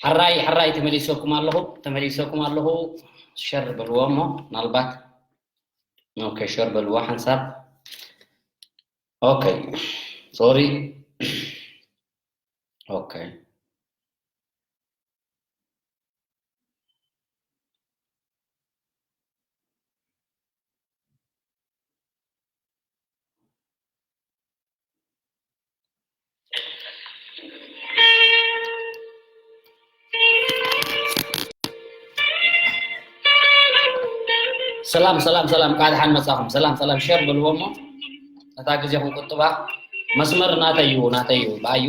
ሕራይ ሕራይ ተመሊሰኩም ኣለኹ፣ ተመሊሰኩም ኣለኹ። ሸር በልዎ እሞ ምናልባት። ኦኬ፣ ሸር በልዎ ሓንሳብ። ኦኬ፣ ሶሪ። ኦኬ። ሰላም ሰላም ሰላም፣ ቃል ሓን መጻኹም። ሰላም ሰላም፣ ሸር በልዎ እሞ ነታ ግዜ ክንቁጥባ። መስመር ናተይ እዩ፣ ናተይ እዩ፣ ብኣዩ።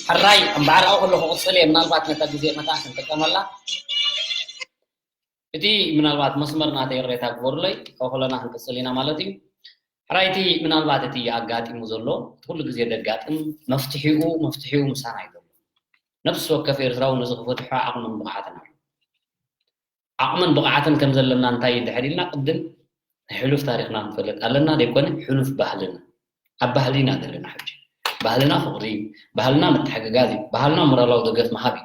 ሕራይ እምበኣር ኣብኡ ከለኹ ክቕጽል እየ፣ ምናልባት ነታ ግዜ መታን ክንጥቀመላ። እቲ ምናልባት መስመር ናተይ ሬታ ግበሩለይ፣ ካብኡ ከለና ክንቅጽል ኢና ማለት እዩ። ሕራይ እቲ ምናልባት እቲ ኣጋጢሙ ዘሎ፣ እቲ ኩሉ ግዜ ደጋጥም፣ መፍትሒኡ፣ መፍትሒኡ ምሳና እዩ ዘሎ። ነፍሲ ወከፍ ኤርትራዊ ነዚ ክፈትሖ ዓቕምን ብቕዓትን ኣሎ። ዓቕምን ብቕዓትን ከም ዘለና እንታይ እንድሕር ኢልና፣ ቅድም ናይ ሕሉፍ ታሪኽና ክንፈልጥ ኣለና፣ ዘይኮነ ሕሉፍ ባህልና። ኣብ ባህሊ ኢና ዘለና ሕጂ። ባህልና ፍቕሪ፣ ባህልና ምትሕግጋዝ እዩ፣ ባህልና ሞራላዊ ደገፍ ምሃብ እዩ።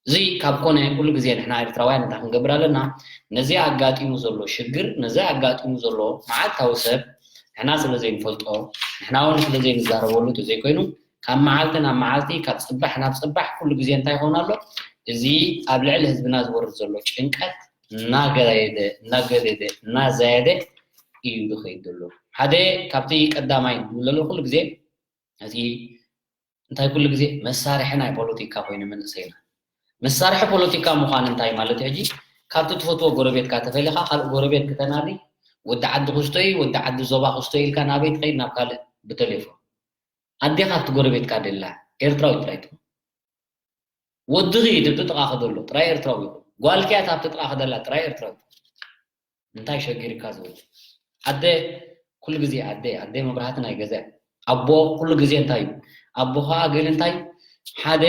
እዚ ካብ ኮነ፣ ኩሉ ግዜ ንሕና ኤርትራውያን እንታይ ክንገብር ኣለና? ነዚ ኣጋጢሙ ዘሎ ሽግር፣ ነዚ ኣጋጢሙ ዘሎ መዓልታዊ ሰብ ንሕና ስለ ዘይንፈልጦ፣ ንሕና እውን ስለ ዘይንዛረበሉ እንተዘይኮይኑ፣ ካብ መዓልቲ ናብ መዓልቲ፣ ካብ ጽባሕ ናብ ጽባሕ ኩሉ ግዜ እንታይ ይኸውን ኣሎ? እዚ ኣብ ልዕሊ ህዝብና ዝወርድ ዘሎ ጭንቀት እናገደደ፣ እናገደደ፣ እናዛየደ እዩ ዝኸይድ ዘሎ። ሓደ ካብቲ ቀዳማይ ዝብለሉ ኩሉ ግዜ፣ እቲ እንታይ ኩሉ ግዜ መሳርሒ ናይ ፖለቲካ ኮይኑ መንእሰይና። መሳርሒ ፖለቲካ ምዃን እንታይ ማለት እዩ? ሕጂ ካብቲ ትፈትዎ ጎረቤትካ ተፈሊኻ ካልእ ጎረቤት ክተናዲ፣ ወዲ ዓዲ ክስቶ እዩ፣ ወዲ ዓዲ ዞባ ክስቶ ኢልካ ናበይ ትኸይድ? ናብ ካልእ ብቴሌፎን። ኣዴኻ ኣብቲ ጎረቤትካ ደላ ኤርትራዊት ጥራይ ትኹን። ወድኺ እቲ ጥቓኺ ዘሎ ጥራይ ኤርትራዊ ይኹን። ጓልኪ እያ ኣብቲ ጥቓኺ ደላ ጥራይ ኤርትራዊት። እንታይ ሸጊርካ ዝብል? ኣደ ኩሉ ግዜ ኣደ፣ ኣደ መብራህቲ ናይ ገዛ እያ። ኣቦ ኩሉ ግዜ እንታይ እዩ? ኣቦ ኸኣ ገለ እንታይ ሓደ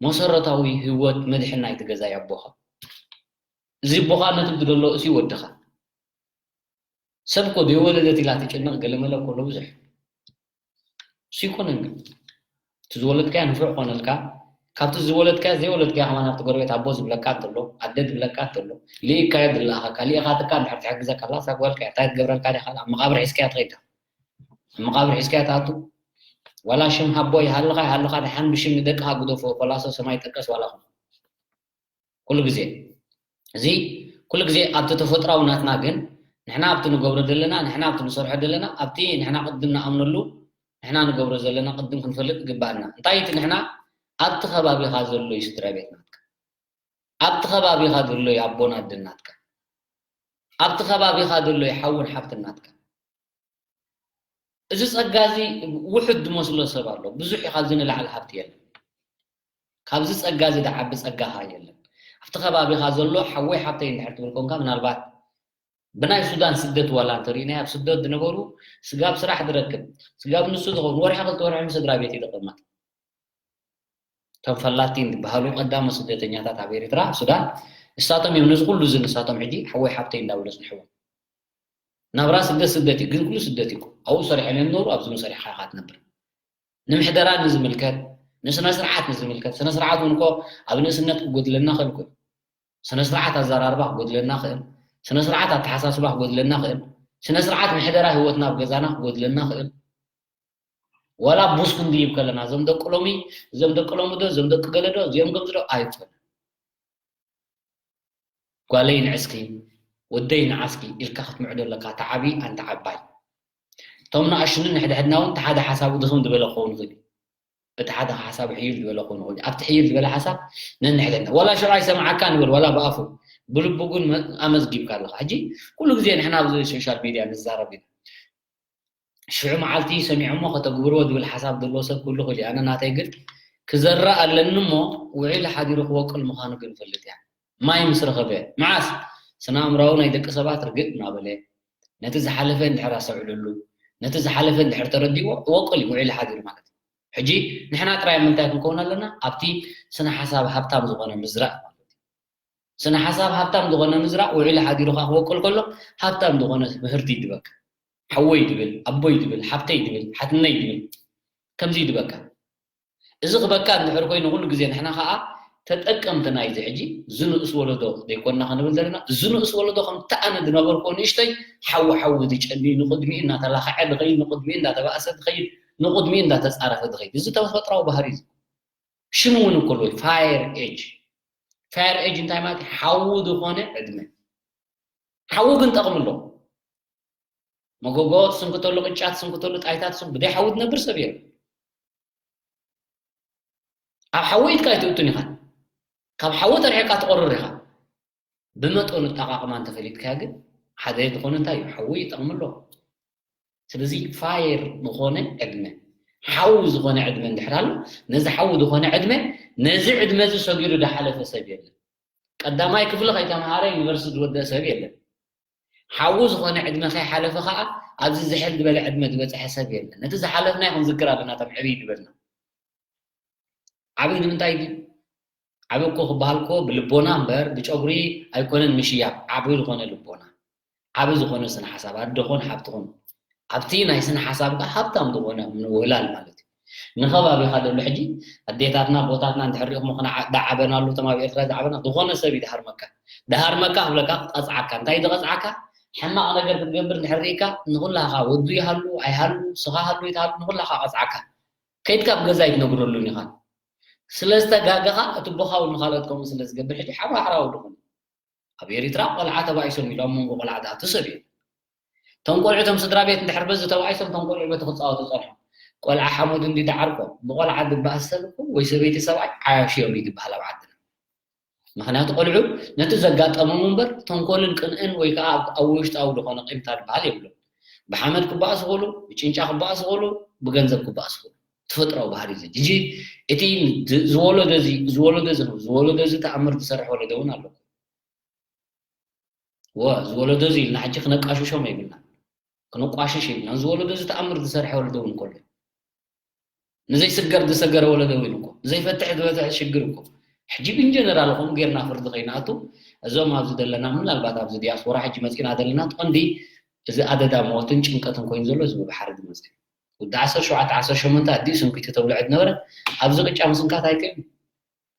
መሰረታዊ ህይወት መድሕን ናይቲ ገዛ እዩ ኣቦኻ። እዚ ኣቦኻ ነቲ ዝደሎ እሱ ወድኻ። ሰብ እኮ ዘይወለደት ኢላ ትጭነቕ ገለመለ ከሎ ብዙሕ። እሱ ኣይኮነን ግን። እቲ ዝወለድካዮ ንፉዕ ኮነልካ፣ ካብቲ ዝወለድካዮ ዘይወለድካዮ ከማን ኣብቲ ጎረቤት ኣቦ ዝብለካ እንተሎ፣ ኣደ ዝብለካ እንተሎ፣ ልኢካዮ ዝለኣኸካ፣ ልኢኻትካ እንድሕር ትሕግዘካ ኣላ፣ እሳ ጓልካ እያ፣ እንታይ ትገብረልካ ዲኻ? ኣብ መቓብር ሒዝካያ ትኸይድ ዲኻ? ኣብ መቓብር ሒዝካያ ትኣቱ? ዋላ ሽም ሃቦ ይሃልኻ ይሃልኻ፣ ደሓን ብሽም ንደቅኻ ግደፎ፣ ኮላሶ ሰማይ ጠቀስ ዋላ ኹን። ኩሉ ግዜ። እዚ ኩሉ ግዜ ኣብቲ ተፈጥራዊ ናትና ግን ንሕና ኣብቲ ንገብሮ ዘለና፣ ንሕና ኣብቲ ንሰርሖ ዘለና፣ ኣብቲ ንሕና ቅድም ንኣምነሉ፣ ንሕና ንገብሮ ዘለና ቅድም ክንፈልጥ ይግባኣና። እንታይ እቲ ንሕና? ኣብቲ ከባቢኻ ዘሎ እዩ ስድራ ቤት ናትካ። ኣብቲ ከባቢኻ ዘሎ እዩ ኣቦን ኣደን ናትካ። ኣብቲ ከባቢኻ ዘሎ እዩ ሓውን ሓፍትን ናትካ። እዚ ጸጋ እዚ ውሑድ ዝመስሎ ሰብ ኣሎ። ብዙሕ እዩ፣ ካብዚ ንላዕሊ ሃብቲ የለን። ካብዚ ጸጋ እዚ ዝዓቢ ጸጋ ኸኣ የለን። ኣብቲ ከባቢኻ ዘሎ ሓወይ ሓብተይ እንድሕር ትብል ኮንካ፣ ምናልባት ብናይ ሱዳን ስደት ዋላ እንተሪእናዮ፣ ኣብ ስደት ዝነበሩ ስጋብ ስራሕ ዝረክብ፣ ስጋብ ንሱ ዝኸውን ወርሒ ክልተ ወርሒ ምስ ስድራ ቤት እዩ ዝቕመጥ። እቶም ፈላቲን ዝበሃሉ ቀዳሞት ስደተኛታት ኣብ ኤርትራ፣ ኣብ ሱዳን፣ ንሳቶም እዮም ነዚ ኩሉ እዚ ንሳቶም ሕጂ ሓወይ ሓብተይ እንዳበሉ ዝጽንሕዎም። ናብራ ስደት ስደት እዩ፣ ግን ኩሉ ስደት እዩ እኮ። ኣብኡ ሰሪሖም እዮም ዝነብሩ፣ ኣብዚ እውን ሰሪሕካ ኢኻ ትነብር። ንምሕደራ ንዝምልከት፣ ንስነ ስርዓት ንዝምልከት፣ ስነ ስርዓት እውን እኮ ኣብ ንእስነት ክጎድለና ክእል እኮ እዩ። ስነ ስርዓት ኣዘራርባ ክጎድለና ክእል፣ ስነ ስርዓት ኣተሓሳስባ ክጎድለና ክእል፣ ስነ ስርዓት ምሕደራ ህይወትና ኣብ ገዛና ክጎድለና ክእል። ዋላ ቡስ ክንድይብ ከለና፣ እዞም ደቂ ሎሚ፣ እዞም ደቂ ሎሚ ዶ፣ እዞም ደቂ ገለ ዶ፣ እዚኦም ከምዚ ዶ ኣይኮነን። ጓለይ ንዕስኪ፣ ወደይ ንዓስኪ ኢልካ ክትምዕዶ ኣለካ፣ እቲ ዓቢ ኣንታ ዓባይ። እቶም ንኣሽቱን ንሕድሕድና እውን እቲ ሓደ ሓሳቡ ድኽም ዝበለ ክኸውን ይኽእል እዩ። እቲ ሓደ ሓሳቡ ሕይል ዝበለ ክኸውን ይኽእል እዩ። ኣብቲ ሕይል ዝበለ ሓሳብ ነንሕድሕድና። ዋላ ሽዑ ኣይሰምዓካ ንበል፣ ዋላ ብኣፉ፣ ብልቡ ግን መ-፣ ኣመዝጊብካ ኣለኻ። ሕጂ ኩሉ ግዜ ንሕና ኣብዚ ሶሻል ሚድያ ንዛረብ ኢና። ሽዑ መዓልቲ ሰሚዖሞ ከተግብርዎ ዝብል ሓሳብ ዘለዎ ሰብ ክህሉ ይኽእል እዩ። ኣነ ናተይ ግን ክዘርእ ኣለኒ እሞ ውዒሉ ሓዲሩ ክወቅል ምዃኑ ግን እፈልጥ እያ። ማይ ምስ ረኸበ፣ መዓስ? ስነ ኣእምሮኣዊ ናይ ደቂ ሰባት ርግእ እናበለ፣ ነቲ ዝሓለፈ እንድሕር ኣስተውዒሉሉ፣ ነቲ ዝሓለፈ እንድሕር ተረዲእዎ፣ ይወቅል እዩ ውዒሉ ሓዲሩ ማለት እዩ። ሕጂ ንሕና ጥራይ ምንታይ ክንከውን ኣለና? ኣብቲ ስነ ሓሳብ ሃብታም ዝኾነ ምዝራእ ማለት እዩ። ስነ ሓሳብ ሃብታም ዝኾነ ምዝራእ ውዒሉ ሓዲሩ ከዓ ክበቁል ከሎ ሃብታም ዝኾነ ምህርቲ ይድበካ። ሓወይ ድብል፣ ኣቦይ ድብል፣ ሓብተይ ድብል፣ ሓትነይ ድብል፣ ከምዚ ይድበካ። እዚ ክበካ እንድሕር ኮይኑ ኩሉ ግዜ ንሕና ከዓ ተጠቀምቲ ናይዚ ሕጂ እዚ ንኡስ ወለዶ ዘይኮንና ክንብል ዘለና። እዚ ንኡስ ወለዶ ከምቲ ኣነ ዝነበርኩ ንእሽተይ ሓዊ ሓዊ ዝጨሊ ንቕድሚኡ እናተላኸዐ ዝኸይድ፣ ንቕድሚኡ እንዳተባእሰ ዝኸይድ፣ ንቕድሚኡ እንዳተፃረፈ ዝኸይድ። እዚ ተፈጥራዊ ባህሪ እዩ። ሽሙ እውን እኮ ኣሎ፣ ፋየር ኤጅ። ፋየር ኤጅ እንታይ ማለት እዩ? ሓዊ ዝኾነ ዕድመ። ሓዊ ግን ጠቕሚ ኣሎ። መጎጎ ትስንክተሉ፣ ቅጫ ትስንክተሉ፣ ጣይታ ትስንክ-፣ ብደይ ሓዊ ትነብር ሰብ የለን። ኣብ ሓዊ ኢድካ ኣይትእቱን ኢኻ። ካብ ሓዊ ተርሒቕካ ትቐርር ኢኻ። ብመጠኑ ኣጠቓቕማ እንተፈሊጥካዮ ግን ሓደ ዝኾነ እንታይ እዩ? ሓዊ ይጠቕሚ ኣሎ። ስለዚ ፋየር ዝኾነ ዕድመ፣ ሓዊ ዝኾነ ዕድመ እንድሕር ኣሎ፣ ነዚ ሓዊ ዝኾነ ዕድመ፣ ነዚ ዕድመ እዚ ሰጊሩ ዝሓለፈ ሰብ የለን። ቀዳማይ ክፍሊ ከይተምሃረ ዩኒቨርሲቲ ዝወደአ ሰብ የለን። ሓዊ ዝኾነ ዕድመ ከይሓለፈ ከዓ ኣብዚ ዝሕል ዝበለ ዕድመ ዝበፅሐ ሰብ የለን። ነቲ ዝሓለፍናዮ ክንዝክር ኣለና፣ እቶም ዕብይ ዝበልና። ዓብይ ንምንታይ ድዩ? ዓብይ እኮ ክበሃል እኮ ብልቦና እምበር ብጨጉሪ ኣይኮነን ምሽያብ። ዓብይ ዝኾነ ልቦና፣ ዓብይ ዝኾነ ስነ ሓሳብ፣ ኣደ ኾን ሓብቲ ኾን፣ ኣብቲ ናይ ስነ ሓሳብ ከዓ ሃብታም ዝኾነ ምውህላል ማለት እዩ። ንኸባቢኻ ደሎ ሕጂ ኣዴታትና ኣቦታትና እንድሕር ሪእኹም ኾነ ዓ-፣ ዳዓበናሉ፣ እቶም ኣብ ኤርትራ ዝዓበና ዝኾነ ሰብ እዩ ድሃርመካ። ድሃርመካ ክብለካ ክቐፅዓካ። እንታይ ድቐፅዓካ? ሕማቕ ነገር ክትገብር እንድሕር ሪእካ ንኹላኻ ወዱ ይሃሉ ኣይሃሉ፣ ስኻ ሃሉ ይትሃሉ ንኹላኻ ቀፅዓካ። ከይድካ ኣብ ገዛ ኣይትነግረሉን ኢኻ። ስለ ዝተጋገኻ እቲ ቦኻ እውን ንኻልኦት ከምኡ ስለ ዝገብር ሕጂ ሓራ ሓራዊ ድኹም። ኣብ ኤሪትራ ቆልዓ ተባኢሶም ኢሉ ኣብ መንጎ ቆልዓ ዝኣቱ ሰብ እዩ። እቶም ቆልዑ እቶም ስድራ ቤት እንድሕር በዚ ተባኢሶም እቶም ቆልዑ በቲ ክፃወቱ ጸንሖም። ቆልዓ ሓሙድ እንዲ ዳዓርኮ ብቆልዓ ዝበኣስ ሰብ እኮ ወይ ሰበይቲ ሰብኣይ ዓያሹ እዮም እዩ ዝበሃል ኣብ ዓድና። ምኽንያቱ ቆልዑ ነቲ ዘጋጠሞም እምበር ተንኮልን ቅንእን ወይ ከዓ ኣብ፣ ኣብ ውሽጣዊ ዝኾነ ቂምታ ዝበሃል የብሎም። ብሓመድ ክበኣሱ ይኽእሉ፣ ብጭንጫ ክበኣሱ ይኽእሉ፣ ብገንዘብ ክበኣሱ ይኽእሉ። ተፈጥሮኣዊ ባህሪ እዚ። ሕጂ እቲ ዝ-፣ ዝወለዶ እዚ፣ ዝወለዶ እዚ፣ ዝወለዶ እዚ ተኣምር ዝሰርሕ ወለዶ እውን ኣሎ። ወ-፣ ዝወለዶ እዚ ኢልና ሕጂ ክነቃሽሾም የብልና። ክነቋሽሽ የብልና። ዝወለዶ እዚ ተኣምር ዝሰርሐ ወለዶ እውን ከሎ። ንዘይስገር ዝሰገረ ወለዶ እውን እኮ። ንዘይፈትሕ ዝበትሕ ሽግር እኮ። ሕጂ ግን ጀነራል ከምኡ ጌርና ፍርዲ ከይንኣቱ፣ እዞም ኣብዚ ዘለና፣ ምናልባት ኣብዚ ዲያስፖራ ሕጂ መፂና ዘለና፣ ቀንዲ እዚ ኣደዳ ሞትን ጭንቀትን ኮይኑ ዘሎ እዚ ብባሕሪ ዝመፅእ። ወዲ ዓሰርተ ሸውዓተ ዓሰርተ ሸሞንተ ኣዲኡ ስንኩይቲ ተብልዖ ዝነበረ፣ ኣብዚ ቅጫ ምስንካት ኣይክእልን።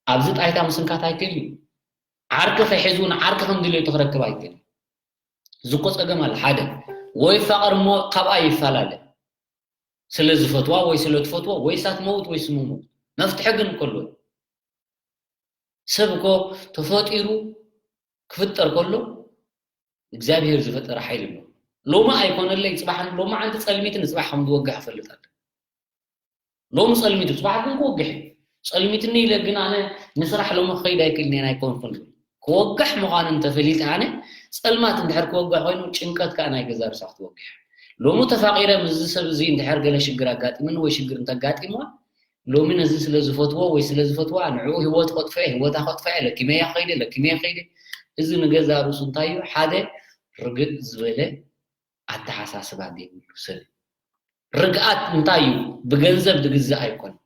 ኣብዚ ጣይታ ምስንካት ኣይክእልን። ዓርኪ ከይሕዝ እውን ዓርኪ ከም ድሌቱ ክረክብ ኣይክእልን። እዚ እኮ ጸገም ኣሎ። ሓደ፣ ወይ ይፋቐር እሞ ካብኣ ይፈላለ። ስለ ዝፈትዋ ወይ ስለ ትፈትዎ፣ ወይ እሳ ትመውት ወይ ስሙ ይመውት። መፍትሒ ግን እኮ ኣለዎ። ሰብ እኮ ተፈጢሩ ክፍጠር ከሎ እግዚኣብሔር ዝፈጠረ ሓይሊ ኣሎ። ሎሚ ኣይኮነለይ፣ ጽባሕ፣ ሎሚ ዓንቲ ጸልሚት ንጽባሕ ከም ዝወግሕ እፈልጥ ኣለኹ። ሎሚ ጸልሚቱ፣ ጽባሕ ግን ክወግሕ እዩ። ጸልሚትኒ ኢለ ግን ኣነ ንስራሕ ሎሚ ክኸይድ ኣይክእልን እየ፣ ኣይኮንኩን። ክወግሕ ምዃኑ እንተፈሊጠ ኣነ፣ ጸልማት እንድሕር ክወግሕ ኮይኑ፣ ጭንቀት ከኣ ናይ ገዛ ርእሳ ክትወግሕ። ሎሚ ተፋቒረ ምስዚ ሰብ እዚ እንድሕር ገለ ሽግር ኣጋጢሙኒ ወይ ሽግር እንተጋጢምዋ፣ ሎሚ ነዚ ስለ ዝፈትዎ ወይ ስለ ዝፈትዋ፣ ንዕኡ ህይወት ከጥፍኦ፣ ህይወታ ከጥፍኦ፣ ለኪመያ ከይደ፣ ለኪመያ ከይደ። እዚ ንገዛ ርእሱ እንታይ እዩ? ሓደ ርግእ ዝበለ ኣተሓሳስባ ዘይብሉ ሰብ። ርግኣት እንታይ እዩ? ብገንዘብ ዝግዛእ ኣይኮነን።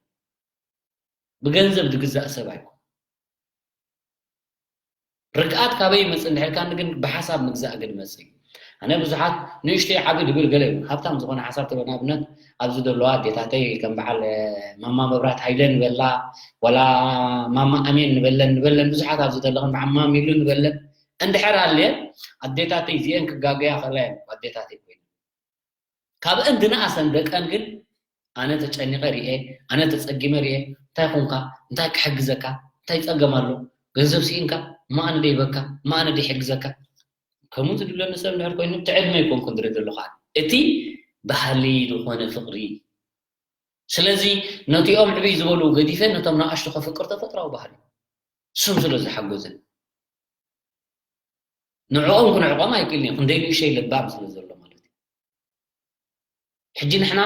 ብገንዘብ ዝግዛእ ሰብ ኣይኮነን። ርግኣት ካበይ ይመጽእ እንድሕር ኢልካኒ ግን ብሓሳብ ምግዛእ ግን ይመጽእ እዩ። ኣነ ብዙሓት ንእሽተይ ዓቢ ድብል ገለ እዩ። ሃብታም ዝኾነ ሓሳብ ተበ-፣ ንኣብነት ኣብዚ ዘለዋ ኣዴታተይ ከም በዓል፣ እ፣ ማማ መብራት ሃይለ ንበላ፣ ወላ ማማ ኣሜን ንበለን፣ ንበለን ብዙሓት ኣብዚ ዘለኽን በዓል ማሚሉ ንበለን። እንድሕር ኣልየን ኣዴታተይ እዚኤን ክጋገያ ክእላ እየን፣ ኣዴታተይ ኮይነን። ካብአን ዝነኣሰን ደቀን ግን ኣነ ተጨኒቐ ርኤ፣ ኣነ ተጸጊመ ርኤ፣ እንታይ ኾንካ? እንታይ ክሕግዘካ? እንታይ ጸገም ኣሎ? ገንዘብ ስኢንካ? እሞ ኣነ ዶ ይበካ? እሞ ኣነ ዶ ይሕግዘካ? ከምኡ ዝብለኒ ሰብ እንድሕር ኮይኑ፣ እቲ ዕድመ ኣይኮንኩን ዝርኢ ዘለኹ ኣነ። እቲ ባህሊ ዝኾነ ፍቕሪ። ስለዚ ነቲኦም ዕብይ ዝበሉ ገዲፈ ነቶም ንኣሽቱ ከፍቅር ተፈጥራዊ ባህሊ። ስም ስለ ዝሓጎዘን። ንዕኦም ክንዕቆም ኣይክእልን እዩ፣ ክንደይ ንእሽተይ ለባም ስለ ዘሎ ማለት እዩ። ሕጂ ንሕና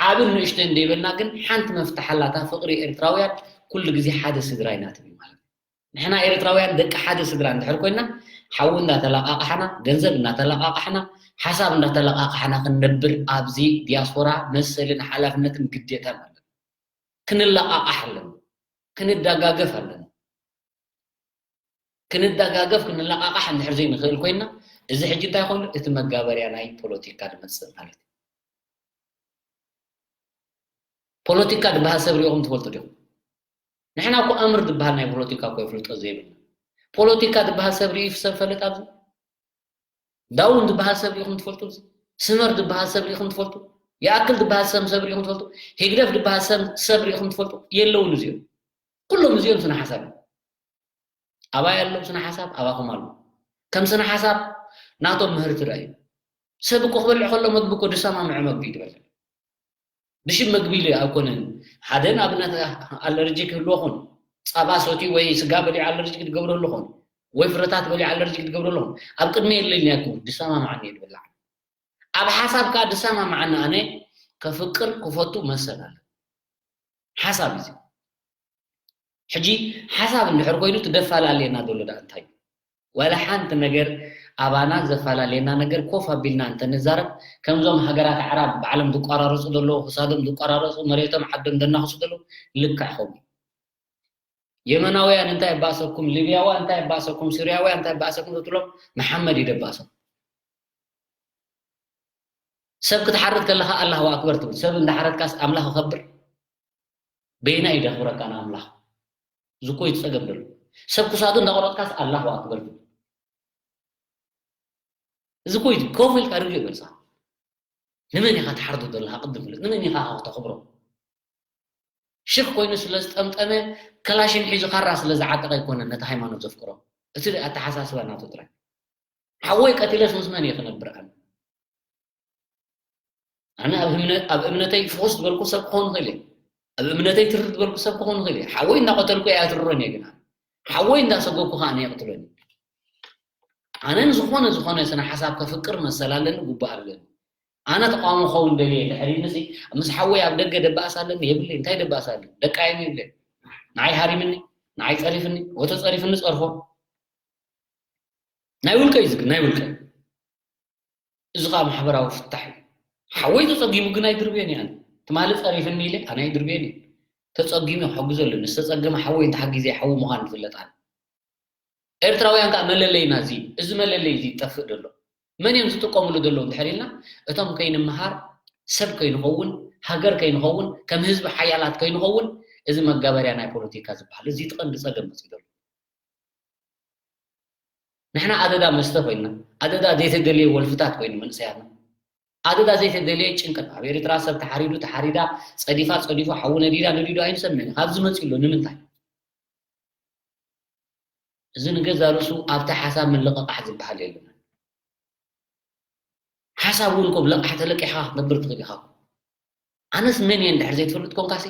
ዓብን ንእሽተን ዘይበልና ግን ሓንቲ መፍትሕ ኣላታ፣ ፍቕሪ ኤርትራውያን ኩሉ ግዜ ሓደ ስድራ ኢና ትብል ማለት እዩ። ንሕና ኤርትራውያን ደቂ ሓደ ስድራ እንድሕር ኮይና፣ ሓዊ እንዳተለቃቃሕና፣ ገንዘብ እንዳተለቃቃሕና፣ ሓሳብ እንዳተለቃቃሕና ክንነብር ኣብዚ ዲያስፖራ መሰልን ሓላፍነትን ግዴታን ኣለና። ክንለቓቓሕ ኣለና፣ ክንደጋገፍ ኣለና። ክንደጋገፍ ክንለቓቓሕ እንድሕር ዘይንኽእል ኮይና፣ እዚ ሕጂ እንታይ ኮይኑ? እቲ መጋበርያ ናይ ፖለቲካ ዝመጽእ ማለት እዩ። ፖለቲካ ዝበሃል ሰብ ሪኢኹም ትፈልጡ ዲኹም? ንሕና እኮ ኣምር ዝበሃል ናይ ፖለቲካ እኮ ይፍልጦ ዘይብልና። ፖለቲካ ዝበሃል ሰብ ሪኢ ሰብ ፈልጥ ኣብዚ? ዳውን ዝበሃል ሰብ ሪኢኹም ትፈልጡ? ስመር ዝበሃል ሰብ ሪኢኹም ትፈልጡ? ይኣክል ዝበሃል ሰብ ሰብ ሪኢኹም ትፈልጡ? ሂግደፍ ዝበሃል ሰብ ሰብ ሪኢኹም ትፈልጡ? የለውን እዚኦም። ኩሎም እዚኦም ስነ ሓሳብ እዮም። ኣባይ ኣሎ ስነ ሓሳብ፣ ኣባኹም ኣሎ። ከም ስነ ሓሳብ ናቶም ምህርቲ ዳ እዩ። ሰብ እኮ ክበልዕ ከሎ መግቢ እኮ ድሰማምዖ መግቢ እዩ ዝበልዕ። ብሽም መግቢ ኢሉ ኣይኮነን። ሓደ ንኣብነት ኣለርጂ ክህልዎ ኾን፣ ጸባ ሰትዩ ወይ ስጋ በሊዑ ኣለርጂ ክትገብረሉ ኾን፣ ወይ ፍረታት በሊዑ ኣለርጂ ክትገብረሉ ኾን፣ ኣብ ቅድሚ የለልኝ ኣይኮን፣ ድሰማምዓኒ እዩ ዝበልዕ። ኣብ ሓሳብ ከኣ ድሰማምዓኒ ኣነ ከፍቅር ክፈቱ መሰል ኣለ። ሓሳብ እዩ። ሕጂ ሓሳብ እንድሕር ኮይኑ እቲ ደፈላለየና ዘሎ ደኣ እንታይ እዩ? ዋላ ሓንቲ ነገር ኣባና ዘፈላለየና ነገር ኮፍ ኣቢልና እንተንዛረብ፣ ከምዞም ሃገራት ኣዕራብ ባዕሎም ዝቋራረጹ ዘለዉ፣ ክሳዶም ዝቋራረጹ፣ መሬቶም ዓዶም ዘናኽሱ ዘለዉ፣ ልክዕ ከምኡ። የመናውያን እንታይ ባእሰኩም፣ ሊብያውያን እንታይ ባእሰኩም፣ ሱርያውያን እንታይ ባእሰኩም ክትብሎም መሓመድ እዩ ደባእሶም። ሰብ ክትሓርድ ከለኻ ኣላሁ ኣክበር ትብል፣ ሰብ እንዳሓረድካስ ኣምላኽ ይኸብር? በየናይ እዩ ደኽብረካ ንኣምላኽ? እዚ እኮ እዩ ጸገም ዘሎ። ሰብ ክሳዱ እንዳቆረጥካስ ኣላሁ ኣክበር ትብል። እዚ እኮ እዩ ኮፍ ኢልካ ርግእ በልካ። ንመን ኢኻ ትሓርዶ ዘለኻ ቅድም ፍለጥ፣ ንመን ኢኻ ከተኽብሮ? ሽኽ ኮይኑ ስለ ዝጠምጠመ፣ ከላሽን ሒዙ ካራ ስለ ዝዓጠቐ ኣይኮነን ነቲ ሃይማኖት ዘፍቅሮ። እቲ ኣተሓሳስባ ናቱ ጥራይ። ሓወይ ቀቲለስ ምስ መን እየ ክነብር ኣነ? ኣነ ኣብ እምነ-፣ ኣብ እምነተይ ፍኹስ ዝበልኩ ሰብ ክኸውን ይኽእል እየ። ኣብ እምነተይ ትርር ዝበልኩ ሰብ ክኸውን ይኽእል እየ። ሓወይ እንዳቐተልኩ እየ ኣይትርሮን እየ ግና። ሓወይ እንዳሰጎግኩ ከኣ እየ ይቕትሎኒ። ኣነ ንዝኾነ ዝኾነ ስነ ሓሳብ ከፍቅር መሰል ኣለኒ፣ ግቡእ ኣለኒ። ኣነ ተቃውሞ ክኸውን ደልየ እንድሕር ኢሉሲ፣ ምስ ሓወይ ኣብ ደገ ደባእስ ኣለኒ የብለይ። እንታይ ደባእስ ኣለኒ? ደቃይም የብለይ። ንዓይ ሃሪምኒ፣ ንዓይ ጸሪፍኒ፣ ወተጸሪፍኒ ጸርፎ። ናይ ውልቀ እዩ ዝግ-፣ ናይ ውልቀ። እዚ ኸኣ ማሕበራዊ ፍታሕ እዩ። ሓወይ ተጸጊሙ ግን ኣይድርብዮን እየ ኣነ። ትማሊ ጸሪፍኒ ኢለ ኣነ ኣይድርብዮን እየ። ተጸጊሙ ክሕግዞ ኣለኒ። ዝተጸገመ ሓወይ እንተሓጊዘ ሓዊ ምዃን ይፍለጥ ኣነ። ኤርትራውያን ከኣ መለለይና እዚ፣ እዚ መለለይ እዚ ይጠፍእ ዘሎ። መን እዮም ዝጥቀምሉ ዘለዉ እንድሕር ኢልና፣ እቶም ከይንምሃር፣ ሰብ ከይንኸውን፣ ሃገር ከይንኸውን፣ ከም ህዝቢ ሓያላት ከይንኸውን፣ እዚ መጋበርያ ናይ ፖለቲካ ዝበሃል፣ እዚ እቲ ቀንዲ ጸገም መጺኡ ዘሎ። ንሕና ኣደዳ መስተ ኮይንና፣ ኣደዳ ዘይተደልየ ወልፍታት ኮይኑ መንእሰያትና፣ ኣደዳ ዘይተደልየ ጭንቀት። ኣብ ኤርትራ ሰብ ተሓሪዱ፣ ተሓሪዳ፣ ጸዲፋ፣ ጸዲፉ፣ ሓዊ ነዲዳ፣ ነዲዱ ኣይንሰምዕን። ካብዚ መጺኡ ኣሎ ንምንታይ? እዚ ንገዛ ርእሱ ኣብቲ ሓሳብ ምልቕቓሕ ዝበሃል የለን። ሓሳብ እውን ኮ ብለቓሕ ተለቂሕካ ክትነብር ትኽእል ኢኻ። ኣነስ መን እየ እንድሕር ዘይትፈልጥ ኮንካሲ፣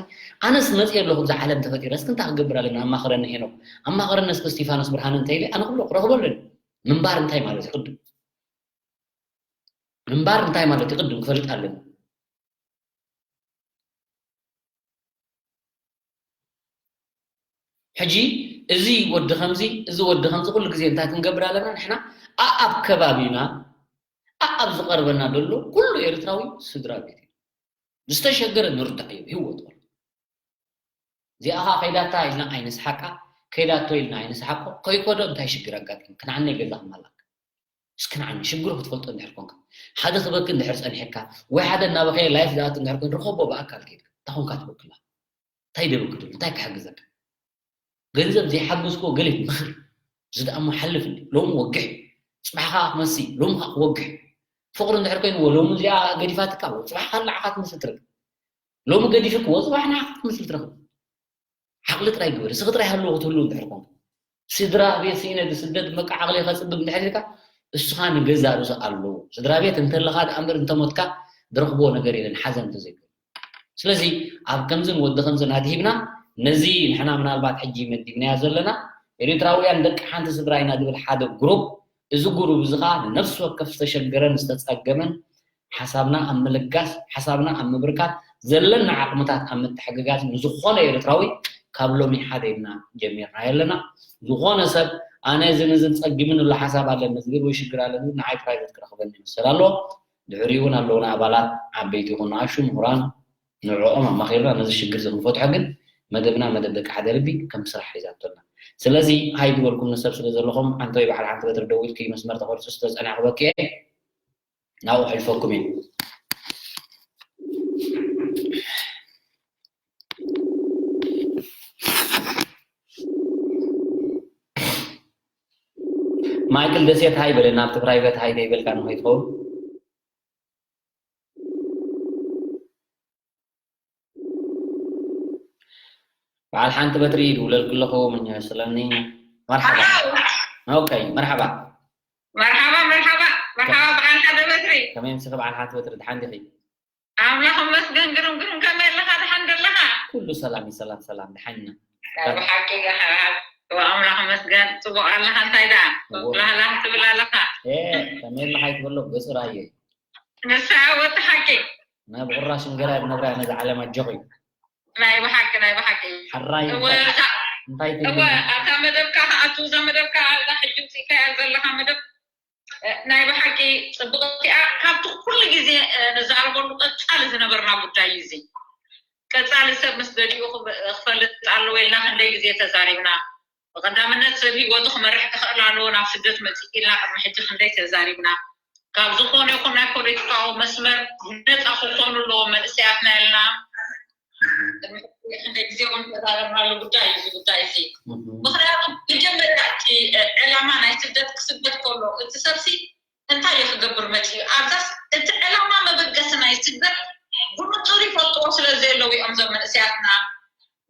ኣነስ መፅየ ኣለኹ ብዛ ዓለም ተፈጢረ፣ እስኪ እንታይ ክገብር ኣለና? ኣማኽረኒ ሄኖክ፣ ኣማኽረኒ እስኪ እስቲፋኖስ ብርሃነ እንተ ኢለ፣ ኣነ ኩሎ ክረኽቦ ኣለኒ። ምንባር እንታይ ማለት እዩ? ቅድም ምንባር እንታይ ማለት እዩ? ቅድም ክፈልጥ ኣለኒ። ሕጂ እዚ ወዲ ከምዚ፣ እዚ ወዲ ከምዚ ኩሉ ግዜ እንታይ ክንገብር ኣለና ንሕና? ኣኣብ ከባቢና፣ ኣኣብ ዝቐርበና ዘሎ ኩሉ ኤርትራዊ ስድራ ቤት እዩ። ዝተሸገረ ንርዳእ እዩ ህይወት ወላ። እዚኣ ኸዓ ከይዳታ ኢልና ኣይንስሓቃ፣ ከይዳቶ ኢልና ኣይንስሓቆ። ከይከዶ እንታይ ሽግር ኣጋጢሙ? ክንዓነይ ገዛ ክማላክ። እስኪ ንዓኒ ሽግሩ ክትፈልጦ እንድሕር ኮንካ፣ ሓደ ክበኪ እንድሕር ጸኒሕካ፣ ወይ ሓደ እናበኸየ ላይፍ ዝኣቱ እንድሕር ኮይኑ፣ ርኸቦ ብኣካል ከይድካ። እንታይ ኮንካ ትበክላ? እንታይ ደበክትሉ? እንታይ ክሕግዘካ? ገንዘብ ዘይሓግዝክዎ ገለ ምኽሪ። እዚ ደኣ እሞ ሓልፍ እንዲ። ሎሚ ወግሕ፣ ጽባሕ ኸዓ ክመሲ፣ ሎሚ ኸዓ ክወግሕ። ፍቕሪ እንድሕር ኮይንዎ፣ ሎሚ እዚኣ ገዲፋትካ፣ ጽባሕ ኸዓ ንዓኻ ትመስል ትረክብ። ሎሚ ገዲፍክዎ፣ ጽባሕ ንዓኻ ትመስል ትረክብ። ዓቕሊ ጥራይ ግበር። እስኺ ጥራይ ሃለዎ ክትህሉ እንድሕር ኮንካ። ስድራ ቤት ስኢነ ብስደት በቃ ዓቕሊ ከጽብብ እንድሕር ኢልካ፣ እስኻ ንገዛእ ርእሱ ኣለዎ። ስድራ ቤት እንተለኻ ደኣ እምበር እንተሞትካ ዝረኽብዎ ነገር የለን፣ ሓዘን እንተዘይኮይኑ። ስለዚ ኣብ ከምዝን ወዲ ከምዝን ኣድሂብና፣ ነዚ ንሕና ምናልባት ሕጂ መዲብናዮ ዘለና፣ ኤርትራውያን ደቂ ሓንቲ ስድራ ኢና ዝብል ሓደ ግሩፕ፣ እዚ ግሩፕ እዚ ኸኣ ንነፍሲ ወከፍ ዝተሸገረን ዝተጸገመን ሓሳብና ኣብ ምልጋስ፣ ሓሳብና ኣብ ምብርካት፣ ዘለና ዓቕምታት ኣብ ምትሕግጋዝ ንዝኾነ ኤርትራዊ ካብ ሎሚ ሓደ ኢልና ጀሚርናዮ ኣለና። ዝኾነ ሰብ ኣነ እዝን እዝን ጸጊሙኒ ኣሎ ሓሳብ ኣለኒ ዝብል ወይ ሽግር ኣለኒ ንዓይ ፕራይቬት ክረኽበኒ ይምሰል ኣለዎ። ድሕሪኡ እውን ኣለዉና ኣባላት ዓበይቲ ይኹኑ ንኣሽቱ ምሁራን ንዕኦም ኣማኺርና ነዚ ሽግር እዚ ክንፈትሖ ግን መደብና መደብ ደቂ ሓደ ልቢ ከም ስራሕ ሒዛቶና። ስለዚ ሃይ ዝበልኩም ንሰብ ስለ ዘለኹም፣ ኣንተወይ በዓል ሓንቲ በትሪ ደዊልኪ መስመር ተቆሪጹ ስለ ዝጸናሕኩ በኪ እየ፣ ናብኡ ከሕልፈኩም እየ። ማይክል ደሴት ሃይ በለና፣ ኣብቲ ፕራይቬት ሃይ ተይበልካ ንኸይትኸውን። በዓል ሓንቲ በትሪ ይድውለልኪ ኣለኹ፣ ምን ይመስለኒ? መርሓባ። ኦኬ፣ መርሓባ። መርሓባ፣ መርሓባ፣ መርሓባ በዓል ሓደ በትሪ። ከመይ ምስኺ በዓል ሓንቲ በትሪ፣ ደሓን ዲኺ? ኣምላኽ ይመስገን፣ ግርም፣ ግርም፣ ከመይ ኣለኻ? ደሓን ዶ ኣለኻ? ኩሉ ሰላም እዩ፣ ሰላም፣ ሰላም፣ ደሓን ኢና። ናይ ብሓቂ ደሓን። እወ፣ ኣምላኽ ይመስገን፣ ጽቡቕ ኣለኻ፣ እንታይ ደኣ? እወ። ላህላህ ትብል ኣለኻ። ኤ፣ ከመይ ኣለኻ ኣይትበሎ፣ ገጹ ራእየ። ንሳ ወዲ ሓቂ። ናይ ብቑራሽ እንገራ ነብራ ነዛ ዓለም ኣጆኺ። ናይ ብሓቂ፣ ናይ ብሓቂ። ሕራይ እወ፣ እንታይ፣ እታ እንታይ እወ፣ ትብሊ? ኣብታ መደብካ ክኣቱ፣ እዛ መደብካ፣ እዛ ሕጂ ውፅኢካያ ዘለኻ መደብ፣ እ፣ ናይ ብሓቂ ጽብቕቲ እያ። ካብቲ ኩሉ ግዜ፣ እ፣ ንዛረበሉ ቀጻሊ ዝነበርና ጉዳይ እዩ እዚ። ቀጻሊ ሰብ ምስ ገዲኡ ክብ-፣ ክፈልጥ ኣለዎ ኢልና ክንደይ ግዜ ተዛሪብና። ብቐዳምነት ሰብ ህይወቱ ክመርሕ ክኽእል ኣለዎ፣ ናብ ስደት መጺእ ኢልና ቅድሚ ሕጂ ክንደይ ተዛሪብና። ካብ ዝኾነ ይኹን ናይ ፖለቲካዊ መስመር ነጻ ክኾኑ ኣለዎም መንእሰያትና ኢልና ቅድሚ ሕጂ ክንደይ ግዜ እውን ተዛረብናሉ ጉዳይ እዩ እዚ ጉዳይ እዚ። እህ። ምኽንያቱ መጀመርያ እቲ ዕላማ ናይ ስደት ክስደድ ከሎ እቲ ሰብሲ እንታይ እዩ ክገብር መፂኡ? ኣብዛስ እቲ ዕላማ መበገሲ ናይ ስደት ብንፁር ይፈልጥዎ ስለ ዘለዉ እዮም እዞም መንእሰያትና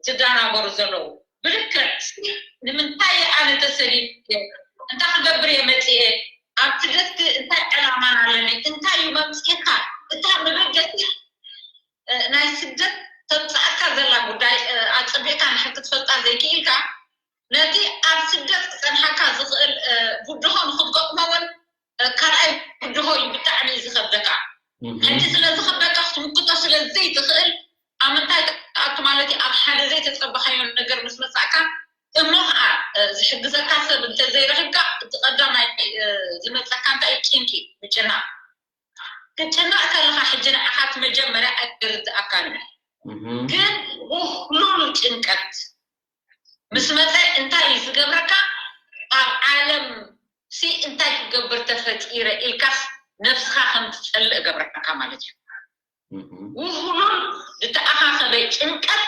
ዝደናገሩ ዘለዉ። ብልክዕ እስኪ ንምንታይ እየ ኣነ ተሰዲደ? እንታይ ክገብር እየ መፂኤ? ኣብ ስደት ከ እንታይ ዕላማ ኣለኒ? እንታይ እዩ መምፅኢኻ? እታ መበገሲ፣ እ፣ ናይ ስደት ተምፅኣካ ዘላ ጉዳይ፣ እ፣ ኣፀቢቕካ ንድሕር ክትፈልጣ ዘይክኢልካ፣ ነቲ ኣብ ስደት ክፀንሓካ ዝኽእል፣ እ፣ ብድሆ ንክትገጥሞ እውን፣ እ፣ ካልኣይ ብድሆ እዩ ብጣዕሚ ዝኸብደካ። እህ። ሕጂ ስለ ዝኸብደካ ክትምክቶ ስለ ዘይትኽእል፣ ኣብ ምንታይ ትኣቱ ማለት እዩ? ኣብ ሓደ ዘይተፀበኻዮ ነገር ምስ መፃእካ እሞ ኸዓ፣ እ፣ ዝሕግዘካ ሰብ እንተዘይረኺብካ፣ እቲ ቀዳማይ፣ እ፣ ዝመፀካ እንታይ እዩ? ጭንቂ፣ ምጭናቕ። ክትጭነቕ ከለኻ ሕጂ ንዓኻ እቲ መጀመርያ ኣይርድኣካን እዩ። እህ። ግን ውህሉል ጭንቀት ምስ መፀ እንታይ እዩ ዝገብረካ? ኣብ ዓለም ሲ እንታይ ክገብር ተፈጢረ ኢልካስ ነብስኻ ከም ትጸልእ እገብረካ ማለት እዩ። እህ። ውህሉል ዝተኣኻኸበ ጭንቀት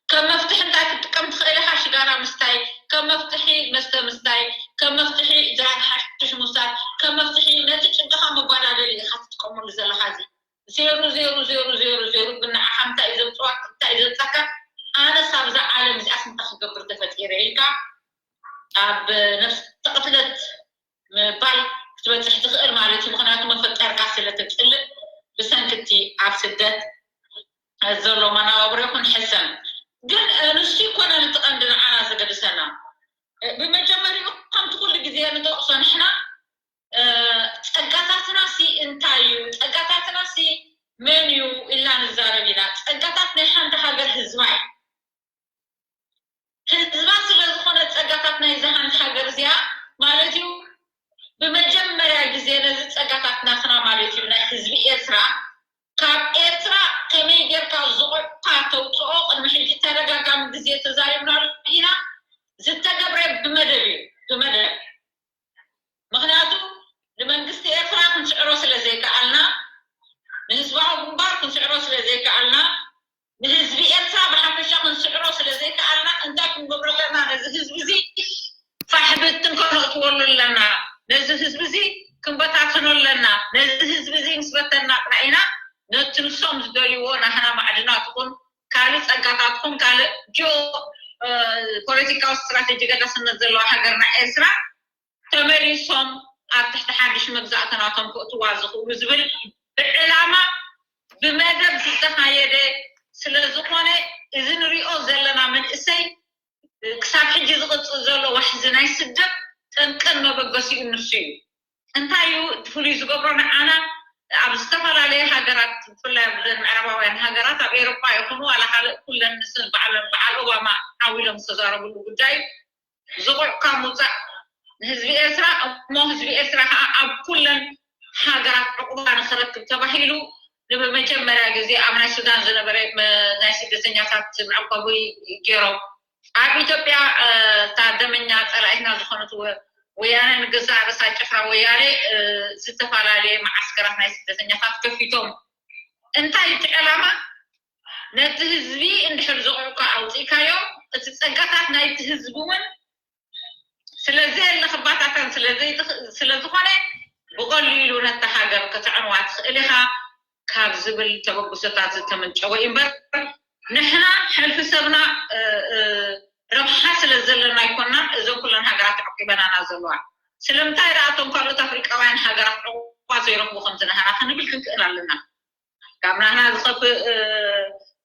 ከም መፍትሒ እንታይ ክትጥቀም ትኽእል ኢኻ? ሽጋራ ምስታይ፣ ከም መፍትሒ መስተ ምስታይ፣ ከም መፍትሒ ድራግ ሓሽሽ ምውሳድ፣ ከም መፍትሒ ነቲ ጭንቅኻ መጓዳደሊ ኢኻ ትጥቀመሉ ዘለኻ። እዚ ዜሩ፣ ዜሩ፣ ዜሩ፣ ዜሩ፣ ዜሩ፣ ግን ንዓኻ እንታይ እዩ ዘምፅዋ-፣ እንታይ እዩ ዘምፃካ? ኣነስ ኣብዛ ዓለም እዚኣስ እንታይ ክገብር ተፈጢረ ኢልካ ኣብ ነፍሲ ቅትለት ምባል ክትበፅሕ ትኽእል ማለት እዩ። ምኽንያቱ መፈጠርካ ስለ ተፅልእ ብሰንኪ እቲ ኣብ ስደት ዘሎ መነባብሮ ይኹን ሕሰም። ግን፣ እ፣ ንሱ ይኮነን እቲ ቀንዲ ንዓና ዘገድሰና። እ፣ ብመጀመሪኡ ከምቲ ኩሉ ግዜ ንጠቕሶ ንሕና፣ እ፣ ጸጋታትና ሲ እንታይ እዩ? ጸጋታትና ሲ መን እዩ? ኢልና ንዛረብ ኢና። ጸጋታት ናይ ሓንቲ ሃገር ህዝባ እዩ። ህዝባ ስለ ዝኾነ ጸጋታት ናይዛ ሓንቲ ሃገር እዚኣ ማለት እዩ። ብመጀመርያ ግዜ ነዚ ጸጋታት ናትና ማለት እዩ ናይ ህዝቢ ኤርትራ ካብ ኤርትራ ከመይ ጌርካ ዝቑዕካ ተውጽኦ ቅድሚ ሕጂ ተደጋጋሚ ግዜ ተዛሪብናሉ ኢና። ዝተገብረ ብመደብ እዩ፣ ብመደብ። ምኽንያቱ ንመንግስቲ ኤርትራ ክንስዕሮ ስለ ዘይከኣልና፣ ንህዝባዊ ግንባር ክንስዕሮ ስለ ዘይከኣልና፣ ንህዝቢ ኤርትራ ብሓፈሻ ክንስዕሮ ስለ ዘይከኣልና፣ እንታይ ክንገብሮ ኣለና? ነዚ ህዝቢ እዚ ፋሕ ብትን ከነእትወሉ ኣለና። ነዚ ህዝቢ እዚ ክንበታትኖ ኣለና። ነዚ ህዝቢ እዚ ምስ በተና ጥራይ ኢና ነቲ ንሶም ዝደልይዎ ናህና ማዕድናት ይኹን ካልእ ጸጋታት ይኹን ካልእ ጂኦ፣ እ፣ ፖለቲካዊ ስትራቴጂ ገዳስነት ዘለዋ ሃገርና ኤርትራ ተመሊሶም ኣብ ትሕቲ ሓድሽ መግዛእቲ ናቶም ክእትዋ ዝኽእሉ ዝብል ብዕላማ ብመደብ ዝተኻየደ ስለ ዝኾነ፣ እዚ ንሪኦ ዘለና መንእሰይ ክሳብ ሕጂ ዝቕጽል ዘሎ ዋሕዚ ናይ ስደት ጠንቅን መበገሲኡ ንሱ እዩ። እንታይ እዩ እቲ ፍሉይ ዝገብሮ ንዓና? ኣብ ዝተፈላለየ ሃገራት፣ ብፍላይ ኣብ ዘን ምዕራባውያን ሃገራት፣ ኣብ ኤሮጳ ይኹኑ ዋላ ካልእ፣ ኩለን ንሰን ባዕለን፣ በዓል ኦባማ ዓው ኢሎም ዝተዛረብሉ ጉዳይ እዩ። ዝቑዕ ካብ ምውጻእ ንህዝቢ ኤርትራ፣ እሞ ህዝቢ ኤርትራ ከዓ ኣብ ኩለን ሃገራት ዕቑባ ንኽረክብ ተባሂሉ ንመጀመርያ ግዜ ኣብ ናይ ሱዳን ዝነበረ መ- ናይ ስደተኛታት መዕቆቢ ገይሮም። ኣብ ኢትዮጵያ እ፣ እታ ደመኛ ጸላኢትና ዝኾነት ወ- ወያነ ንገዛእ ርእሳ ጭፍራ ወያነ እ፣ ዝተፈላለየ መዓስከራት ናይ ስደተኛታት ከፊቶም። እንታይ እቲ ዕላማ? ነቲ ህዝቢ እንድሕር ዘቑዕካ ኣውፂእካዮ፣ እቲ ፀጋታት ናይቲ ህዝቢ እውን ስለዘየለ ክባታተን ስለዘይትኽ- ስለዝኾነ ብቐሊሉ ነታ ሃገር ክትዕንዋ ትኽእል ኢኻ ካብ ዝብል ተበግሶታት ዝተመንጨወ እዩ እምበር ንሕና ሕልፊ ሰብና እ፣ እ፣ ረብሓ ስለ ዘለና ኣይኮንና እዞን ኩለን ሃገራት ተዕቂበናና ዘለዋ። ስለምንታይ ደኣ እቶም ካልኦት ኣፍሪቃውያን ሃገራት ዕቑባ ዘይረኽቡ ከም ዝነሃና ክንብል ክንክእል ኣለና። ካብ ናህና ዝኸፍእ እ፣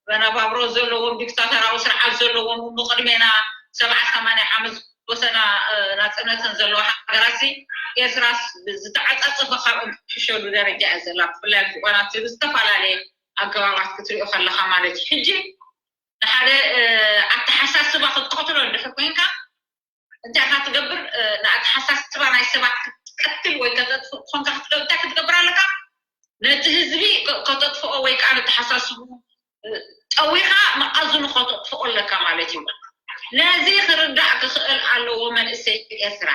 መነባብሮ ዘለዎም ዲክታተራዊ ስርዓት ዘለዎም እሞ ቅድሜና ሰብዓ ሰማንያ ዓመት ዝወሰና እ፣ ናፅነተን ዘለዋ ሃገራት ሲ ኤርትራስ ዝተዓፃፀፈ ካብኦም ትሕሸሉ ደረጃ እያ ዘላ። ብፍላይ ኣብ ዝኾናት ዝተፈላለዩ ኣገባባት ክትሪኦ ከለኻ ማለት እዩ። ሕጂ ንሓደ እ፣ ኣተሓሳስባ ክትቀትሎ እንድሕር ኮይንካ እንታይ ኢኻ ትገብር? እ፣ ንኣተሓሳስባ ናይ ሰባት ክትቀትል ወይ ከተጥፍእ ኮንካ ክትገብር እንታይ ክትገብር ኣለካ? ነቲ ህዝቢ ከ- ከተጥፍኦ ወይ ከዓ ነተሓሳስቡ እ፣ ጠዊኻ መኣዝኑ ከተጥፍኦ ኣለካ ማለት እዩ። ነዚ ክርዳእ ክኽእል ኣለዎ መንእሰይ ኤርትራ።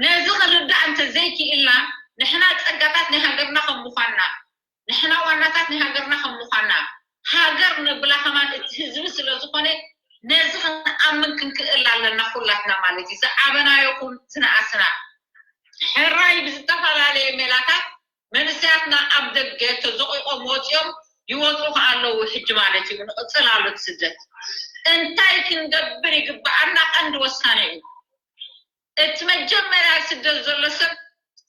ነዚ ክርዳእ እንተዘይክኢልና ንሕና ፀጋታት ናይ ሃገርና ከም ምዃንና ንሕና ዋናታት ናይ ሃገርና ከም ምዃንና ሃገር ነብላ ከማን እቲ ህዝቢ ስለ ዝኾነ ነዚ ክንኣምን ክንክእል ኣለና ኩላትና ማለት እዩ። ዝዓበና ይኹን ዝነኣስና ሕራይ ብዝተፈላለየ ሜላታት መንእሰያትና ኣብ ደገ ተዘቂቖም ወፂኦም ይወፁ ከኣለዉ ሕጂ ማለት እዩ ንቕፅል ኣሎ እቲ ስደት። እንታይ ክንገብር ይግበኣና ቀንዲ ወሳኒ እዩ። እቲ መጀመርያ ስደት ዘሎ ሰብ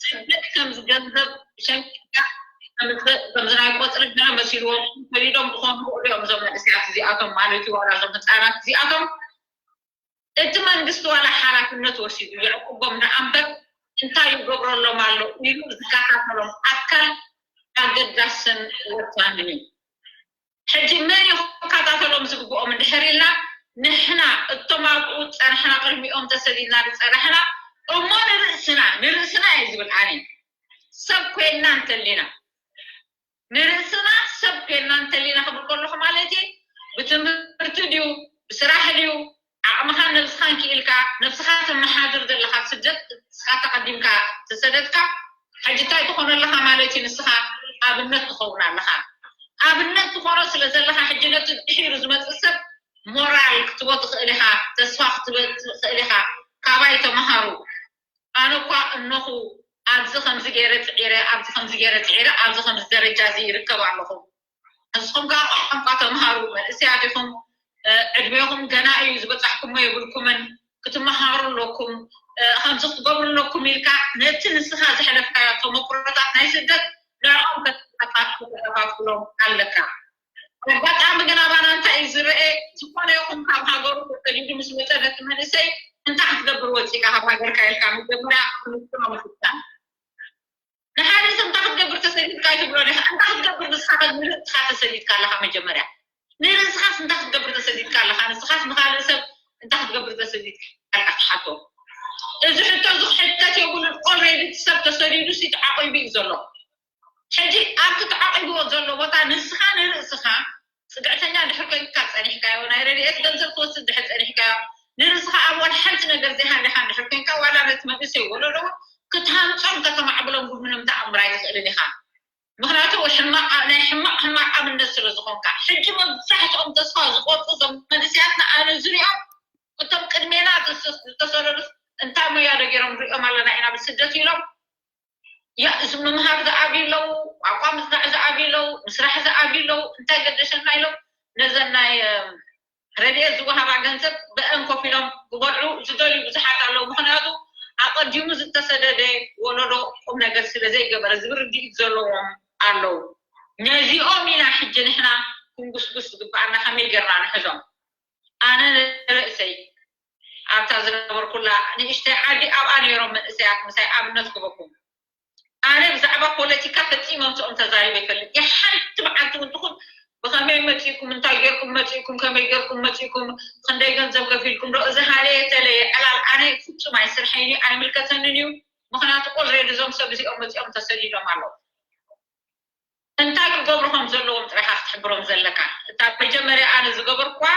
ስደት ከምዚ ገንዘብ ሸንኪካ ከምዚ ናይ ቆፅሪ ግና መሲልዎም ከሊዶም ክኾኑ ይኽእሉ እዮም እዞም መንእሰያት እዚኣቶም ማለት እዩ ዋላ እዞም ህፃናት እዚኣቶም እቲ መንግስቲ ዋላ ሓላፍነት ወሲዱ የዕቁቦም ደኣ እምበር እንታይ ይገብረሎም ኣሎ ኢሉ ዝከታተሎም ኣካል ኣገዳስን ወሳንን እዩ። ሕጂ መን እዩ ክከታተሎም ዝግብኦም እንድሕር ኢልና ንሕና እቶም ኣብኡ ዝፀናሕና ቅድሚኦም ተሰዲድና ዝፀናሕና እሞ ንርእስና ንርእስና እየ ዝብል ኣነ ሰብ ኮይንና እንተሊና ንርእስና ሰብ ኮይንና እንተሊና ክብል ከለኹ ማለት ብትምህርቲ ድዩ ብስራሕ ድዩ ዓቕምኻን ነብስኻን ክኢልካ ነብስኻ ተመሓድር ዘለኻ ስደት ንስኻ ተቐዲምካ ተሰደድካ ሕጂ እንታይ ትኾኖ ኣለኻ ማለት እዩ ንስኻ ኣብነት ትኸውን ኣለኻ ኣብነት ትኾኖ ስለ ዘለኻ ሕጂ ነቲ ድሒሩ ዝመፅእ ሰብ ሞራል ክትቦ ትኽእል ኢኻ ተስፋ ክትበ ትኽእል ኢኻ ካባይ ተምሃሩ ኣነ እኳ እነኹ ኣብዚ ከምዚ ገይረ ፅዒረ ኣብዚ ከምዚ ገይረ ፅዒረ ኣብዚ ከምዚ ደረጃ እዚ ይርከብ ኣለኹ ንስኹም ከዓ ቋንቋ ተምሃሩ መንእሰያት ኢኹም ዕድሜኹም ገና እዩ ዝበፃሕኩሞ የብልኩምን ክትመሃሩ ኣለኩም ከምዚ ክትገብሩ ኣለኩም ኢልካ ነቲ ንስኻ ዘሕለፍካዮ ተመክሮታት ናይ ስደት ንዕኦም ከተካፍሎም ኣለካ ኣጋጣሚ ግን ኣባና እንታይ እዩ ዝረአ ዝኾነ ይኹን ካብ ሃገሩ ተሰዲዱ ምስ መፀ ነቲ መንእሰይ እንታይ ክትገብር ወፂእካ ካብ ሃገርካ ኢልካ መጀመርያ ክንስኖ ምፍታን ንሓደ ሰብ እንታይ ክትገብር ተሰዲድካ ይትብሎ ዲኻ እንታይ ክትገብር ንስኻ ንርእስኻ ተሰዲድካ ኣለኻ መጀመርያ ንርእስኻስ እንታይ ክትገብር ተሰዲድካ ኣለኻ ንስኻስ ንኻልእ ሰብ እንታይ ክትገብር ተሰዲድካ ኣለካ ትሓቶ እዚ ሕቶ እዚ ክሕተት የብሉን ኦልሬዲ እቲ ሰብ ተሰዲዱ ሲ ተዓቂቡ እዩ ዘሎ ሕጂ ኣብቲ ተዓቂብዎ ዘሎ ቦታ ንስኻ ንርእስኻ ፅግዕተኛ ድሕር ኮይንካ ፀኒሕካዮ ናይ ረድኤት ገንዘብ ክወስድ ድሕር ፀኒሕካዮ ንርእስኻ ኣብ ዋላ ሓንቲ ነገር ዘይሃለኻ ድሕር ኮይንካ ዋላ ነቲ መንእሰይ ወለዶ ክትሃንፆም ከተማዕብሎም ብምንም ተኣምር ኣይትኽእልን ኢኻ ምክንያቱ ናይ ሕማቅ ሕማቅ ኣብነት ስለ ዝኾንካ ሕጂ መብዛሕትኦም ተስፋ ዝቆርጡ እዞም መንእሰያትና ኣነ ዝሪኦም እቶም ቅድሜና ዝተሰደዱስ እንታይ ሞያ ዶ ገይሮም ንሪኦም ኣለና ኢና ብስደት ኢሎም ምምሃር ዝኣብዩ ኣለዉ፣ ቋንቋ ምፅናዕ ዝኣብዩ ኣለዉ፣ ምስራሕ ዝኣብዩ ኣለዉ፣ እንታይ ገደሸና ኢሎም ነዘን ናይ ረድኤት ዝወሃባ ገንዘብ ብአን ኮፍ ኢሎም ክበልዑ ዝደልዩ ብዙሓት ኣለዉ። ምኽንያቱ ኣቐዲሙ ዝተሰደደ ወለዶ ቁም ነገር ስለ ዘይገበረ ዝብል ርድኢት ዘለዎም ኣለዉ። ነዚኦም ኢና ሕጂ ንሕና ክንጉስጉስ ዝግበኣና ከመይ ጌርና ንሕዞም። ኣነ ንርእሰይ ኣብታ ዝነበርኩላ ንእሽተይ ዓዲ ኣብኣ ነይሮም መንእሰያት ምሳይ ኣብነት ክበኩም ኣነ ብዛዕባ ፖለቲካ ፈፂመ ምስኦም ተዛሪበ ይፈልጥ እየ ሓንቲ መዓልቲ እውን ትኹን ብኸመይ መፂእኩም እንታይ ጌርኩም መፂእኩም ከመይ ጌርኩም መፂእኩም ክንደይ ገንዘብ ከፊልኩም ዶ እዚ ሃለየ ተለየ ዕላል ኣነ ፍፁም ኣይስርሐይን እዩ ኣይምልከተንን እዩ ምክንያቱ ኦልሬዲ እዞም ሰብ እዚኦም መፂኦም ተሰዲዶም ኣለዉ እንታይ ክገብሩ ከም ዘለዎም ጥራይካ ክትሕብሮም ዘለካ። እታ መጀመርያ ኣነ ዝገበርኩዋ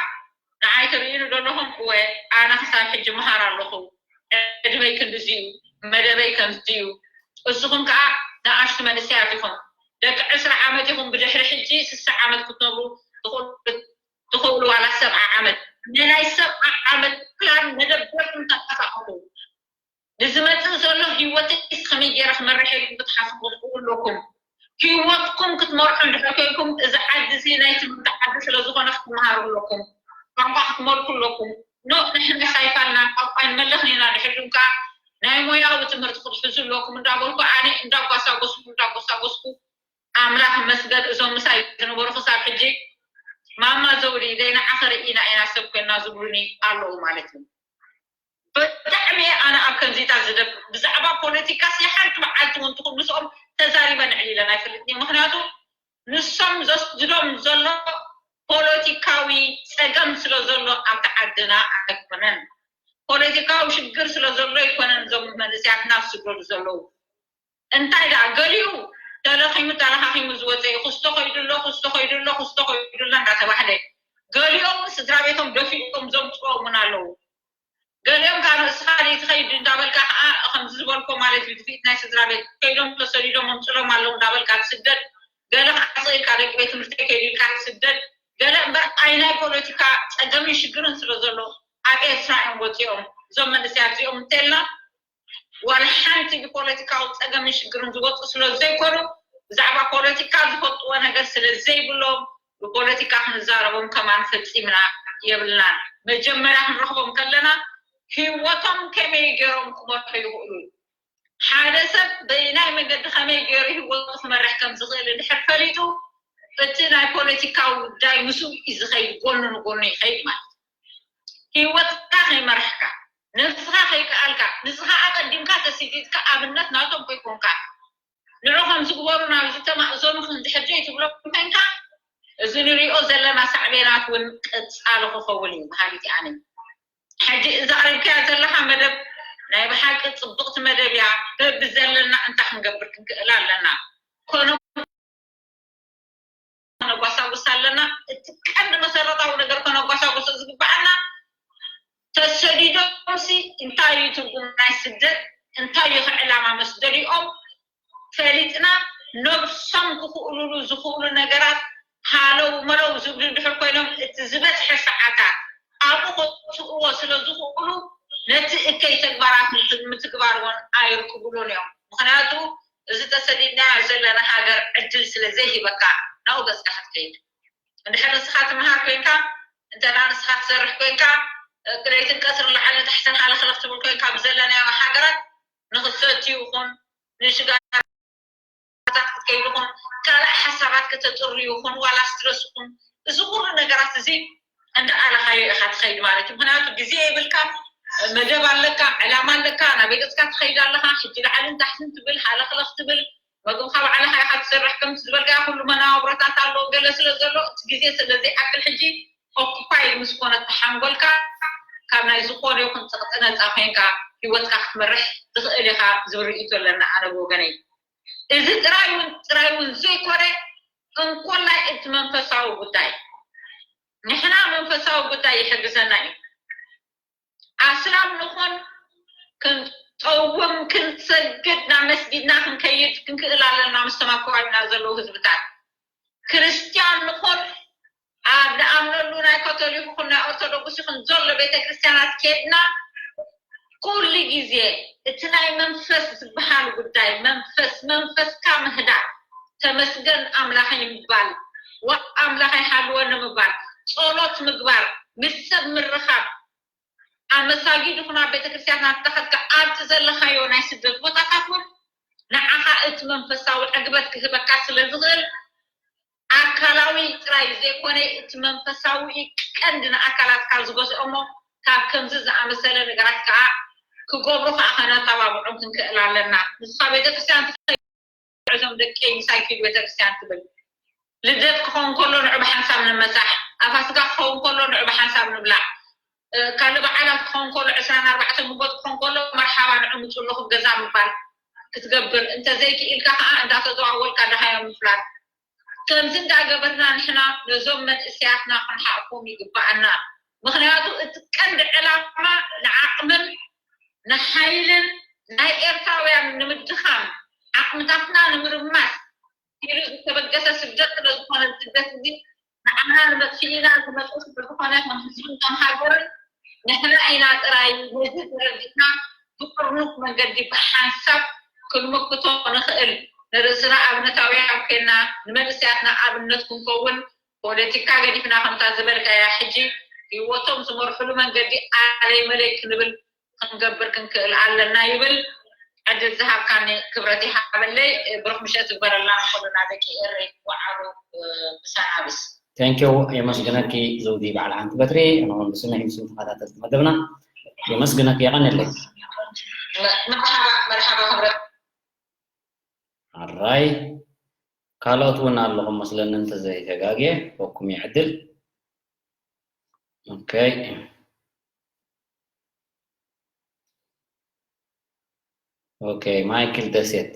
ንዓይ ትርእዩኒ ዘለኹም፣ እወ፣ ኣነ ክሳብ ሕጂ መሃር ኣለኹ። ዕድመይ ክንድዚ እዩ፣ መደበይ ከምዚ እዩ። እስኹም ከዓ ንኣሽቱ መንእሰያት ኢኹም። ደቂ ዕስራ ዓመት ኢኹም፣ ብድሕሪ ሕጂ ስሳ ዓመት ክትነብሩ ትኽእሉ፣ ትኽእሉ ዋላ ሰብዓ ዓመት። ንናይ ሰብዓ ዓመት ፕላን መደበርኩም ተንቀሳቐሱ። ንዝመጽእ ዘሎ ህይወትስ ከመይ ገይረ ክመርሕ ኢልኩም ክትሓስቡ ትኽእሉ ኣለኩም። ህይወትኩም ክትመርሑ እንድሕር ኮይንኩም፣ እዚ ዓዲ እዚ ናይ ትምህርቲ ዓዲ ስለ ዝኾነ ክትመሃሩ ኣለኩም። ቋንቋ ክትመልኩ ኣለኩም። ኖ፣ ንሕና ሳይፋልና ቋንቋ ንመለኽን ኢና። ድሕር ድማ ናይ ሞያዊ ትምህርቲ ክትሕዙ ኣለኩም እንዳበልኩ፣ ኣነ እንዳጓሳጎስኩ፣ እንዳጓሳጎስኩ፣ ኣምላኽ ይመስገን፣ እዞም ምሳይ ዝነበሩ ክሳብ ሕጂ፣ ማማ ዘውዲ፣ ደይ ንዓኺ ርኢና ኢና ሰብ ኮይንና ዝብሉኒ ኣለዉ ማለት እዩ። ብጣዕሚ ኣነ ኣብ ከምዚታት ዝደብ-፣ ብዛዕባ ፖለቲካስ ሓንቲ መዓልቲ እውን ትኹን ምስኦም ተዛሪበ ንዕሊለን ኣይፈልጥን እየ። ምኽንያቱ ንሶም ዘስድዶም ዘሎ ፖለቲካዊ ጸገም ስለ ዘሎ ኣብቲ ዓድና ኣይኮነን። ፖለቲካዊ ሽግር ስለ ዘሎ ኣይኮነን እዞም መንእሰያትና ዝስደዱ ዘለዉ። እንታይ ደኣ ገሊኡ ተለኺሙ ተለኻኺሙ ዝወፀ እዩ። ክስቶ ከይዱ ኣሎ፣ ክስቶ ከይዱ ኣሎ፣ ክስቶ ከይዱ ኣሎ እንዳተባህለ፣ ገሊኦም ስድራ ቤቶም ደፊኦም ዘምፅኦም እውን ኣለዉ። ገሊኦም ከዓ ንስኻ ዘይትኸይድ እንዳበልካ ከዓ ከምዚ ዝበልኮ ማለት እዩ፣ ድፊት ናይ ስድራ ቤት ከይዶም ተሰዲዶም ኣምፅሎም ኣለዉ እንዳበልካ ትስደድ። ገለ ከዓ ስቕ ኢልካ ደቂ ቤት ትምህርቲ ከይዱ ኢልካ ትስደድ። ገለ እምበር ኣይ ናይ ፖለቲካ ፀገምን ሽግርን ስለ ዘሎ ኣብ ኤርትራ እዮም ወፂኦም እዞም መንእሰያት እዚኦም እንተልና ዋላ ሓንቲ ብፖለቲካዊ ፀገምን ሽግርን ዝወፁ ስለ ዘይኮኑ ብዛዕባ ፖለቲካ ዝፈልጥዎ ነገር ስለ ዘይብሎም ብፖለቲካ ክንዛረቦም ከማን ፈፂምና የብልናን። መጀመርያ ክንረኽቦም ከለና ህይወቶም ከመይ ገይሮም ክመርሑ ይኽእሉ፣ ሓደ ሰብ በየናይ መገዲ ከመይ ገይሩ ህይወቱ ክመርሕ ከም ዝኽእል እንድሕር ፈሊጡ እቲ ናይ ፖለቲካዊ ጉዳይ ምስኡ እዩ ዝኸይድ፣ ጎኑ ንጎኑ ይኸይድ ማለት እዩ። ህይወትካ ከይመራሕካ፣ ነብስኻ ከይከኣልካ፣ ንስኻ ኣቐዲምካ ተሲዲድካ ኣብነት ናቶም ከይኮንካ፣ ንዑ ከምዚ ግበሩ ናብዚ ተማእዘኑ ክንድሕር ዘይትብሎም ኮይንካ፣ እዚ ንሪኦ ዘለና ሳዕቤናት እውን ቀጻሊ ክኸውን እዩ በሃሊት እየ ኣነ። ሕጂ እዛ ኣቕሪብካያ ዘለኻ መደብ ናይ ብሓቂ ጽብቕቲ መደብ እያ። በብዘለና እንታይ ክንገብር ክንክእል ኣለና። ኮነ ከነጓሳጉስ ኣለና። እቲ ቀንዲ መሰረታዊ ነገር ከነጓሳጉሶ ዝግበኣና፣ ተሰዲዶምሲ እንታይ እዩ ትርጉም ናይ ስደት፣ እንታይ እዩ ከ ዕላማ መስደዲኦም ፈሊጥና፣ ነብሶም ክኽእሉሉ ዝኽእሉ ነገራት ሃለው መለው ዝብሉ እንድሕር ኮይኖም፣ እቲ ዝበዝሐ ሰዓታት ኣብኡ ከጥፍእዎ ስለ ዝኽእሉ፣ ነቲ እከይ ተግባራት ምት-፣ ምትግባር እውን ኣይርክቡሉን እዮም። ምኽንያቱ እዚ ተሰዲድናዮ ዘለና ሃገር ዕድል ስለ ዘይሂበካ ናብኡ ገጽካ ክትከይድ። እንድሕር ንስኻ ትምሃር ኮይንካ፣ እንተ ደኣ ንስኻ ትሰርሕ ኮይንካ፣ ለይትን ቀትርን ላዕልን ታሕትን ሃለኽለኽ ትብል ኮይንካ፣ ብዘለናዮ ሃገራት ንኽትሰትዩ ይኹን፣ ንሽጋራ ክትከይዱ ይኹን፣ ካልእ ሓሳባት ከተጥርዩ ይኹን፣ ዋላ ስትረስ ይኹን፣ እዚ ኩሉ ነገራት እዚ እንዳኣለኻዮ ኢኻ ትኸይድ ማለት እዩ። ምኽንያቱ ግዜ የብልካ፣ መደብ ኣለካ፣ ዕላማ ኣለካ፣ ናበይ ገጽካ ትኸይድ ኣለኻ፣ ሕጂ ላዕልን ታሕትን ትብል፣ ሃለኽለኽ ትብል፣ መግብኻ ባዕልኻ ኢኻ ትሰርሕ፣ ከምቲ ዝበልካዮ ኩሉ መነባብሮታት ኣለዎ፣ ገለ ስለ ዘሎ፣ እቲ ግዜ ስለ ዘይኣክል ሕጂ ኦኩፓይድ ምስ ኮነ እታ ሓንጎልካ፣ ካብ ናይ ዝኾነ ይኹን ጸቕጢ ነጻ ኮይንካ ህይወትካ ክትመርሕ ትኽእል ኢኻ ዝብል ርእይቶ ኣለና ኣነ ብወገነይ። እዚ ጥራይ እውን፣ ጥራይ እውን ዘይኮነ፣ እንኮላይ እቲ መንፈሳዊ ጉዳይ፣ ንሕና መንፈሳዊ ጉዳይ ይሕግዘና እዩ። ኣስላም ንኾን፣ ክንጠውም፣ ክንሰግድ፣ ናብ መስጊድና ክንከይድ ክንክእል ኣለና፣ ምስቶም ኣብ ከባቢና ዘለዉ ህዝብታት። ክርስትያን ንኾን፣ ኣብ ንኣምነሉ ናይ ካቶሊክ ይኹን ናይ ኦርቶዶክስ ይኹን ዘሎ ቤተ ክርስትያናት ኬድና፣ ኩሉ ግዜ እቲ ናይ መንፈስ ዝበሃል ጉዳይ፣ መንፈስ፣ መንፈስካ ምህዳእ፣ ተመስገን ኣምላኸይ ምባል፣ ዋ ኣምላኸይ ሃልወኒ ምባል፣ ጸሎት ምግባር፣ ምስ ሰብ ምርኻብ፣ ኣብ መሳጊድ ይኹን ኣብ ቤተ ክርስትያን እናተኸድካ ኣብቲ ዘለኻዮ ናይ ስደት ቦታታት እውን ንዓኻ እቲ መንፈሳዊ ዕግበት ክህበካ ስለ ዝኽእል፣ ኣካላዊ ጥራይ ዘይኮነ እቲ መንፈሳዊ እዩ ቀንዲ ንኣካላትካ ዝገዝኦ እሞ፣ ካብ ከምዚ ዝኣመሰለ ነገራት ከዓ ክገብሩ ከዓ ከነተባብዖም ክንክእል ኣለና። ንስኻ ቤተክርስትያን ትኸይድ፣ እዞም ደቀይ ምሳይ ኪዱ ቤተክርስትያን ትብል፣ ልደት ክኸውን ከሎ ንዑ ብሓንሳብ ንመሳሕ፣ ኣብ ፋሲካ ክኸውን ከሎ ንዑ ብሓንሳብ ንብላዕ፣ እ፣ ካልእ በዓላት ክኸውን ከሎ፣ ዕስራን ኣርባዕተን ግንቦት ክኸውን ከሎ መርሓባ ንዑ ምጹ ኣለኹም ገዛ ምባል ክትገብር፣ እንተዘይክኢልካ ከዓ እንዳተዘዋወርካ ደሃዮም ምፍላጥ። ከምዚ እንዳገበርና ንሕና ነዞም መንእሰያትና ክንሓቁም ይግባኣና። ምኽንያቱ እቲ ቀንዲ ዕላማ ንዓቕምን ንሓይልን ናይ ኤርትራውያን ንምድኻም፣ ዓቕምታትና ንምርማስ ኢሉ ዝተበገሰ ስደት ስለ ዝኾነ፣ ስደት እዚ ንዓና ንመጥፍኢና ዝመፀ ስለ ዝኾነ፣ ከም ህዝብን ከም ሃገርን ንሕና ኢና ጥራይ ነዚ ተረዲእና ብጥርኑፍ መንገዲ ብሓንሳብ ክንምክቶ ንኽእል። ንርእስና ኣብነታውያን ኮይና፣ ንመንእሰያትና ኣብነት ክንከውን፣ ፖለቲካ ገዲፍና፣ ከምታ ዝበልካያ ሕጂ ህይወቶም ዝመርሕሉ መንገዲ ኣለይ መለይ ክንብል ክንገብር ክንክእል ኣለና ይብል። ዕድል ዝሃብካኒ ክብረት ይሃበለይ። ብሩኽ ምሸት ይግበረልና ንኹልና ደቂ ኤረይ። ወዓሉ ብሰናብስ። Thank you። የመስግነኪ ዘውዲ በዓል ሓንቲ በትሪ። ንኹም ብስነ ይምስሉ ተኸታተልቲ መደብና የመስግነኪ። የቐንለይ። መርሓባ መርሓባ ክብረት። ኣራይ ካልኦት እውን ኣለኹም መስለኒ እንተዘይተጋግየ። በኩም ይዕድል። ኦኬ። ኦኬ፣ ማይክል ደሴት።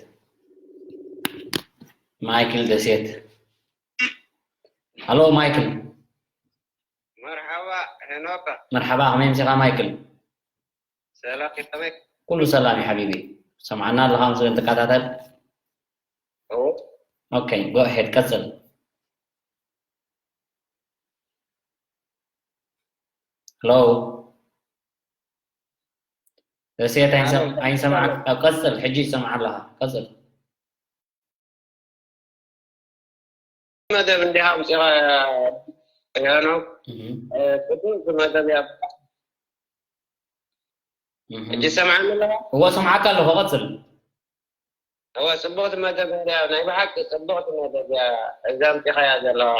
ማይክል ደሴት። ሃሎ ማይክል። መርሓባ ሄኖካ። መርሓባ፣ ከመይ ምሲኻ ማይክል? ሰላም ከመይ? ኩሉ ሰላም እዩ ሓቢቢ። ሰምዓና ኣለኻ መስለኒ ትከታተል? እዎ። ኦኬ፣ go ahead፣ ቀጽል። ሃሎ ደሴት፣ ኣይንሰም- ኣይንሰምዓክ። ኣብ ቀጽል፣ ሕጂ ይሰምዓ ኣለኻ። ቀጽል። መደብ እንዲኻ ኣምፂኻ ያኖ እህ፣ ቅዱስ መደብ እያ። እህ። ሕጂ ሰምዓኒ ኣለኻ? እወ፣ ሰምዓካ ኣለኹ። ቀጽል። እወ፣ ጽቡቕቲ መደብ እያ። ናይ ብሓቂ ጽቡቕቲ መደብ እያ። እዛ ኣምፂኻያ ዘለኻ።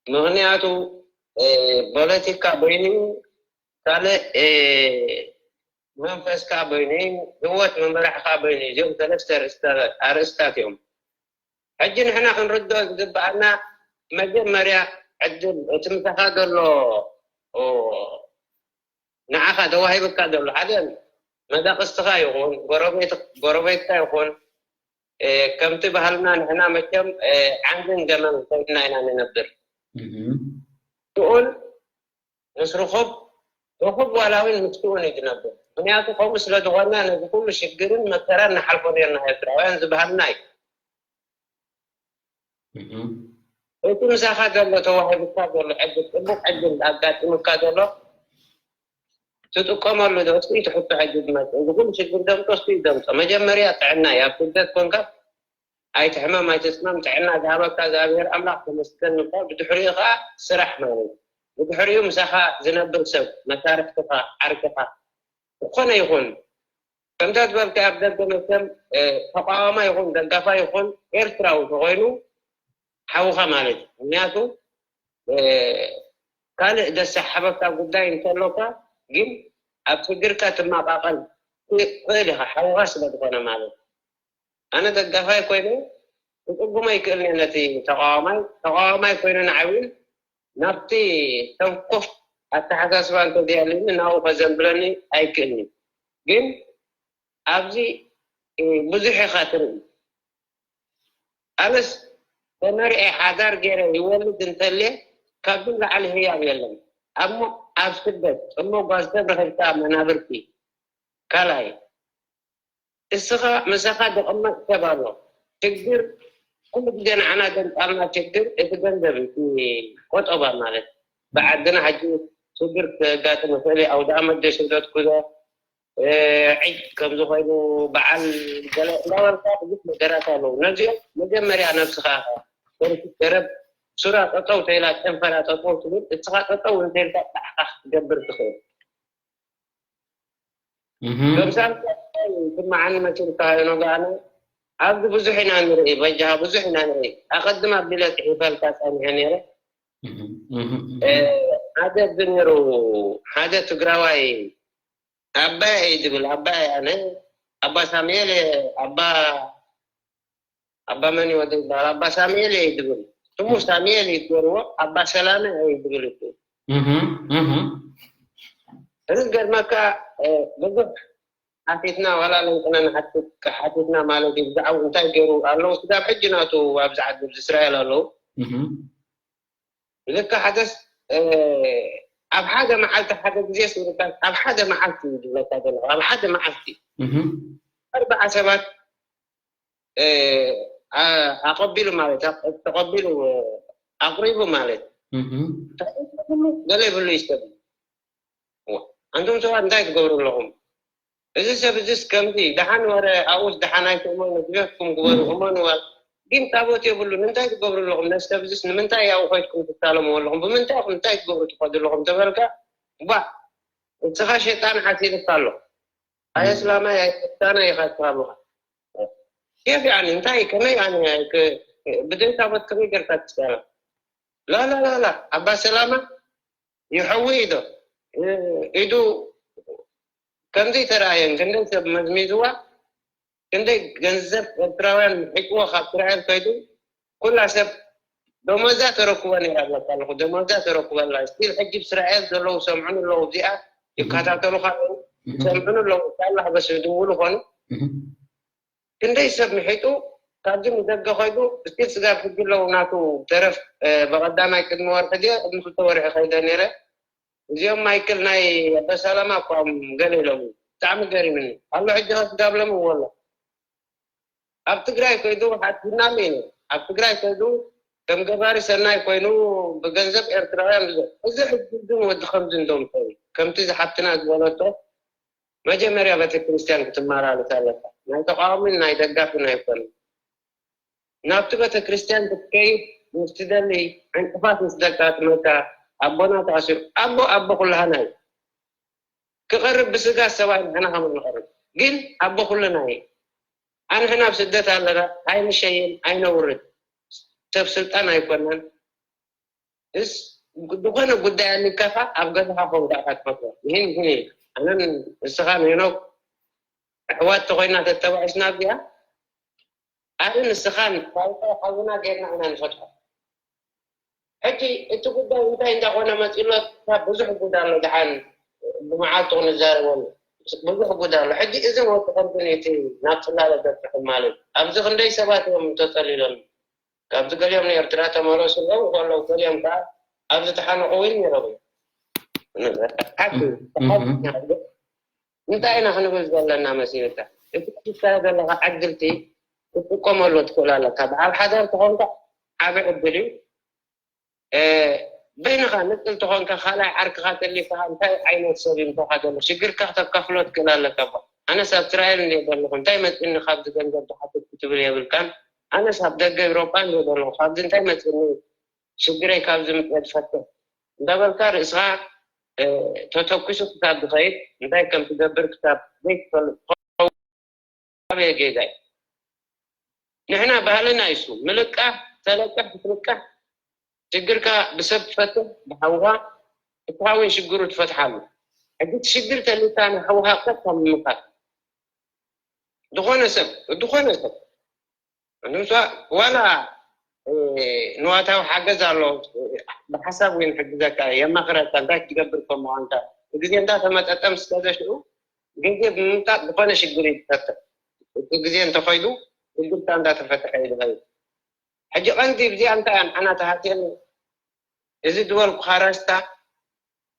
ምኽንያቱ፣ እ፣ ፖለቲካ በይኑ እዩ፣ ካልእ፣ እ፣ መንፈስ ከኣ በይኑ እዩ፣ ህይወት ምምራሕ ከኣ በይኑ እዩ። እዚኦም ሰለስተ ኣርእስታ-፣ ኣርእስታት እዮም። ሕጂ ንሕና ክንርድኦ ዝግብኣና፣ መጀመርያ ዕድል እቲ ምሳኻ ዘሎ፣ ኦ፣ ንዓኻ ተዋሂብካ ዘሎ ሓደ መዳቕስትኻ ይኹን፣ ጎረቤት-፣ ጎረቤትካ ይኹን፣ እ፣ ከምቲ ባህልና ንሕና መቸም፣ እ፣ ዓንድን ገመን ኮይንና ኢና ንነብር። እህ። ስኡን ምስ ርኹብ፣ ርኹብ ዋላ እውን ምስ ስኡን እዩ ዝነብር። ምኽንያቱ ከምኡ ስለ ዝኾንና ነዚ ኩሉ ሽግርን መከራን ንሓልፎ ነርና ኤርትራውያን፣ እዚ ባህልና እዩ። እህ። እቲ ምሳኻ ዘሎ ተዋሂቡካ ዘሎ ዕድል፣ ጽቡቕ ዕድል ኣጋጢሙካ ዘሎ ትጥቀመሉ ዶ? እስኪ እቲ ሕቶ ሕጂ ዝመጽእ፣ እዚ ኩሉ ሽግር ዘምጾ እስኪ እዩ ዘምጾ። መጀመርያ ጥዕና እዩ። ኣብ ስደት ኮንካ ኣይትሕመም ኣይትጽመም፣ ጥዕና ዝሃበካ እግዚኣብሔር ኣምላኽ ተመስገን ምባል፣ ብድሕሪኡ ከኣ ስራሕ ማለት እዩ። ብድሕሪኡ ምሳኻ ዝነብር ሰብ፣ መሳርሕትኻ፣ ዓርክኻ፣ ዝኾነ ይኹን፣ ከምታ ዝበልካ ኣብ ደገ መቸም፣ እ፣ ተቃዋማይ ይኹን ደጋፋይ ይኹን ኤርትራዊ ተኾይኑ ሓውኻ ማለት እዩ። ምኽንያቱ፣ እ፣ ካልእ ዘሰሓበካ ጉዳይ እንተሎካ ግን ኣብ ሽግርካ ትመቃቀል ትኽእል ኢኻ፣ ሓውኻ ስለ ዝኾነ ማለት እዩ። ኣነ ደጋፋይ ኮይነ ክጽጉሞ ኣይክእልን እየ ነቲ ተቃዋማይ፣ ተቃዋማይ ኮይነ ንዓይ እውን ናብቲ ተንኮፍ ኣተሓሳስባ እንተዘይኣልዩኒ ናብኡ ከዘንብለኒ ኣይክእልን እዩ። ግን ኣብዚ፣ እ፣ ብዙሕ ኢኻ ትርኢ። ኣነስ ተመርዔ ሓዳር ገይረ ይወልድ እንተልየ ካብዚ ንላዕሊ ህያብ የለን። ኣሞ ኣብ ስደት እሞ ጓል ሰብ ረኺብካ መናብርቲ ካልኣይ እስኻ ምሳኻ ዝቕመጥ ሰብ ኣሎ። ሽግር ኩሉ ግዜ ንዓና ዘምጻልና ሽግር እቲ ገንዘብ እዩ፣ እቲ ቆጠባ ማለት። ብዓድና ሕጂ ሽግር ከጋጥም ይኽእል እዩ። ኣውደ ኣመት ዶ ሽግረት ኩሎ፣ እ፣ ዒድ ከምዚ ኮይኑ በዓል ገለ እንዳበልካ ብዙሕ ነገራት ኣለዉ። ነዚኦም መጀመርያ ነብስኻ ገረብ ሱራ ጠጠው ተይላ ጨንፈራ ጠጠው ትብል፣ እስኻ ጠጠው እንተይልካ ጣዕካ ክትገብር ትኽእል። እህ። ከምሳም ትመዓኒ መሲልካ ኖጋነ ኣብዚ ብዙሕ ኢና ንርኢ፣ በጃኻ ብዙሕ ኢና ንርኢ። ኣቐድም ኣቢለ ጽሒፈልካ ጸኒሐ ነይረ። እህ፣ እህ፣ እህ። እ፣ ሓደ እዚ ነይሩ፣ ሓደ ትግራዋይ ኣባይ እዩ ዝብል፣ ኣባይ ኣነ፣ ኣባ ሳሙኤል፣ ኣባ፣ ኣባ መን እዩ ወዲ ዝበሃል? ኣባ ሳሙኤል እዩ ዝብል። ስሙ ሳሙኤል እዩ ገይርዎ፣ ኣባ ሰላመ እዩ ዝብል እሱ። እህ፣ እህ። እዚ ዝገርመካ፣ እ፣ ብዙሕ ሓቲትና ዋላ ለንቅነ ንሓትት ሓቲትና ማለት እዩ። ብዛዕባ እንታይ ገይሩ ኣለዉ ስጋብ ሕጂ ናቱ ኣብዚ ዓዲ ኣብዚ እስራኤል ኣለዉ። ልካ ሓደስ ኣብ ሓደ መዓልቲ ሓደ ግዜ ስብርታት ኣብ ሓደ መዓልቲ እዩ ዝብለካ ዘለኹ ኣብ ሓደ መዓልቲ ኣርባዓ ሰባት ኣቐቢሉ ማለት ተቐቢሉ ኣቕሪቡ ማለት ገለ ይብሉ ይስተብ። ኣንቱም ሰባት እንታይ ትገብሩ ኣለኹም? እዚ ሰብ እዚስ ከምዚ ደሓን ወረ ኣብኡስ ደሓን ኣይትእመኑ ድሌትኩም ግበሩ እመኑ። ግን ታቦት የብሉን እንታይ ትገብሩ ኣለኹም? ነዚ ሰብ እዚስ ንምንታይ ኣብኡ ኮይድኩም ትሳለምዎ ኣለኹም? ብምንታይ ኢኹም እንታይ ትገብሩ ትኸዱ ኣለኹም? ተበልካ ባ ንስኻ ሸይጣን ዓሲልካ ኣሎ። ኣየ እስላማይ ኣየ ክርስቲያናይ ኢኻ ትብሃሉኻ። ኬፍ ያኒ እንታይ ከመይ ኣነ ብደይ ታቦት ከመይ ጌርካ ትሳለም? ላላላላ ኣባ ሰላማ ይሐዊ ኢዶ ኢዱ ከምዚ ተረኣየን ክንደይ ሰብ መዝሚዝዋ ክንደይ ገንዘብ ኤርትራውያን ምሒጥዎ ካብ እስራኤል ከይዱ ኩላ ሰብ ደሞዛ ተረክቦ ነይራ ብለካ ኣለኹ ደሞዛ ተረክቦ ኣላ ስቲል ሕጂ ብእስራኤል ዘለዉ ሰምዑን ኣለዉ እዚኣ ይከታተሉካ ኣለዉ ሰምዑን ኣለዉ ኣላ በስ ድውሉ ኮኑ ክንደይ ሰብ ምሒጡ ካብዚ ንደገ ከይዱ ስቲል ስጋብ ሕጂ ኣለዉ ናቱ ተረፍ ብቐዳማይ ቅድሚ ወርሒ ድየ ቅድሚ ክልተ ወርሒ ከይደ ነይረ እዚኦም ማይክል ናይ ኣበሳላማ እኳ ገለ ኢሎም ብጣዕሚ ገሪምኒ ኣሎ ሕጂ ከስጋብ ለምን ወሎ ኣብ ትግራይ ከይዱ ሓድናሉ እዩ ኣብ ትግራይ ከይዱ ከም ገባሪ ሰናይ ኮይኑ ብገንዘብ ኤርትራውያን ብዙ እዚ ሕጂ ግን ወዲ ከምዚ እንዶም ኮይኑ ከምቲ ዝሓብትና ዝበለቶ መጀመርያ ቤተክርስትያን ክትመላለስ ኣለካ ናይ ተቃዋሚን ናይ ደጋፊን ኣይኮነ ናብቲ ቤተክርስትያን ክትከይድ ምስ ትደሊ ዕንቅፋት ምስ ደጋጥመካ ኣቦና ተኣሲሩ ኣቦ ኣቦ ኩላህና እዩ ክቐርብ ብስጋ ሰብኣይ ንሕና ከም ንቐርብ ግን ኣቦ ኩልና እዩ ኣንሕና ኣብ ስደት ኣለና ኣይንሸይን ኣይነውርድ ሰብ ስልጣን ኣይኮናን እስ ዝኾነ ጉዳይ ኣሊካኻ ኣብ ገዛኻ ኮንካ ኢኻ ትፈትዋ ይህን ይህን ኣነን ንስኻን ሄኖክ ኣሕዋት ተኾይና ተተባኢስና እዚኣ ኣነ ንስኻን ፋይታ ሓውና ጌርና ኢና ንፈትሖ ሕጂ እቲ ጉዳይ እንታይ እንዳኾነ መፂሎ ብዙሕ ጉዳ ኣሎ ድሓን ብመዓልቱ ክንዛረበሉ ብዙሕ ጉዳ ኣሎ ሕጂ እዚ ወዲ ከምዚ ነቲ ናብ ፅላለ በፅሑ ማለት ኣብዚ ክንደይ ሰባት እዮም ተፀሊሎም ካብዚ ገሊኦም ንኤርትራ ተመለሱ ኣለዉ ከለዉ ገሊኦም ከዓ ኣብዚ ተሓነቑ እውን ነይሮም እዮም ሓቂ እንታይ ኢና ክንብል ዘለና መሲልካ እቲ ክትካየ ዘለካ ዕድልቲ ክትጥቀመሉ ትኽእል ኣለካ በዓል ሓዳር ተኾንካ ዓብ ዕድል እዩ በይንኻ ንጥል ተኾንካ ካልኣይ ዓርክኻ ተሊፍካ እንታይ ዓይነት ሰብ እዩ ምኾንካ ዘሎ ሽግርካ ክተካፍሎ ትክእል ኣለካ ኣነስ ኣብ እስራኤል እንደ ዘለኹ እንታይ መፅኒ ካብዚ ገንዘብ ዝሓትት ክትብል የብልካን ኣነስ ኣብ ደገ ኤውሮጳ እንደ ዘለኹ ካብዚ እንታይ መፅኒ ሽግረይ ካብዚ ምፅእ ዝፈትሕ እንዳበልካ ርእስኻ ተተኩሱ ክሳብ ዝኸይድ እንታይ ከም ትገብር ክሳብ ዘይትፈልጥ ትኸውን ኣበየ ጌጋ እዩ ንሕና ባህልና ይሱ ምልቃሕ ተለቅሕ ክትልቅሕ ሽግርካ ብሰብ ትፈትሕ ብሓውኻ እቲ ሓውን ሽግሩ ትፈትሓሉ ሕጂ እቲ ሽግር ተሊካ ንሓውኻ ቀጥታ ምምካር ዝኾነ ሰብ ዝኾነ ሰብ ንምስዋ ዋላ ንዋታዊ ሓገዝ ኣሎ ብሓሳብ ወይ ንሕግዘካ የማኽረካ እንታይ ክትገብር ከም ምዃንካ ግዜ እንዳተመጠጠ ምስ ገዘ ሽኡ ግዜ ብምምጣጥ ዝኾነ ሽግር እዩ ዝፈትሕ እቲ ግዜ እንተኸይዱ ሽግርካ እንዳተፈትሐ እዩ ዝኸይድ ሕጂ ቀንዲ ብዚኣ እንታይ ኣንዓና ተሃትየኒ እዚ ዝበልኩኻ ረስታ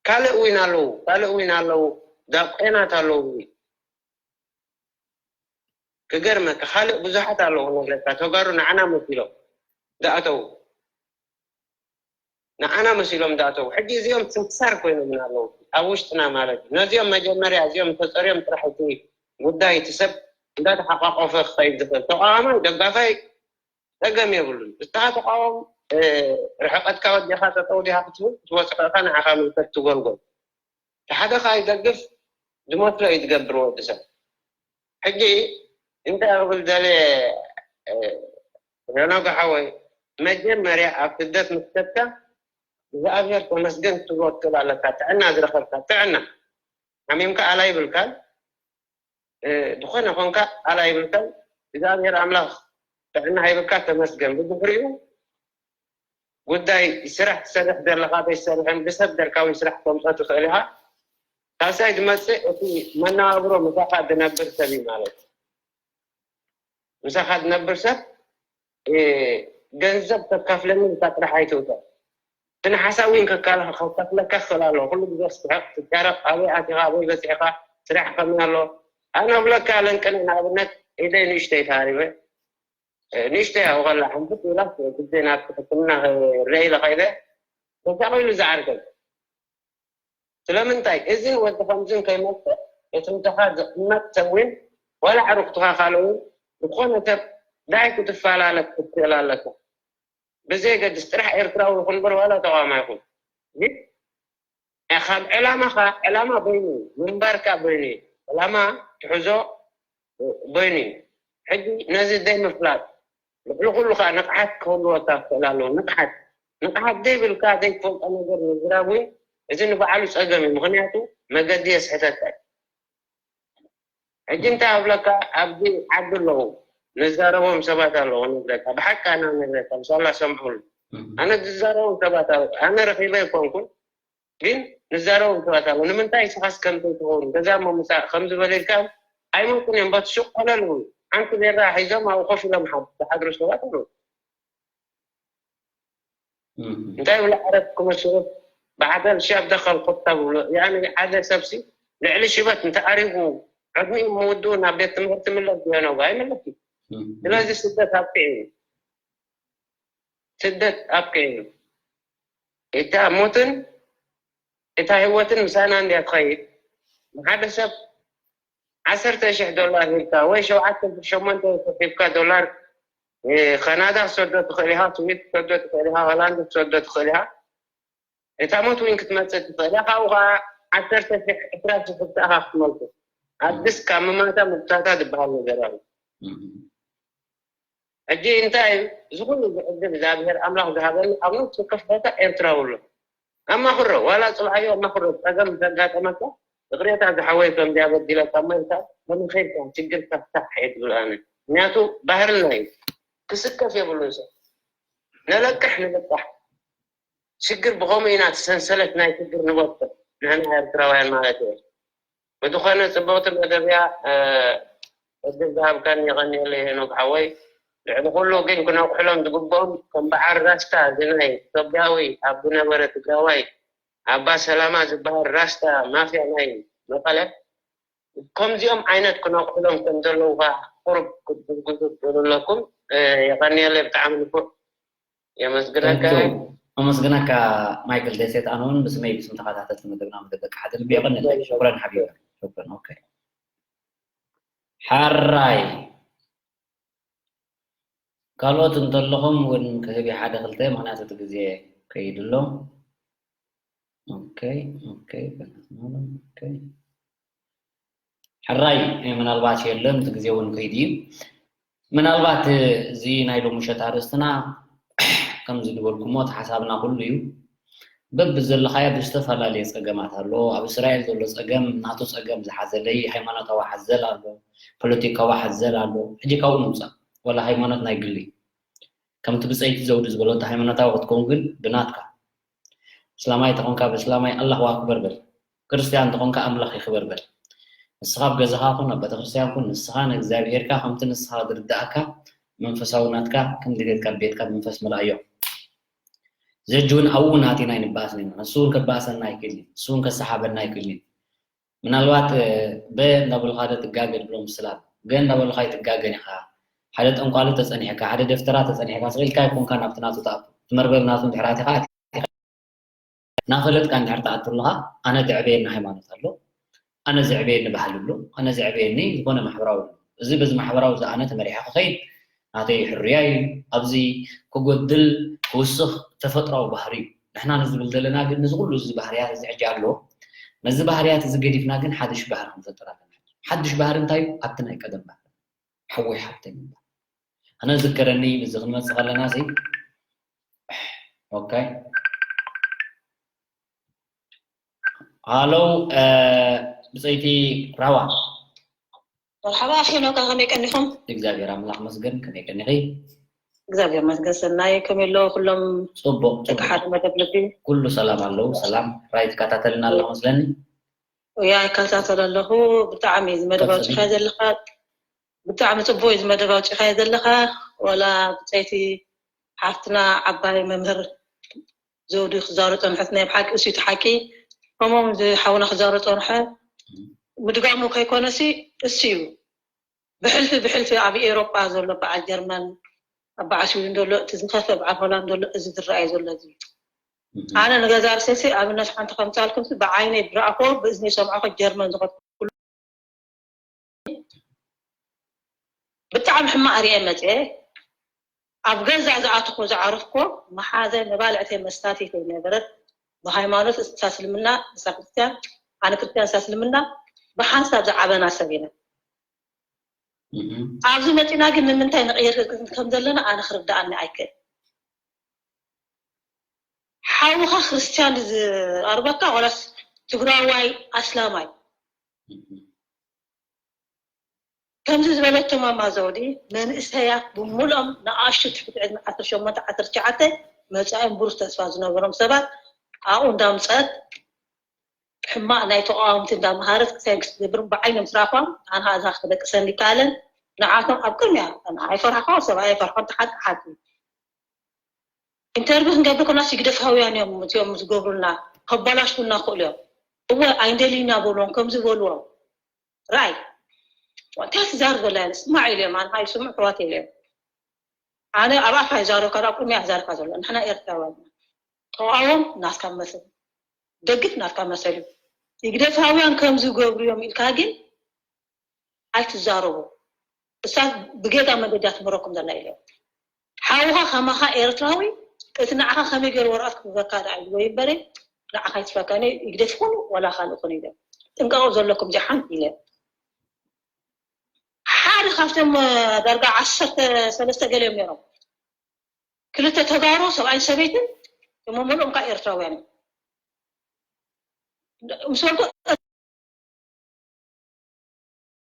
ካልእ ዊን ኣለዉ ካልእ ዊን ኣለዉ ዳቆናት ኣለዉ ክገርመካ ካልእ ብዙሓት ኣለዉ ነግረካ ተጋሩ ንዓና መሲሎም ዝኣተዉ ንዓና መሲሎም ዝኣተዉ ሕጂ እዚኦም ስንክሳር ኮይኖምን ኣለዉ ኣብ ውሽጥና ማለት እዩ ነዚኦም መጀመርያ እዚኦም ተፀርዮም ጥራሕ እቲ ጉዳይ እቲ ሰብ እንዳተሓቋቆፈ ክኸይድ ዝኽእል ተቃዋማይ ደጋፋይ ፀገም የብሉን። እስኻ ተቃወም፣ ርሕቀትካ ወዲኻ ጠጠው ዲኻ ክትብል ትወፅእ ከለካ ንዓኻ ምልከት ትጎልጎል። እቲ ሓደ ከዓ ይደግፍ ዝመስሎ እዩ ዝገብር ወዲ ሰብ። ሕጂ እንታይ ክብል ደልየ ሄኖክ ሓወይ፣ መጀመርያ ኣብ ስደት ምስ ከድካ እግዚኣብሔር ተመስገን ክትብሎ ትክእል ኣለካ። ጥዕና ዝረኸብካ ጥዕና ሓሚምካ ኣላ ይብልካን ዝኾነ ኾንካ ኣላ ይብልካን እግዚኣብሔር ኣምላኽ ጥዕና ሃይብካ ተመስገን ብድሕሪኡ ጉዳይ ስራሕ ትሰርሕ ዘለኻ ዘይትሰርሕን ብሰብ ገርካ እውን ስራሕ ተምፀ ትኽእል ኢኻ ካሳይ ዝመፅእ እቲ መነባብሮ ምሳኻ ዝነብር ሰብ እዩ ማለት እዩ። ምሳኻ ዝነብር ሰብ ገንዘብ ተካፍለኒ፣ እታ ጥራሕ ኣይትውሰድ። እቲ ንሓሳዊ እውን ከካፍለካ ክኽእል ኣለዎ። ኩሉ ግዜ ክትስሕቕ ትጫረቕ፣ ኣበይ ኣቲኻ ኣበይ በፂሕኻ፣ ስራሕ ከመይ ኣሎ። ኣነ እብለካ ለንቅነ ንኣብነት ኢደይ ንእሽተይ ተሃሪበ፣ ንእሽተይ ኣብኡ ከላ ሕንፍጥ ኢላ ግዜ ናብቲ ሕክምና ክረአ ኢለ ከይደ ተሳቒሉ ዝዓርከይ። ስለምንታይ እዚ ወዲ ከምዚ ከይመፅእ እቲ ምሳኻ ዝቕመጥ ሰብ እውን ዋላ ዕሩኽትኻ ካልእ እውን ዝኾነ ሰብ ዳይ ክትፈላለ ክትክእል ኣለካ። ብዘየገድስ ጥራሕ ኤርትራዊ ይኹን እምበር ዋላ ተቃዋማይ ይኹን ግን ካብ ዕላማኻ ዕላማ በይኑ እዩ፣ ምንባርካ በይኑ እዩ። ዕላማ ትሕዞ በይኑ እዩ። ሕጂ ነዚ ዘይምፍላጥ ልዕሊ ኩሉ ከዓ ንቕሓት ክህልወካ ክኽእል ኣለዎ። ንቕሓት ንቕሓት ዘይብልካ ዘይትፈልጦ ነገር ምዝራብ እውን እዚ ንባዕሉ ፀገም እዩ። ምኽንያቱ መገዲ የስሕተካ እዩ። ሕጂ እንታይ ኣብለካ ኣብዚ ዓዲ ኣለዉ ንዛረቦም ሰባት ኣለዉ ነግረካ ብሓቂ ኣና ነግረካ ብሳላ ሰምዑሉ ኣነ ዝዛረቦም ሰባት ኣለዉ ኣነ ረኺበ ኣይኮንኩን ግን ንዛረቦም ሰባት ኣለዉ ንምንታይ እስኻስ ከምዚ ትኸውን ገዛ ምምፃእ ከምዚ በለ ኢልካ ኣይመፁን እዮም በቲ ሱቅ ኮለል ይብሉ ሓንቲ ቤራ ሒዞም ኣብኡ ኮፍ ኢሎም ሓ- ዝሓድሩ ሰባት ኣለዉ እንታይ ብላ ዓረብ ክመስሉ ብዓደል ሻብ ደኸል ኮታ ብሎ ያኒ ሓደ ሰብሲ ልዕሊ ሽበት እንተኣሪጉ ዕድሚኡ ምውድኡ ናብ ቤት ትምህርቲ ምለስ ዝሆነው ኣይምለስን ስለዚ ስደት ኣብቅዕ እዩ ስደት ኣብቅዕ እዩ እታ ሞትን እታ ህይወትን ምሳና እንድያ ትኸይድ ንሓደ ሰብ ዓሰርተ ሽሕ ዶላር ሂብካ ወይ ሸውዓተ ሸሞንተ ሽሕ ሂብካ ዶላር ካናዳ ክትሰዶ ትኽእል ኢኻ፣ ስዊድ ክትሰዶ ትኽእል ኢኻ፣ ሆላንድ ክትሰዶ ትኽእል ኢኻ። እታ ሞት እውን ክትመፅእ ትኽእል እያ። ካብኡ ከዓ ዓሰርተ ሽሕ ዕስራ ሽሕ እትኣኻ ክትመልሱ ኣድስ ካብ ምማታ ምብታታ ዝበሃል ነገር ኣሎ። ሕጂ እንታይ እዩ እዚ ኩሉ ዝዕድል እግዚኣብሔር ኣምላኽ ዝሃበኒ ኣብ ነፍሲ ወከፍ ቦታ ኤርትራዊ ኣሎ ኣማኽሮ ዋላ ፅልዓዮ ኣማኽሮ ፀገም ዘጋጠመካ ይቕሬታ ዝሓወይ ከምዚኣ በዲለካ እሞ ኢልካ ተመኺርካ ችግርካ ፍታሕ እየ ዝብል ኣነ ምክንያቱ ባህልና እዩ ክስከፍ የብሉን ሰብ ነለቅሕ ንልቃሕ ሽግር ብኸምኡ ኢና እቲ ሰንሰለት ናይ ሽግር ንበጥሕ ንሕና ኤርትራውያን ማለት እየ ብዝኾነ ፅብቕቲ መደብ እያ ዕድል ዝሃብካኒ የቐንየለይ ሄኖክ ሓወይ ልዕሊ ኩሉ ግን ክነቑሕሎም ዝግብኦም ከም በዓል ራስታ እዚ ናይ ኢትዮጵያዊ ኣብ ዝነበረ ትግራዋይ ኣባ ሰላማ ዝበሃል ራስታ ማፍያ ናይ መቐለ ከምዚኦም ዓይነት ክነቑሕሎም ከም ዘለዉ ከዓ ቁሩብ ክትድግዙ ትኽእሉ ኣለኩም የቐንየለይ ብጣዕሚ ንፉዕ የመስግነካ ኣመስግነካ ማይክል ደሴት ኣነ እውን ብስመይ ብስም ተኸታተልቲ መደብና መደብ ደቂ ሓደ ልቢ የቐንለይ ሽኩረን ሓቢበ ሽኩረን ኦኬ ሓራይ ካልኦት እንተለኹም እውን ክህብ ሓደ ክልተ ምክንያቱ እቲ ግዜ ከይድ ኣሎ ኦኬ ኦኬ ሕራይ ምናልባት የለን እቲ ግዜ እውን ከይድ እዩ ምናልባት እዚ ናይ ሎሚ ምሸት ኣርእስትና ከምዚ ዝበልኩሞ እቲ ሓሳብና ኩሉ እዩ በብዘለኻዮ ብዝተፈላለየ ፀገማት ኣሎ ኣብ እስራኤል ዘሎ ፀገም ናቱ ፀገም ዝሓዘለይ ሃይማኖታዊ ሓዘል ኣሎ ፖለቲካዊ ሓዘል ኣሎ ሕጂ ካብኡ ንውፃእ ወላ ሃይማኖት ናይ ግሊ ከምቲ ብፀይቲ ዘውዲ ዝበሎ እንተ ሃይማኖታዊ ክትከውን ግን ብናትካ እስላማይ ተኾንካ ብእስላማይ ኣላሁ ኣክበር በል ክርስትያን ተኾንካ ኣምላኽ ይኽበር በል ንስኻ ኣብ ገዛኻ ኩን ኣብ ቤተክርስትያን ኩን ንስኻ ንእግዚኣብሄርካ ከምቲ ንስኻ ዝርዳእካ መንፈሳዊ ናትካ ከም ድሌትካ ቤትካ ብመንፈስ ምልኣዮ ዘጅ እውን ኣብኡ ናቲና ይንባእስ ነና ንሱ እውን ከባእሰና ኣይክእል እዩ ንሱ እውን ከሰሓበና ኣይክእል እዩ ምናልባት በ እንዳበልኻ ዶ ትጋገ ድብሎ ምስላ ገ እንዳበልኻ ኣይትጋገን ኢኻ ሓደ ጠንቋሊ ተፀኒሕካ ሓደ ደፍተራ ተፀኒሕካ ስቕ ኢልካ ኣይኮንካ ናብቲ ናቱ ትኣቱ እቲ መርበብ ናቱ እንድሕር ኣቲኻ ኣቲኻ እናፈለጥካ እንድሕር ትኣቱ ኣለኻ ኣነ ዘዕበየኒ ሃይማኖት ኣሎ ኣነ ዘዕበየኒ ባህሊ ኣሎ ኣነ ዘዕበየኒ ዝኾነ ማሕበራዊ ኣሎ እዚ በዚ ማሕበራዊ እዚ ኣነ ተመሪሐ ክኸይድ ናተይ ሕሩያ እዩ ኣብዚ ክጎድል ክውስኽ ተፈጥራዊ ባህሪ እዩ ንሕና ንዝብል ዘለና ግን ንዚ ኩሉ እዚ ባህርያት እዚ ሕጂ ኣሎ ነዚ ባህርያት እዚ ገዲፍና ግን ሓድሽ ባህሪ ክንፈጥር ኣለና ሓድሽ ባህሪ እንታይ እዩ ኣብቲ ናይ ቀደም ባህሪ ሓወይ ሓብተይ ምባል ኣነ ዝከረኒ እዚ ክንመፅእ ከለና ሲ ኦካይ ሃሎ ብፀይቲ ራዋ መርሓባ ኣኺ ኖካ ከመይ ቀኒኹም እግዚኣብሔር ኣምላኽ መስገን ከመይ ቀኒኺ እግዚኣብሔር መስገን ሰናይ ከመይ ኣለዉ ኩሎም ፅቡቅ ደቂ ሓደ መደብ ልቢ ኩሉ ሰላም ኣለዉ ሰላም ራይ ትከታተልና ኣለኹ መስለኒ ያ ይከታተሎ ኣለኹ። ብጣዕሚ እዩ ዝመደብ ኣውፂኻዮ ዘለኻ። ብጣዕሚ ፅቡቅ እዩ ዝመደብ ኣውፂኻዮ ዘለኻ። ወላ ብፀይቲ ሓፍትና ዓባይ መምህር ዘውዲ ክዛሩ ፀንሐት ናይ ብሓቂ እሱ እቲ ሓቂ። ከምኦም ዝሓውና ክዛሩ ፀንሐ ምድጋሙ ከይኮነሲ እሱ እዩ። ብሕልፊ ብሕልፊ ኣብ ኤሮጳ ዘሎ በዓል ጀርመን ኣብ በዓል ስዊድን ዘሎ እቲ ዝኸፈ በዓል ሆላንድ ዘሎ እዚ ዝረኣዩ ዘሎ እዚ ኣነ ንገዛ ርሴሲ ኣብነት ሓንቲ ከምፃልኩም ብዓይነይ ብረኣኮ ብእዝኒ ሰምዖ ጀርመን ዝኸ ብጣዕሚ ሕማቕ ርየ መፅአ ኣብ ገዛ ዝኣትኮ ዝዓረፍኮ መሓዘ መባልዕተ መስታቲት ነበረት ብሃይማኖት እሳ ስልምና እሳ ክርስትያን ኣነ ክርስትያን እሳ ስልምና ብሓንሳብ ዝዓበና ሰብ ኢና ኣብዚ መፂና ግን ንምንታይ ንቕይር ከም ዘለና ኣነ ክርዳኣኒ ኣይክእል ሓውኻ ክርስትያን ዝኣርበካ ወላስ ትግራዋይ ኣስላማይ ከምዚ ዝበለቶ ማማ ዘውዲ መንእሰያት ብምሉኦም ንኣሽቱ ትሕቲ ዕድሚ ዓሰርተ ሸሞንተ ዓሰርተ ትሽዓተ መጻኢኦም ብሩህ ተስፋ ዝነበሮም ሰባት ኣብኡ እንዳምፀት ሕማቕ ናይ ተቃወምቲ እንዳመሃረት ክሳይ ክትገብር ብዓይኖም ስራኳም ኣነ እዛ ክተደቅሰኒ ይከኣለን ንዓቶም ኣብ ቅድሚያ ኣይፈርሕኻ ሰብ ኣይፈርሖም ተሓቂ ሓቂ ኢንተርቪው ክንገብር ከና ሲግደፋውያን እዮም እዚኦም ዝገብሩልና ከበላሽውና ክእሉ እዮም እወ ኣይንደልይና በልዎም ከምዚ በልዎም ራይ እንታይ ትዛር ዘላ ስማዕ ኢልዮም ኣንካ ይስምዑ ሕዋት ኢልዮም ኣነ ኣብ ኣፋ ይዛረብካ ኣብ ቅድሚያ ይዛረብካ ዘሎ ንሕና ኤርትራውያን ተቃወም ናትካ መሰል ደግፍ ናትካ መሰል እዩ ይግደፋውያን ከም ዝገብሩ እዮም ኢልካ ግን ኣይትዛረቡ እሳት ብጌጋ መገዲ ትምረኩም ዘላ ኢለ ሓውኻ ከማኻ ኤርትራዊ እቲ ንዓኻ ከመይ ገይሩ ወረቐት ክህበካ ደኣ ኢሉ ወይ እምበረ ንዓኻ ይትፈከኒ ይግደፍ ይኹን ወላ ካልእ ይኹን ኢለ ጥንቀቑ ዘለኩም ዚሓን ኢለ ሓደ ካብቶም ዳርጋ ዓሰርተ ሰለስተ ገሊኦም ነይሮም ክልተ ተጋሩ ሰብኣይን ሰበይትን እሞ ምሉኦም ከዓ ኤርትራውያን እዮም ምስ በልኩ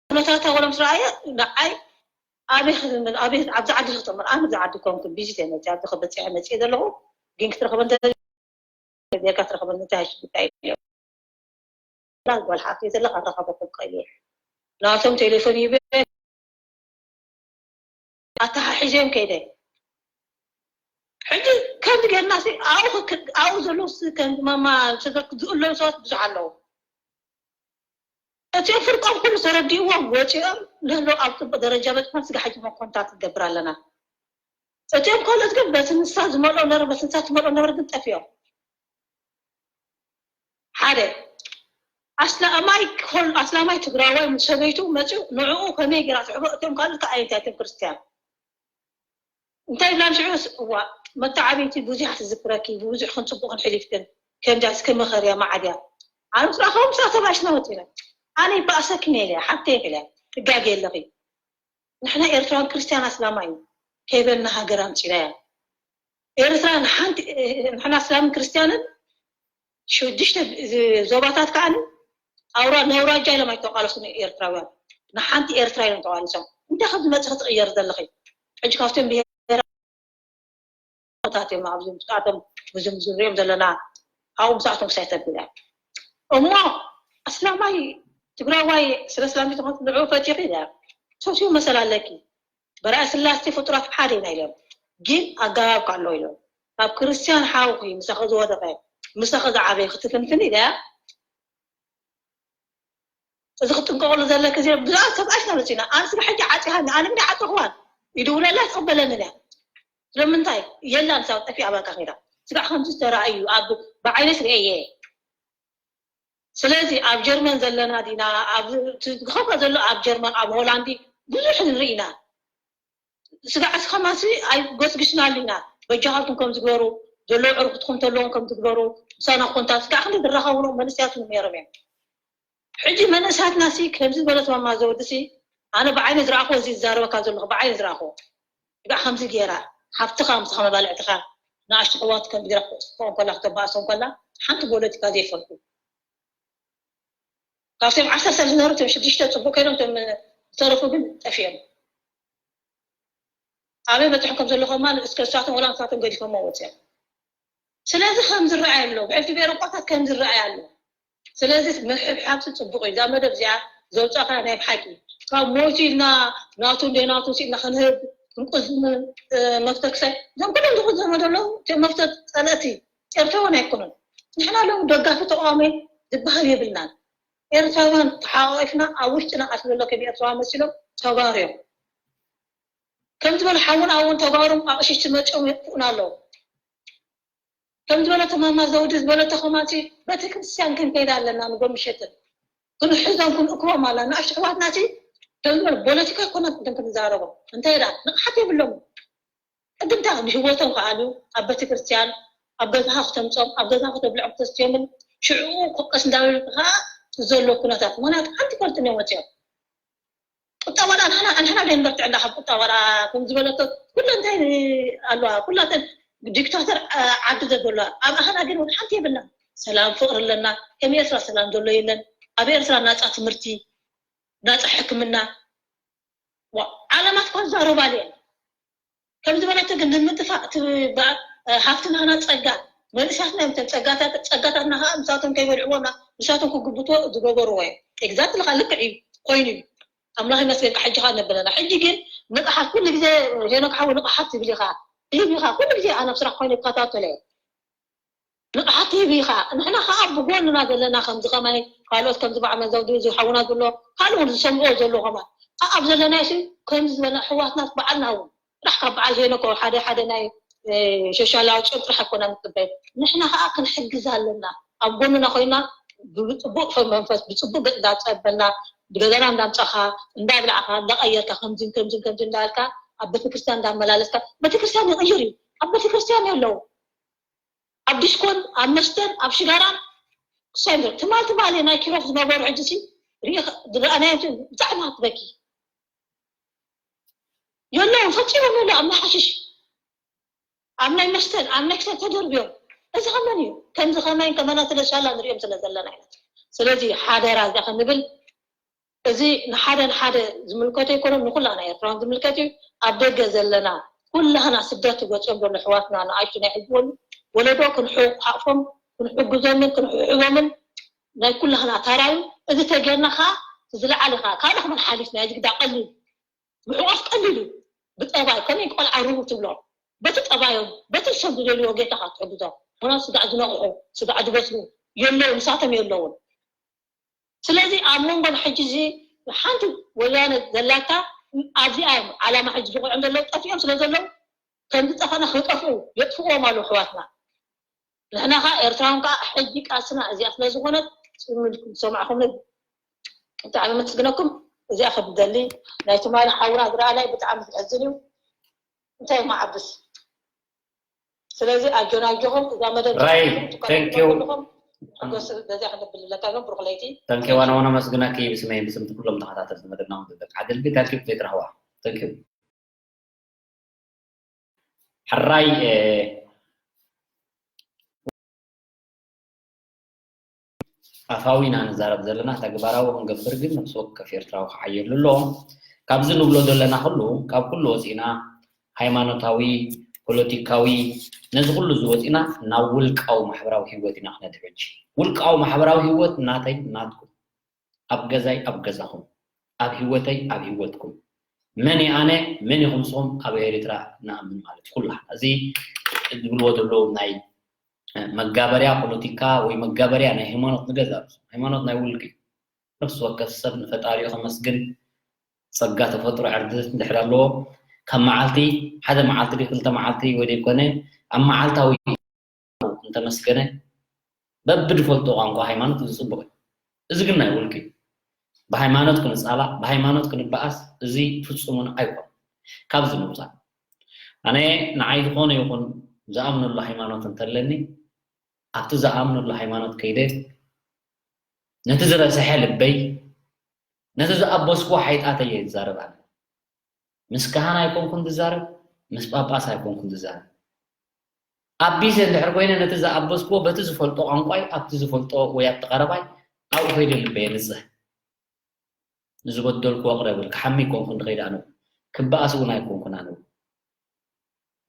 ኩነታታ ወላ ምስ ረኣየ ንዓይ ኣበይ ኣብዚ ዓዲ ክጥምር ኣነ ኣብዚ ዓዲ ኮንኩ ቢዚ ተመፂ ኣብዚ ክበፅሐ መፅእ ዘለኹ ግን ክትረኽበ እንተ ጌርካ ትረኽበኒ እንታይ ሽግር እንታይ እዩ ጓል ሓፍተይ ዘለካ ረኸበኩም ቀየ ናቶም ቴሌፎን ይበ ኣተሓሒዘዮም ከይደ ሕጂ ከምዚ ጌርና ኣብኡ ዘለዉ ከምዚ ማማ ዝእለዉ ሰባት ብዙሕ ኣለዉ እቲኦም ፍርቆም ኩሉ ተረዲእዎም ወፂኦም ንህሎ ኣብ ፅቡቅ ደረጃ በፅሖም ስጋ ሕጂ ኮንታክት ትገብር ኣለና እቲኦም ካልኦት ግን በቲ ንሳ ዝመልኦ ነረ በቲ ንሳ ትመልኦ ነበር ግን ጠፊኦም ሓደ ኣስላማይ ኣስላማይ ትግራዋይ ምስ ሰበይቱ መፅኡ ንዕኡ ከመይ ገይራ ትሕቦ እቶም ካልኦት ከዓይንታይቶም ክርስትያን እንታይ ይብላ ንሽዑ እዋ መተዓብይቲ ብዙሕ ትዝክረኪ ብብዙሕ ክንፅቡቕን ሕሊፍክን ከምዛ እስከ መኸርያ ማዓድያ ኣነ ምስራኸው ምሳ ተባሽና ወፂና ኣነ ይበኣሰክን ኢለ ሓብተ ኢለ ትጋገ ኣለኺ ንሕና ኤርትራን ክርስትያን ኣስላማ እዩ ከይበልና ሃገር ኣምፂና እያ ኤርትራ ንሓንቲ ንሕና ኣስላምን ክርስትያንን ሽዱሽተ ዞባታት ከዓ ኣውራ ነውራጃ ኢሎም ኣይተቃለሱን ኤርትራውያን ንሓንቲ ኤርትራ ኢሎም ተቃሊሶም እንታይ ከም ዝመፅእ ክትቅየር ዘለኺ ሕጂ ካብቶም ብሄራት እዮም ኣብዚ ምስኣቶም ብዙም ዝሪኦም ዘለና ኣብኡ ምስኣቶም ክሳይ ተቢላ እሞ ኣስላማይ ትግራዋይ ስለ ስላም ተኾን ንዕኡ ፈቲኺ ኢያ ሰብሲቡ መሰል ኣለኪ በራኢ ስላሴ ፍጡራት ሓደ ኢና ኢሎም ግን ኣገባብ ኣሎ ኢሎም ካብ ክርስትያን ሓውኺ ምሳኺ ዝወደቐ ምሳኺ ዝዓበየ ክትፍንፍን ኢለ እዚ ክትጥንቀቕሉ ዘለኪ እዚ ብዙሓት ተባእሽና መፂና ኣነ ስጋ ሕጂ ዓፂኻኒ ኣነ ምኒ ዓፀኽዋን ይድውለላ ትቕበለንን እያ ስለምንታይ የላን ሳብ ጠፊኣ በቃ ኸይዳ ስጋ ከምዚ ዝተረኣዩ ኣብ ብዓይነት ርእየ ስለዚ ኣብ ጀርመን ዘለና ዲና ዝኸፍኣ ዘሎ ኣብ ጀርመን ኣብ ሆላንዲ ብዙሕ ንርኢ ኢና ስጋዕ እስኸማሲ ኣይጎስግስናሉ ኢና በጃኻልኩም ከም ዝግበሩ ዘለዉ ዕርኩትኩም ተለዎም ከም ዝግበሩ ምሳና ኮንታ ስጋዕ ክንደ ዝራኸቡ መንስያት ነይሮም እዮም ሕጂ መንእሳትና ሲ ከምዚ ዝበለት ማማ ዘወድሲ ኣነ ብዓይነ ዝረኣኹ እዚ ዝዛረበካ ዘለኹ ብዓይነ ዝረኣኹ ስጋዕ ከምዚ ገይራ ሓፍትኻ ምሳኻ መባልዕትኻ ንኣሽቱ ሕዋት ከም ገይራ ክትስፎ እንከላ ክተባእሶ እንከላ ሓንቲ ፖለቲካ ዘይፈልጡ ካብቶም ዓሰርተ ዝነበሩ ቶም ሽዱሽተ ፅቡቅ ኮይኖም ቶም ዝተረፉ ግን ጠፊኦም ኣበይ በፅሑ ከም ዘለኹ ማ እስከ እሳቶም ወላ ንሳቶም ገዲፎሞ ወፅኦም ስለዚ ከም ዝረኣይ ኣሎ ብሕልፊ ቤረቋታት ከም ዝረኣይ ኣሎ ስለዚ ምሕብሓብሲ ፅቡቕ እዩ። እዛ መደብ እዚኣ ዘውፃእካ ናይ ብሓቂ ካብ ሞይቱ ኢልና ናቱ እንደ ናቱ ኢልና ክንህብ ክንቁዝም መፍተክሰ እዞም ኩሎም ዝቁዘሙ ዘለዉ መፍተ ፀለእቲ ኤርትራውያን ኣይኮኑን። ንሕና ሎም ደጋፊ ተቃዋሚ ዝበሃል የብልናን። ኤርትራውያን ተሓቋቂፍና ኣብ ውሽጥና ኣስበሎ ከም ኤርትራውያን መሲሎም ተጋሩ እዮም። ከም ዝበለ ሓውን ኣውን ተጋሩም ኣቕሽሽቲ መፂኦም የጥፍኡና ኣለዉ። ከም ዝበለቶ ማማ ዘውዲ ዝበለቶ ከማቲ ቤተክርስትያን ክንከይድ ኣለና። ንጎ ምሸትን ክንሕዞም ክንእክቦም ኣለና። ንኣሽቱ ኣሕዋትና እቲ ከም ዝበለ ፖለቲካ ኣይኮነን ቅድም ክንዛረቦም። እንታይ ዳ ንቕሓት የብሎም። ቅድምታ ብህይወቶም ከኣሉ ኣብ ቤተክርስትያን ኣብ ገዛኻ ክተምፆም ኣብ ገዛኻ ክተብልዖም ክተስትዮምን ሽዕኡ ኮቀስ እንዳበሉ ከዓ ዘሎ ኩነታት ምክንያቱ ሓንቲ ፈልጥን እዮም ወፂኦም። ቁጠባ ደኣ ንሕና ንሕና ደይ ንበርትዕ እንዳ ካብ ቁጠባ ደኣ ከም ዝበለቶ ኩሉ እንታይ ኣለዋ ኩላተን ዲክታተር ዓዲ ዘበለዋ ኣብ ኣህና ግን እውን ሓንቲ የብልና። ሰላም ፍቅሪ ኣለና። ከም ኤርትራ ሰላም ዘሎ የለን። ኣብ ኤርትራ ናፃ ትምህርቲ፣ ናፃ ሕክምና፣ ዓለማት እኳ ዝዛረባሉ እየን። ከም ዝበለቶ ግን ንምጥፋእ ሃፍትናና ፀጋ መንእሳትና እዮም። ጸጋታትና ከዓ ንሳቶም ከይበልዕዎና ንሳቶም ክግብቶ ዝገበርዎ እዮም። ኤግዛክትሊ ከዓ ልክዕ እዩ ኮይኑ እዩ። ኣምላኽ ይመስገን ከዓ ሕጂ ከዓ ነብለና። ሕጂ ግን ንቕሓት ኩሉ ግዜ ሄኖክ ሓዊ ንቕሓት ትብል ኢኻ። ይህብ ኢኻ ኩሉ ግዜ ኣነ ኣብ ስራሕ ኮይነ ይከታተሎ እየ። ንቕሓት ትህብ ኢኻ። ንሕና ከዓ ብጎንና ዘለና ከምዚ ከማይ ካልኦት ከምዚ በዓል መዛውዲ እዚ ሓውና ዘሎ ካልኦት ዝሰምዕዎ ዘሎ ከማን ኣብ ዘለናዮ ሲ ከምዚ ዝበለ ኣሕዋትና በዓልና እውን ጥራሕ ካብ በዓል ሄኖኮ ሓደ ሓደ ናይ ሸሻላ ኣውፅኦም ጥራሕ ኣይኮና ንፅበይ። ንሕና ከዓ ክንሕግዝ ኣለና። ኣብ ጎንና ኮይና ብፅቡቅ መንፈስ ብፅቡቅ ገፅ እንዳፀበልና ገዛና እንዳምፃኻ እንዳብላዕካ እንዳቀየርካ ከምዚን ከምዚን ከምዚ እንዳልካ ኣብ ቤተክርስትያን እንዳመላለስካ ቤተክርስትያን ይቅይር እዩ። ኣብ ቤተክርስትያን የለው ኣብ ዲስኮን ኣብ መስተን ኣብ ሽጋራን ክሳይ ትማል ትማል ናይ ኪሮስ ዝነበሩ ሕጂ ሲ ዝረኣናዮም ብጣዕሚ ክትበኪ የለውን ፈፂሞም የለ ኣብ ናይ ሓሽሽ ኣብ ናይ መስተን ኣብ ናይ ክሳይ ተደርብዮም እዚ ከመን እዩ ከምዚ ከማይን ከመና ስለሻላ ንሪኦም ስለ ዘለና ኢና። ስለዚ ሓደራ እዚኣ ክንብል እዚ ንሓደ ንሓደ ዝምልከቶ ኣይኮነን ንኩላና ኤርትራውያን ዝምልከት እዩ። ኣብ ደገ ዘለና ኩላህና ስደት ትገፅኦም ዘሎ ኣሕዋትና ንኣሽቱ ናይ ሕጂ ወሉ ወለዶ ክንሓቕፎም ክንሕግዞምን ክንሕሕቦምን ናይ ኩላህና ታራ እዩ። እዚ ተጌርና ከዓ ዝለዓለ ከዓ ካልእ ክመን ሓሊፍና እዚ ግዳ ቀሊል ምሕቋፍ ቀሊል እዩ። ብጠባይ ከመይ ቆልዓ ርቡ ትብሎ በቲ ጠባዮም በቲ ሰብ ዝደልዮ ጌታኻ ትሕግዞም። ምክንያቱ ስጋዕ ዝነቕሑ ስጋዕ ዝበስሉ የለውን ንሳቶም የለውን። ስለዚ ኣብ መንጎ ሕጂ እዚ ሓንቲ ወያነ ዘላታ ኣብዚኣ እዮም ዓላማ ሕጂ ዝቆዖም ዘለዉ ጠፊኦም ስለ ዘለዉ ከም ዝጠፈነ ክጠፍኡ የጥፍዎም ኣለዉ ኣሕዋትና። ንሕና ከዓ ኤርትራውን ከዓ ሕጂ ቃስና እዚኣ ስለ ዝኾነት ጽምልኩም ዝሰማዕኹም ብጣዕሚ መስግነኩም። እዚኣ ከብደሊ ናይ ትማሊ ሓውና ዝረኣናይ ብጣዕሚ ዝሕዝን እዩ። እንታይ ማዓብስ ስለዚ ኣጆና ኣጆኹም እዛ መደብ ራይ፣ ትከታተሉ thank you። ዘለኹም ሓጎስ በዚኣ ክነብል ኣለካ ኢሎም ብሩኽ ለይቲ። Thank you፣ ዋና ዋና መስግናኪ ብስመይ ብስምቲ ኩሎም ተኸታተልቲ መደብና እውን ዝብል ዓደልቢ thank you ዘይትረኽዋ thank you። ሕራይ ኣፋዊ ኢና ንዛረብ ዘለና ተግባራዊ ክንገብር ግን ነፍሲ ወከፍ ኤርትራዊ ክዓየሉ ኣለዎ። ካብዚ ንብሎ ዘለና ኩሉ ካብ ኩሉ ወፂና ሃይማኖታዊ፣ ፖለቲካዊ ነዚ ኩሉ እዚ ወፂና ናብ ውልቃዊ ማሕበራዊ ህይወት ኢና ክነድሕጅ። ውልቃዊ ማሕበራዊ ህይወት ናተይ ናትኩም፣ ኣብ ገዛይ ኣብ ገዛኹም፣ ኣብ ህይወተይ ኣብ ህይወትኩም፣ መን ኣነ መን ኢኹም ንስኹም ኣብ ኤርትራ ንኣምን ማለት ኩላ እዚ ዝብልዎ ዘለዉ ናይ መጋበርያ ፖለቲካ ወይ መጋበርያ ናይ ሃይማኖት ንገዛ ሃይማኖት ናይ ውልቂ ነፍሲ ወከፍ ሰብ ንፈጣሪኡ ከመስግን ጸጋ ተፈጥሮ ዕርድት እንድሕር ኣለዎ ካብ መዓልቲ ሓደ መዓልቲ ዲ ክልተ መዓልቲ ወይ ደይኮነ ኣብ መዓልታዊ እንተመስገነ በብድፈልጦ ቋንቋ ሃይማኖት እዚ ጽቡቕ እዩ። እዚ ግን ናይ ውልቂ እዩ። ብሃይማኖት ክንጻላእ ብሃይማኖት ክንበኣስ እዚ ፍጹምን ኣይኮን። ካብዚ ምውፃእ ኣነ ንዓይ ዝኾነ ይኹን ዝኣምነሉ ሃይማኖት እንተለኒ ኣብቲ ዝኣምነሉ ሃይማኖት ከይደ ነቲ ዝረስሐ ልበይ ነቲ ዝኣበስኩ ሓይጣተይ እየ ዝዛረብ ኣነ። ምስ ካህን ኣይኮንኩን ዝዛረብ፣ ምስ ጳጳስ ኣይኮንኩን ዝዛረብ። ኣቢሰ እንድሕር ኮይነ ነቲ ዝኣበስክዎ በቲ ዝፈልጦ ቋንቋይ ኣብቲ ዝፈልጦ ወይ ኣብቲ ቀረባይ ኣብኡ ከይደ ልበየ ንጽህ። ንዝበደልክዎ ቅረ ብል ክሓሚ ኣይኮንኩን ድኸይድ ኣነው ክበኣስ እውን ኣይኮንኩን ኣነው።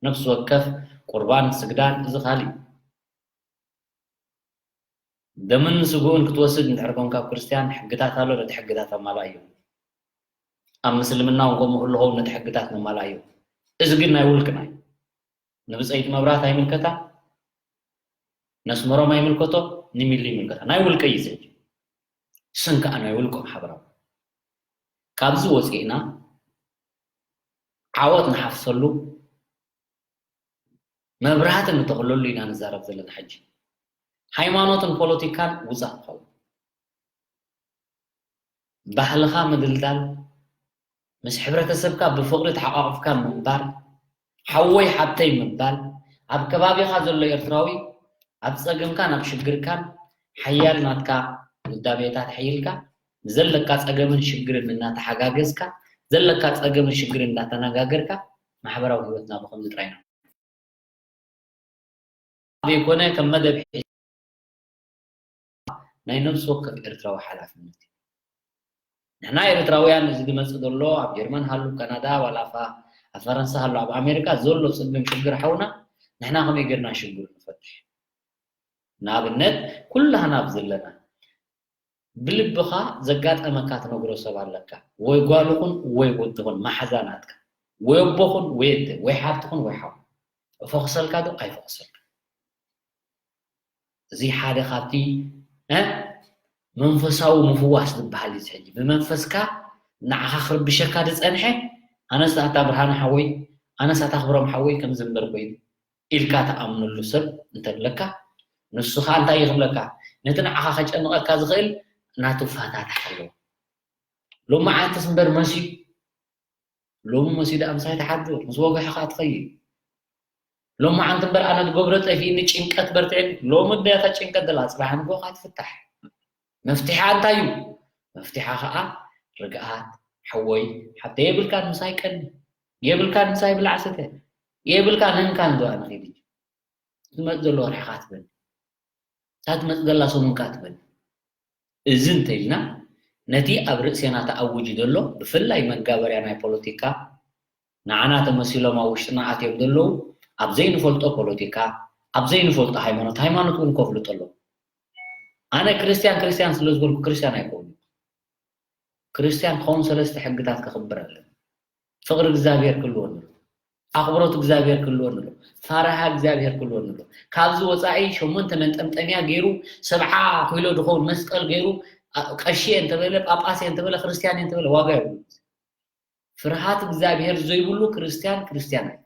ነፍሲ ወከፍ ቁርባን ስግዳን እዚ ካልእ እዩ። ደምን ስግኡን ክትወስድ እንድሕር ኮንካ ኣብ ክርስትያን ሕግታት ኣሎ፣ ነቲ ሕግታት ኣማልኣዮ። ኣብ ምስልምና እውን ከምኡ ክልኸውን ነቲ ሕግታት ነማልኣዮ። እዚ ግን ናይ ውልቅና እዩ። ንብፀይቲ መብራት ኣይምልከታ፣ ነስመሮም ኣይምልከቶ፣ ንሚሊ ይምልከታ። ናይ ውልቀ እዩ እዚ ሕጂ። ስም ከዓ ናይ ውልቆም ሓበራዊ። ካብዚ ወፂእና ዓወት ንሓፍሰሉ፣ መብራህቲ ንተኽለሉ ኢና ንዛረብ ዘለና። ሕጂ ሃይማኖትን ፖለቲካን ውፃእ ክኸውን፣ ባህልኻ ምድልዳል፣ ምስ ሕብረተሰብካ ብፍቕሪ ተሓቋቑፍካ ምንባር፣ ሓወይ ሓብተይ ምባል፣ ኣብ ከባቢኻ ዘሎ ኤርትራዊ ኣብ ጸገምካን ኣብ ሽግርካን ሓያል ናትካ ውዳቤታት ኣሕይልካ፣ ንዘለካ ጸገምን ሽግርን እናተሓጋገዝካ፣ ዘለካ ጸገምን ሽግርን እናተነጋገርካ፣ ማሕበራዊ ህይወትና ብኸምዚ ጥራይ ነው። ዘይኮነ ከም መደብ ሒዝ-፣ ናይ ነፍሲ ወከፍ ኤርትራዊ ሓላፍነት እዩ። ንሕና ኤርትራውያን እዚ ዝመጽእ ዘሎ ኣብ ጀርመን ሃሉ፣ ካናዳ፣ ዋላ ኣፋ-፣ ኣብ ፈረንሳ ሃሉ፣ ኣብ ኣሜሪካ ዘሎ ጽግም ሽግር ሓውና፣ ንሕና ከመይ ጌርና ሽግሩ ንፈትሕ? ንኣብነት፣ ኩላህና ኣብ ዘለና ብልብኻ ዘጋጠመካ ትነግሮ ሰብ ኣለካ። ወይ ጓል ኹን ወይ ወዲ ኹን መሓዛ ናትካ። ወይ ኣቦ ኹን ወይ ኣደ፣ ወይ ሓብቲ ኹን ወይ ሓው። እፈኹሰልካ ዶ ኣይፈኹሰልካ? እዚ ሓደ ካብቲ፣ እ፣ መንፈሳዊ ምፍዋስ ዝበሃል እዩ። እዚ ሕጂ ብመንፈስካ ንዓኻ ክርብሸካ ዝጸንሐ፣ ኣነስ ኣታ ብርሃነ ሓወይ፣ ኣነስ ኣታ ክብሮም ሓወይ ከምዚ እምበር ኮይኑ ኢልካ ትኣምነሉ ሰብ እንተለካ፣ ንሱ ኸኣ እንታይ እዩ ክብለካ? ነቲ ንዓኻ ከጨንቐካ ዝኽእል ናቱ ፈታታሕ ኣለዎ። ሎመዓንትስ እምበር መስዩ፣ ሎሚ መስዩ ደኣ ምሳይ ትሓድር፣ ምስ ወግሒ ኸኣ ትኸይድ። ሎመዓንቲ እምበር ኣነ ዝገብሮ ጠፊእኒ፣ ጭንቀት በርቲዕኒ። ሎሚ እዳ እታ ጭንቀት ዘላ፣ ጽባሕ ንግሆ ኸኣ ትፍታሕ። መፍትሒኣ እንታይ እዩ? መፍትሓ ኸኣ ርግኣት፣ ሓወይ፣ ሓብተይ፣ የብልካን ምሳይ ቀኒ፣ የብልካን ምሳይ ብላዕ ስተ፣ የብልካን ህንካን ዶ ኣነ ኸይድ ትመጽእ ዘሎ ወርሕኻ ትበል፣ እታ ትመጽእ ዘላ ሰሙንካ ትበል። እዚ እንተኢልና፣ ነቲ ኣብ ርእሴና ተኣዊጁ ዘሎ፣ ብፍላይ መጋበርያ ናይ ፖለቲካ፣ ንዓና ተመሲሎም ኣብ ውሽጥና ኣትዮም ዘለዉ፣ ኣብ ዘይንፈልጦ ፖለቲካ፣ ኣብ ዘይንፈልጦ ሃይማኖት፣ ሃይማኖት እውን ከፍልጦ ኣለዎ። ኣነ ክርስትያን፣ ክርስትያን ስለ ዝበልኩ ክርስትያን ኣይኮኑ። ክርስትያን ክኸውን ሰለስተ ሕግታት ከኽብር ኣለዎ። ፍቕሪ እግዚኣብሔር ክህልወኒ ኣለዎ። ኣኽብሮት እግዚኣብሔር ክህልወኒ ኣለዎ። ፈርሃ እግዚኣብሔር ክህልወኒ ኣለዎ። ካብዚ ወጻኢ ሸሞንተ መንጠምጠምያ ገይሩ፣ ሰብዓ ኪሎ ዝኸውን መስቀል ገይሩ፣ ኣ-፣ ቀሺ እየ እንተበለ፣ ጳጳስ እየ እንተበለ፣ ክርስትያን እየ እንተበለ፣ ዋጋ የብሉን። ፍርሃት እግዚኣብሔር ዘይብሉ ክርስትያን፣ ክርስትያን ኣይኮነን።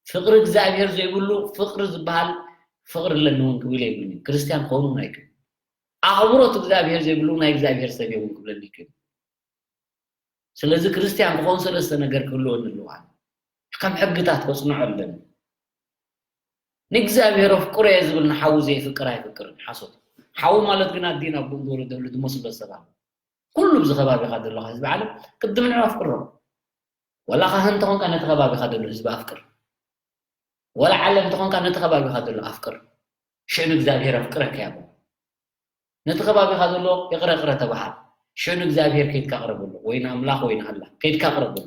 ፍቕሪ እግዚኣብሔር ዘይብሉ ፍቕሪ ዝበሃል ፍቕሪ ኣለኒ እውን ክብል የብሉን። ክርስትያን ክኸውን እውን ኣይክእልን። ኣኽብሮት እግዚኣብሔር ዘይብሉ ናይ እግዚኣብሔር ሰብ እየ እውን ክብለኒ ኣይክእልን። ስለዚ ክርስትያን ክኸውን ሰለስተ ነገር ክህልወኒ ኣለዎ። ከም ሕግታት ከጽንዖ ኣለኒ። ንእግዚኣብሔር ኣፍቅሮ እየ ዝብል ንሓዉ ዘየፍቅር ኣይፍቅርን። ሓሶት። ሓዉ ማለት ግን ኣዲን ኣቦን ዝወለደሉ ዝመስሎ ሰብ ኣሎ። ኩሉ ኣብዚ ከባቢኻ ዘለኻ ህዝቢ ዓለም ቅድም ንዑ ኣፍቅሮ። ዋላ ካህን እንተኾንካ ነቲ ከባቢኻ ዘሎ ህዝቢ ኣፍቅር። ዋላ ዓለም እንተኾንካ ነቲ ከባቢኻ ዘሎ ኣፍቅር። ሽዑ ንእግዚኣብሔር ኣፍቅረካ እያ። ነቲ ከባቢኻ ዘሎ ይቕረ ቅረ ተባሃል። ሽዑ ንእግዚኣብሔር ከይድካ ቅረበሉ፣ ወይ ንኣምላኽ ወይ ንኣላህ ከይድካ ቅረበሉ።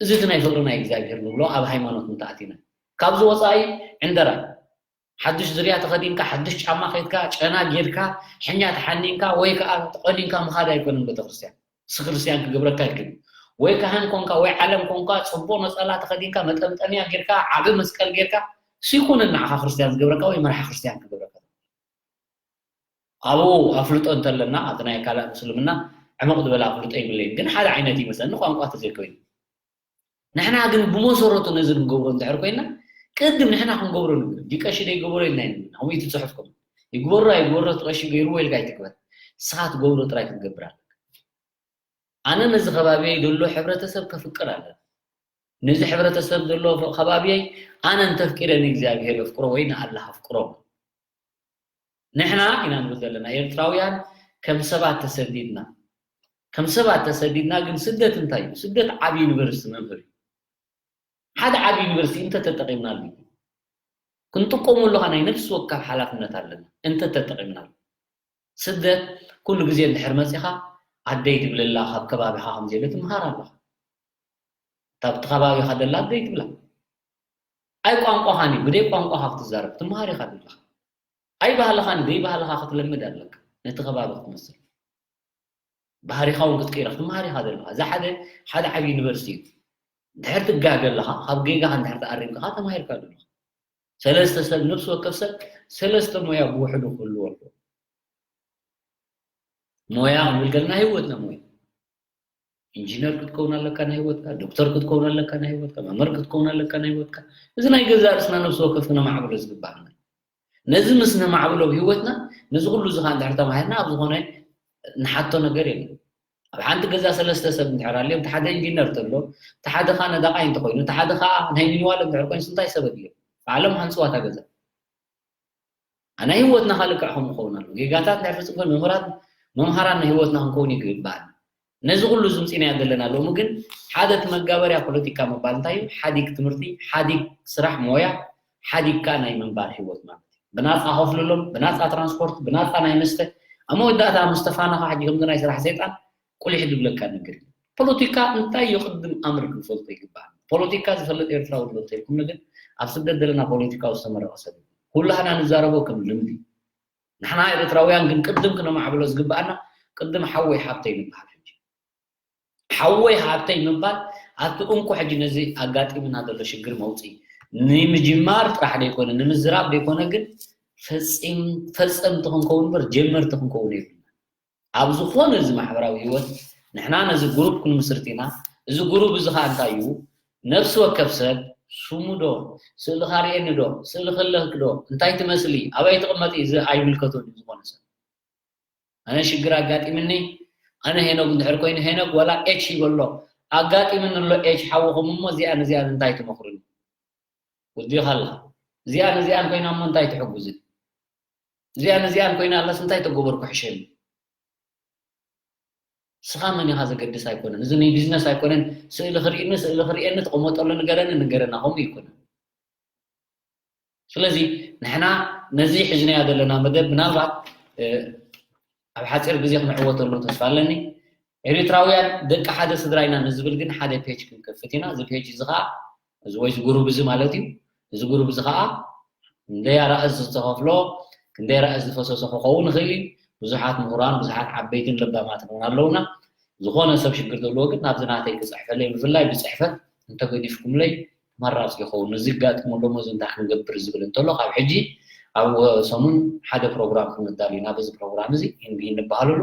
እዚ እቲ ናይ ፍቕሪ ናይ እግዚኣብሔር ንብሎ ኣብ ሃይማኖት እንተኣቲና። ካብዚ ወጻኢ ዕንደራ፣ ሓድሽ ዝርያ ተኸዲንካ፣ ሓድሽ ጫማ ከይድካ፣ ጨና ጌርካ፣ ሕኛ ተሓኒንካ ወይ ከኣ ተቆኒንካ ምኻድ ኣይኮነን ቤተክርስትያን። ንሱ ክርስትያን ክገብረካ ኣይክእልን። ወይ ካህን ኮንካ ወይ ዓለም ኮንካ፣ ጽቡቕ ነጸላ ተኸዲንካ፣ መጠምጠምያ ጌርካ፣ ዓቢ መስቀል ጌርካ፣ ሲኩንን ንዓኻ ክርስትያን ዝገብረካ ወይ መርሓ ክርስትያን ክገብረካ። ኣብኡ ኣፍልጦ እንተለና፣ ኣብቲ ናይ ካልእ ምስልምና ዕሙቕ ዝበለ ኣፍልጦ ይብለይን፣ ግን ሓደ ዓይነት ይመስለኒ ቋንቋ ተዘይኮይኑ። ንሕና ግን ብመሰረቱ ነዚ ንገብሮ እንድሕር ኮይና፣ ቅድም ንሕና ክንገብሮ ንብል። ዲ ቀሺ ደይገብሮ ኢልና ኣይንብል። ከምኡ እዩ እቲ ጽሑፍ ከምኡ። ይግበሮ ኣይግበሮ እቲ ቀሺ ገይርዎ ኢልካ ኣይትግበር። ንስኻ ትገብሮ ጥራይ ክትገብር ኣለካ። ኣነ ነዚ ከባቢየይ ዘሎ ሕብረተሰብ ከፍቅር ኣለኒ። ነዚ ሕብረተሰብ ዘሎ ከባቢየይ ኣነ እንተፍቂረ ንእግዚኣብሔር የፍቅሮ ወይ ንኣላህ ኣፍቅሮ። ንሕና ኢና ንብል ዘለና ኤርትራውያን ከም ሰባት ተሰዲድና። ከም ሰባት ተሰዲድና፣ ግን ስደት እንታይ እዩ? ስደት ዓቢ ዩኒቨርሲቲ መምህር እዩ። ሓደ ዓቢ ዩኒቨርሲቲ እንተተጠቒምናሉ፣ ክንጥቀመሉ ኸኣ ናይ ነፍሲ ወከፍ ሓላፍነት ኣለና። እንተተጠቒምናሉ። ስደት ኩሉ ግዜ እንድሕር መጺኻ፣ ኣደይ ትብለላ፣ ካብ ከባቢኻ ከም ዘየለ ትምሃር ኣለኻ። እታ ኣብቲ ከባቢኻ ደላ ኣደይ ትብላ። ኣይ ቋንቋኻን እዩ፣ ብደይ ቋንቋኻ ክትዛረብ ትምሃር ኢኻ ዘለኻ። ኣይ ባህልኻን ደይ ባህልኻ ክትለምድ ኣለካ። ነቲ ከባቢ ክትመስል። ባህሪኻ እውን ክትቅይራ ክትመሃር ኢኻ ዘለኻ። እዚ ሓደ ሓደ ዓብዪ ዩኒቨርሲቲ እዩ። እንድሕር ትጋገ ኣለኻ፣ ካብ ጌጋኻ እንድሕር ተኣሪምካ ተማሂርካ ዘለኻ። ሰለስተ ሰብ፣ ነፍሲ ወከፍ ሰብ ሰለስተ ሞያ ብውሕዱ ክህልዎ ኣለዎ። ሞያ ክንብል ከለና ህይወትና ሞያ። ኢንጂነር ክትከውን ኣለካ ናይ ህይወትካ፣ ዶክተር ክትከውን ኣለካ ናይ ህይወትካ፣ መምህር ክትከውን ኣለካ ናይ ህይወትካ። እዚ ናይ ገዛእ ርእስና ነፍሲ ወከፍ ክነማዕብሎ ዝግባእ ነገር። ነዚ ምስ ነማዕብሎ ኣብ ህይወትና፣ ነዚ ኩሉ እዚ ኸዓ እንድሕር ተማሂርና ኣብ ዝኾነ ንሓቶ ነገር የለን። ኣብ ሓንቲ ገዛ ሰለስተ ሰብ እንድሕር ኣልዮም፣ እቲ ሓደ ኢንጂነር ተሎ፣ እቲ ሓደ ኸዓ ነዳቓይ እንተኾይኑ፣ እቲ ሓደ ኸዓ ናይ ሚኒዋል እንድሕር ኮይኑስ እንታይ ሰብ ኣድልዮ? ባዕሎም ሃንፅዋ እታ ገዛ። ናይ ህይወትና ኸዓ ልክዕ ከምኡ ክኸውን ኣለዎ። ጌጋታት ናይ ፍጹም መምህራት መምሃራን ናይ ህይወትና ክንከውን ይግባእ። ነዚ ኩሉ ዝምፂናዮ ዘለና ሎሚ ግን ሓደ እቲ መጋበርያ ፖለቲካ ምባል እንታይ እዩ? ሓዲግ ትምህርቲ፣ ሓዲግ ስራሕ ሞያ፣ ሓዲግ ከኣ ናይ ምንባር ህይወት ማለት እዩ። ብናፃ ከፍልሎም፣ ብናፃ ትራንስፖርት፣ ብናፃ ናይ መስተ። ኣብ መወዳእታ ምስ ተፋነኻ ሕጂ ከምዚ ናይ ስራሕ ሰይጣን ቁሊሕ ዝብለካ ነገር እዩ። ፖለቲካ እንታይ እዩ ቅድም ኣምር ክንፈልጦ ይግባእ። ፖለቲካ ዝፈልጥ ኤርትራዊ ኣሎ እንተልኩም ግን ኣብ ስደት ዘለና ፖለቲካዊ ዝተመረቐ ሰብ እዩ። ኩላህና ንዛረቦ ከም ልምዲ። ንሕና ኤርትራውያን ግን ቅድም ክነማዕብሎ ዝግባኣና ቅድም ሓወይ ሓብተይ ንበሃል። ሕጂ ሓወይ ሓብተይ ምባል ኣብቲ እንኮ ሕጂ ነዚ ኣጋጢምና ዘሎ ሽግር መውፅኢ ንምጅማር ጥራሕ ዘይኮነ ንምዝራብ ዘይኮነ ግን ፈፂም ፈፀምቲ ክንከውን እምበር ጀመርቲ ክንከውን የብልና። ኣብ ዝኾነ እዚ ማሕበራዊ ህይወት ንሕና ነዚ ግሩፕ ክንምስርት ኢና። እዚ ግሩፕ እዚ ኸዓ እንታይ እዩ? ነፍሲ ወከፍ ሰብ ስሙ ዶ፣ ስእልኻ ርኤኒ ዶ፣ ስእልኺ ኣለኪ ዶ፣ እንታይ ትመስሊ፣ ኣበይ ትቕመጢ፣ እዚ ኣይምልከቶን እዩ ዝኾነ ሰብ። ኣነ ሽግር ኣጋጢምኒ፣ ኣነ ሄኖግ እንድሕር ኮይኑ ሄኖግ ዋላ ኤች ይበሎ፣ ኣጋጢምኒ ኣሎ ኤች ሓውኹም እሞ እዚኣን እዚኣን እንታይ ትመኽሩኒ? ወዲኻ ኣላ። እዚኣን እዚኣን ኮይና እሞ እንታይ ትሕጉዝን? እዚኣን እዚኣን ኮይና ኣላስ እንታይ ተገበርኩ ሕሸኒ? ንስኻ መን ኢኻ ዘገድስ ኣይኮነን። እዚ ናይ ቢዝነስ ኣይኮነን። ስእሊ ክርእኒ፣ ስእሊ ክርእየኒ፣ ተቐመጠሉ ንገረኒ፣ ንገረና፣ ከምኡ ኣይኮነን። ስለዚ ንሕና ነዚ ሒዝናዮ ዘለና መደብ ምናልባት፣ እ፣ ኣብ ሓፂር ግዜ ክነዕወተሉ ተስፋ ኣለኒ። ኤሪትራውያን ደቂ ሓደ ስድራ ኢና ንዝብል ግን ሓደ ፔጅ ክንከፍት ኢና። እዚ ፔጅ እዚ ኸዓ፣ እዚ ወይ እዚ ግሩብ እዚ ማለት እዩ። እዚ ግሩብ እዚ ኸዓ ክንደይ ኣራእስ ዝተኸፍሎ፣ ክንደይ ኣራእስ ዝፈሰሶ ክኸውን ይኽእል እዩ። ብዙሓት ምሁራን፣ ብዙሓት ዓበይትን ለባማትን እውን ኣለውና። ዝኾነ ሰብ ሽግር ዘለዎ ግን ናብዚ ናተይ ክፅሕፈለይ፣ ብፍላይ ብፅሕፈት እንተገዲፍኩምለይ ተመራፂ ይኸውን። እዚ ይጋጥሞ ኣሎ እሞ እዚ እንታይ ክንገብር ዝብል እንተሎ፣ ካብ ሕጂ ኣብ ሰሙን ሓደ ፕሮግራም ክንዳሉ ኢና። በዚ ፕሮግራም እዚ እንቢ እንበሃለሉ፣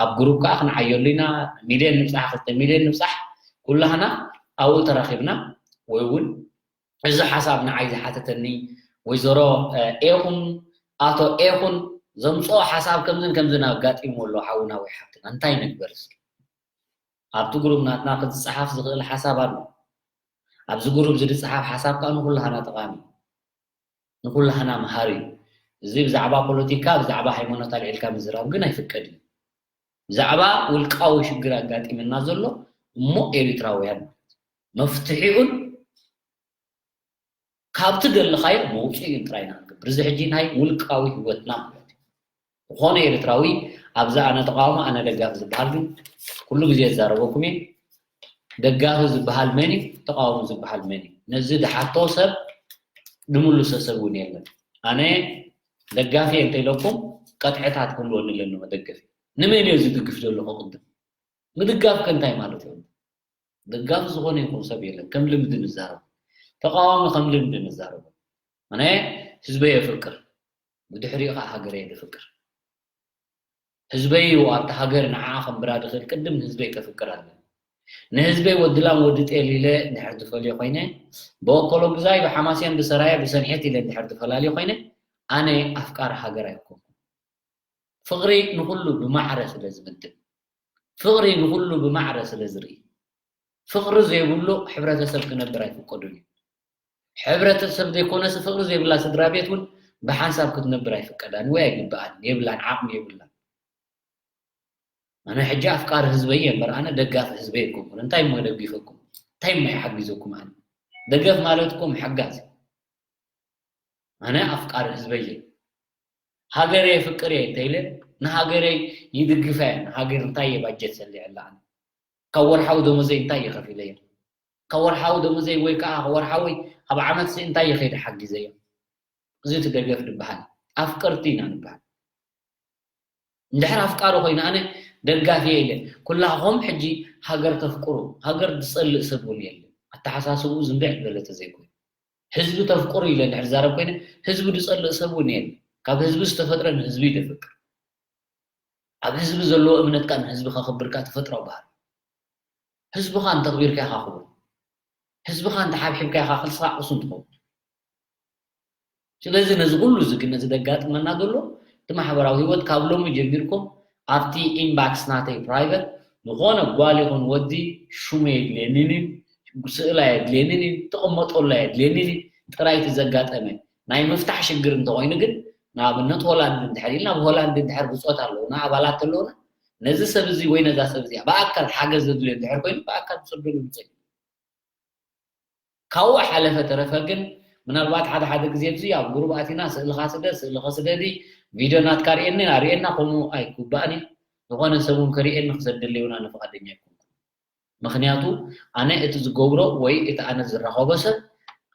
ኣብ ግሩፕ ከዓ ክንዓየሉ ኢና። ሚልዮን ንብፃሕ፣ ክልተ ሚልዮን ንብፃሕ፣ ኩላህና ኣብኡ ተራኺብና፣ ወይ እውን እዚ ሓሳብ ንዓይ ዝሓተተኒ ወይዘሮ፣ እ፣ ኤኹን ኣቶ ኤኹን ዘምፅኦ ሓሳብ ከምዝን ከምዝን ኣጋጢምዎ ኣሎ ሓውና ወይ ሓፍትና፣ እንታይ ንግበር እስኪ? ኣብቲ ግሩፕ ናትና ክዝፀሓፍ ዝኽእል ሓሳብ ኣሎ። ኣብዚ ግሩፕ ዝዝፀሓፍ ሓሳብ ከዓ ንኩላህና ጠቓሚ እዩ። ንኩላህና መሃሪ እዩ። እዚ ብዛዕባ ፖለቲካ፣ ብዛዕባ ሃይማኖት ኣልዒልካ ምዝራብ ግን ኣይፍቀድን እዩ። ብዛዕባ ውልቃዊ ሽግር ኣጋጢምና ዘሎ እሞ ኤሪትራውያን ማለት እዩ። መፍትሒኡን ካብቲ ደለኻዮ መውፅኢኡን ጥራይ ኢና ንገብር። እዚ ሕጂ ናይ ውልቃዊ ህይወትና ማለት እዩ። ዝኾነ ኤርትራዊ ኣብዚ ኣነ ተቃዋሚ ኣነ ደጋፊ ዝበሃል ግን ኩሉ ግዜ ይዛረበኩም እየ። ደጋፊ ዝበሃል መን እዩ? ተቃዋሚ ዝበሃል መን እዩ? ነዚ ዝሓቶ ሰብ ዝምልሶ ሰብ እውን የለን። ኣነ ደጋፊ እየ እንተኢለኩም ቀጥዕታት ክህልወኒ ኣለኒ መደገፊ። ንመን እየ ዝድግፍ ዘለኹ ቅድም? ምድጋፍ ከ እንታይ ማለት እዩ? ደጋፊ ዝኾነ ይኹን ሰብ የለን። ከም ልምዲ ንዛረብ። ተቃዋሚ ከም ልምዲ ንዛረብ። ኣነ ህዝበይ የፍቅር። ብድሕሪኡ ከዓ ሃገረይ የፍቅር። ህዝበይ እዩ ኣብቲ ሃገር ንዓኣ ከንብራ ዝኽእል ቅድም ንህዝበይ ከፍቅር ኣለኒ። ንህዝበይ ወዲ ላም ወዲ ጤል ኢለ እንድሕር ዝፈልዮ ኮይነ፣ ብኦኮሎጉዛይ፣ ብሓማሴን፣ ብሰራየ፣ ብሰንሒት ኢለ እንድሕር ዝፈላልዮ ኮይነ፣ ኣነ ኣፍቃሪ ሃገር ኣይኮንኩን። ፍቕሪ ንኹሉ ብማዕረ ስለ ዝምድብ፣ ፍቕሪ ንኹሉ ብማዕረ ስለ ዝርኢ፣ ፍቕሪ ዘይብሉ ሕብረተሰብ ክነብር ኣይፍቀዱን እዩ። ሕብረተሰብ ዘይኮነስ ፍቕሪ ዘይብላ ስድራ ቤት እውን ብሓንሳብ ክትነብር ኣይፍቀዳን ወይ ኣይግብኣን፣ የብላን፣ ዓቕሚ የብላን። ኣነ ሕጂ ኣፍቃሪ ህዝበይ እየ እምበር ኣነ ደጋፊ ህዝበይ ኣይኮንኩን። እንታይ እሞ ደጊፈኩም? እንታይ እሞ ይሓግዘኩም? ኣነ ደገፍ ማለት እኮ ምሕጋዝ። ኣነ ኣፍቃሪ ህዝበይ እየ። ሃገረይ የፍቅር እየ እንተኢለ ንሃገረይ ይድግፋ እየ። ንሃገር እንታይ እየ ባጀት ሰሊዐላ? ኣነ ካብ ወርሓዊ ደሞዘይ እንታይ እየ ከፊለዮ? ካብ ወርሓዊ ደሞዘይ ወይ ከዓ ወርሓዊ ኣብ ዓመት ሲ እንታይ እየ ከይደ ሓጊዘዮ? እዚ እቲ ደገፍ ዝበሃል። ኣፍቀርቲ ኢና ንበሃል። እንድሕር ኣፍቃሪ ኮይኑ ኣነ ደጋፊ እየ ኢለ። ኩላኹም ሕጂ ሃገር ተፍቅሩ፣ ሃገር ዝጸልእ ሰብ እውን የለን። ኣተሓሳስብኡ ዝንብዕ ዝበለ ተዘይኮይኑ። ህዝቢ ተፍቅሩ ኢለ እንድሕር ዛረብ ኮይነ፣ ህዝቢ ዝጸልእ ሰብ እውን የለን። ካብ ህዝቢ ዝተፈጥረ ንህዝቢ እዩ ዘፍቅር። ኣብ ህዝቢ ዘለዎ እምነት ከኣ ንህዝቢ ከኽብር ከኣ ተፈጥሮ ባህሪ። ህዝብኻ እንተኽቢርካ ኢኻ ክቡር። ህዝብኻ እንተሓብሒብካ ኢኻ ክልስኻ ቅሱን ትኸውን። ስለዚ ነዚ ኩሉ እዚ ግን ነዚ ደጋጥመና ዘሎ እቲ ማሕበራዊ ህይወት ካብ ሎሚ ጀሚርኩም ኣብቲ ኢንባክስ ናተይ ፕራይቨት ዝኾነ ጓል ይኹን ወዲ ሹመ የድልየንን እዩ፣ ስእላ የድልየንን እዩ፣ ትቕመጠሉ የድልየንን እዩ። ጥራይ እቲ ዘጋጠመ ናይ ምፍታሕ ሽግር እንተኾይኑ ግን ንኣብነት ሆላንድ እንድሕር ኢልና ኣብ ሆላንድ እንድሕር ብጾት ኣለውና ኣባላት ኣለውና ነዚ ሰብ እዚ ወይ ነዛ ሰብ እዚኣ ብኣካል ሓገዝ ዘድልዮ እንድሕር ኮይኑ ብኣካል ክሰደሉ ንኽእል። ካብኡ ሓለፈ ተረፈ ግን ምናልባት ሓደ ሓደ ግዜ ኣብዚ ኣብ ግሩብ ኣቲና ስእልኻ ስደድ፣ ስእልኻ ስደዲ፣ ቪድዮ ናትካ ርኤኒ፣ ኣርእየና ከምኡ ኣይግባእን እዩ። ዝኾነ ሰብ እውን ከርእየኒ ክሰደለይ እውን ኣነ ፍቓደኛ ኣይኮንኩን። ምኽንያቱ ኣነ እቲ ዝገብሮ ወይ እቲ ኣነ ዝራኸቦ ሰብ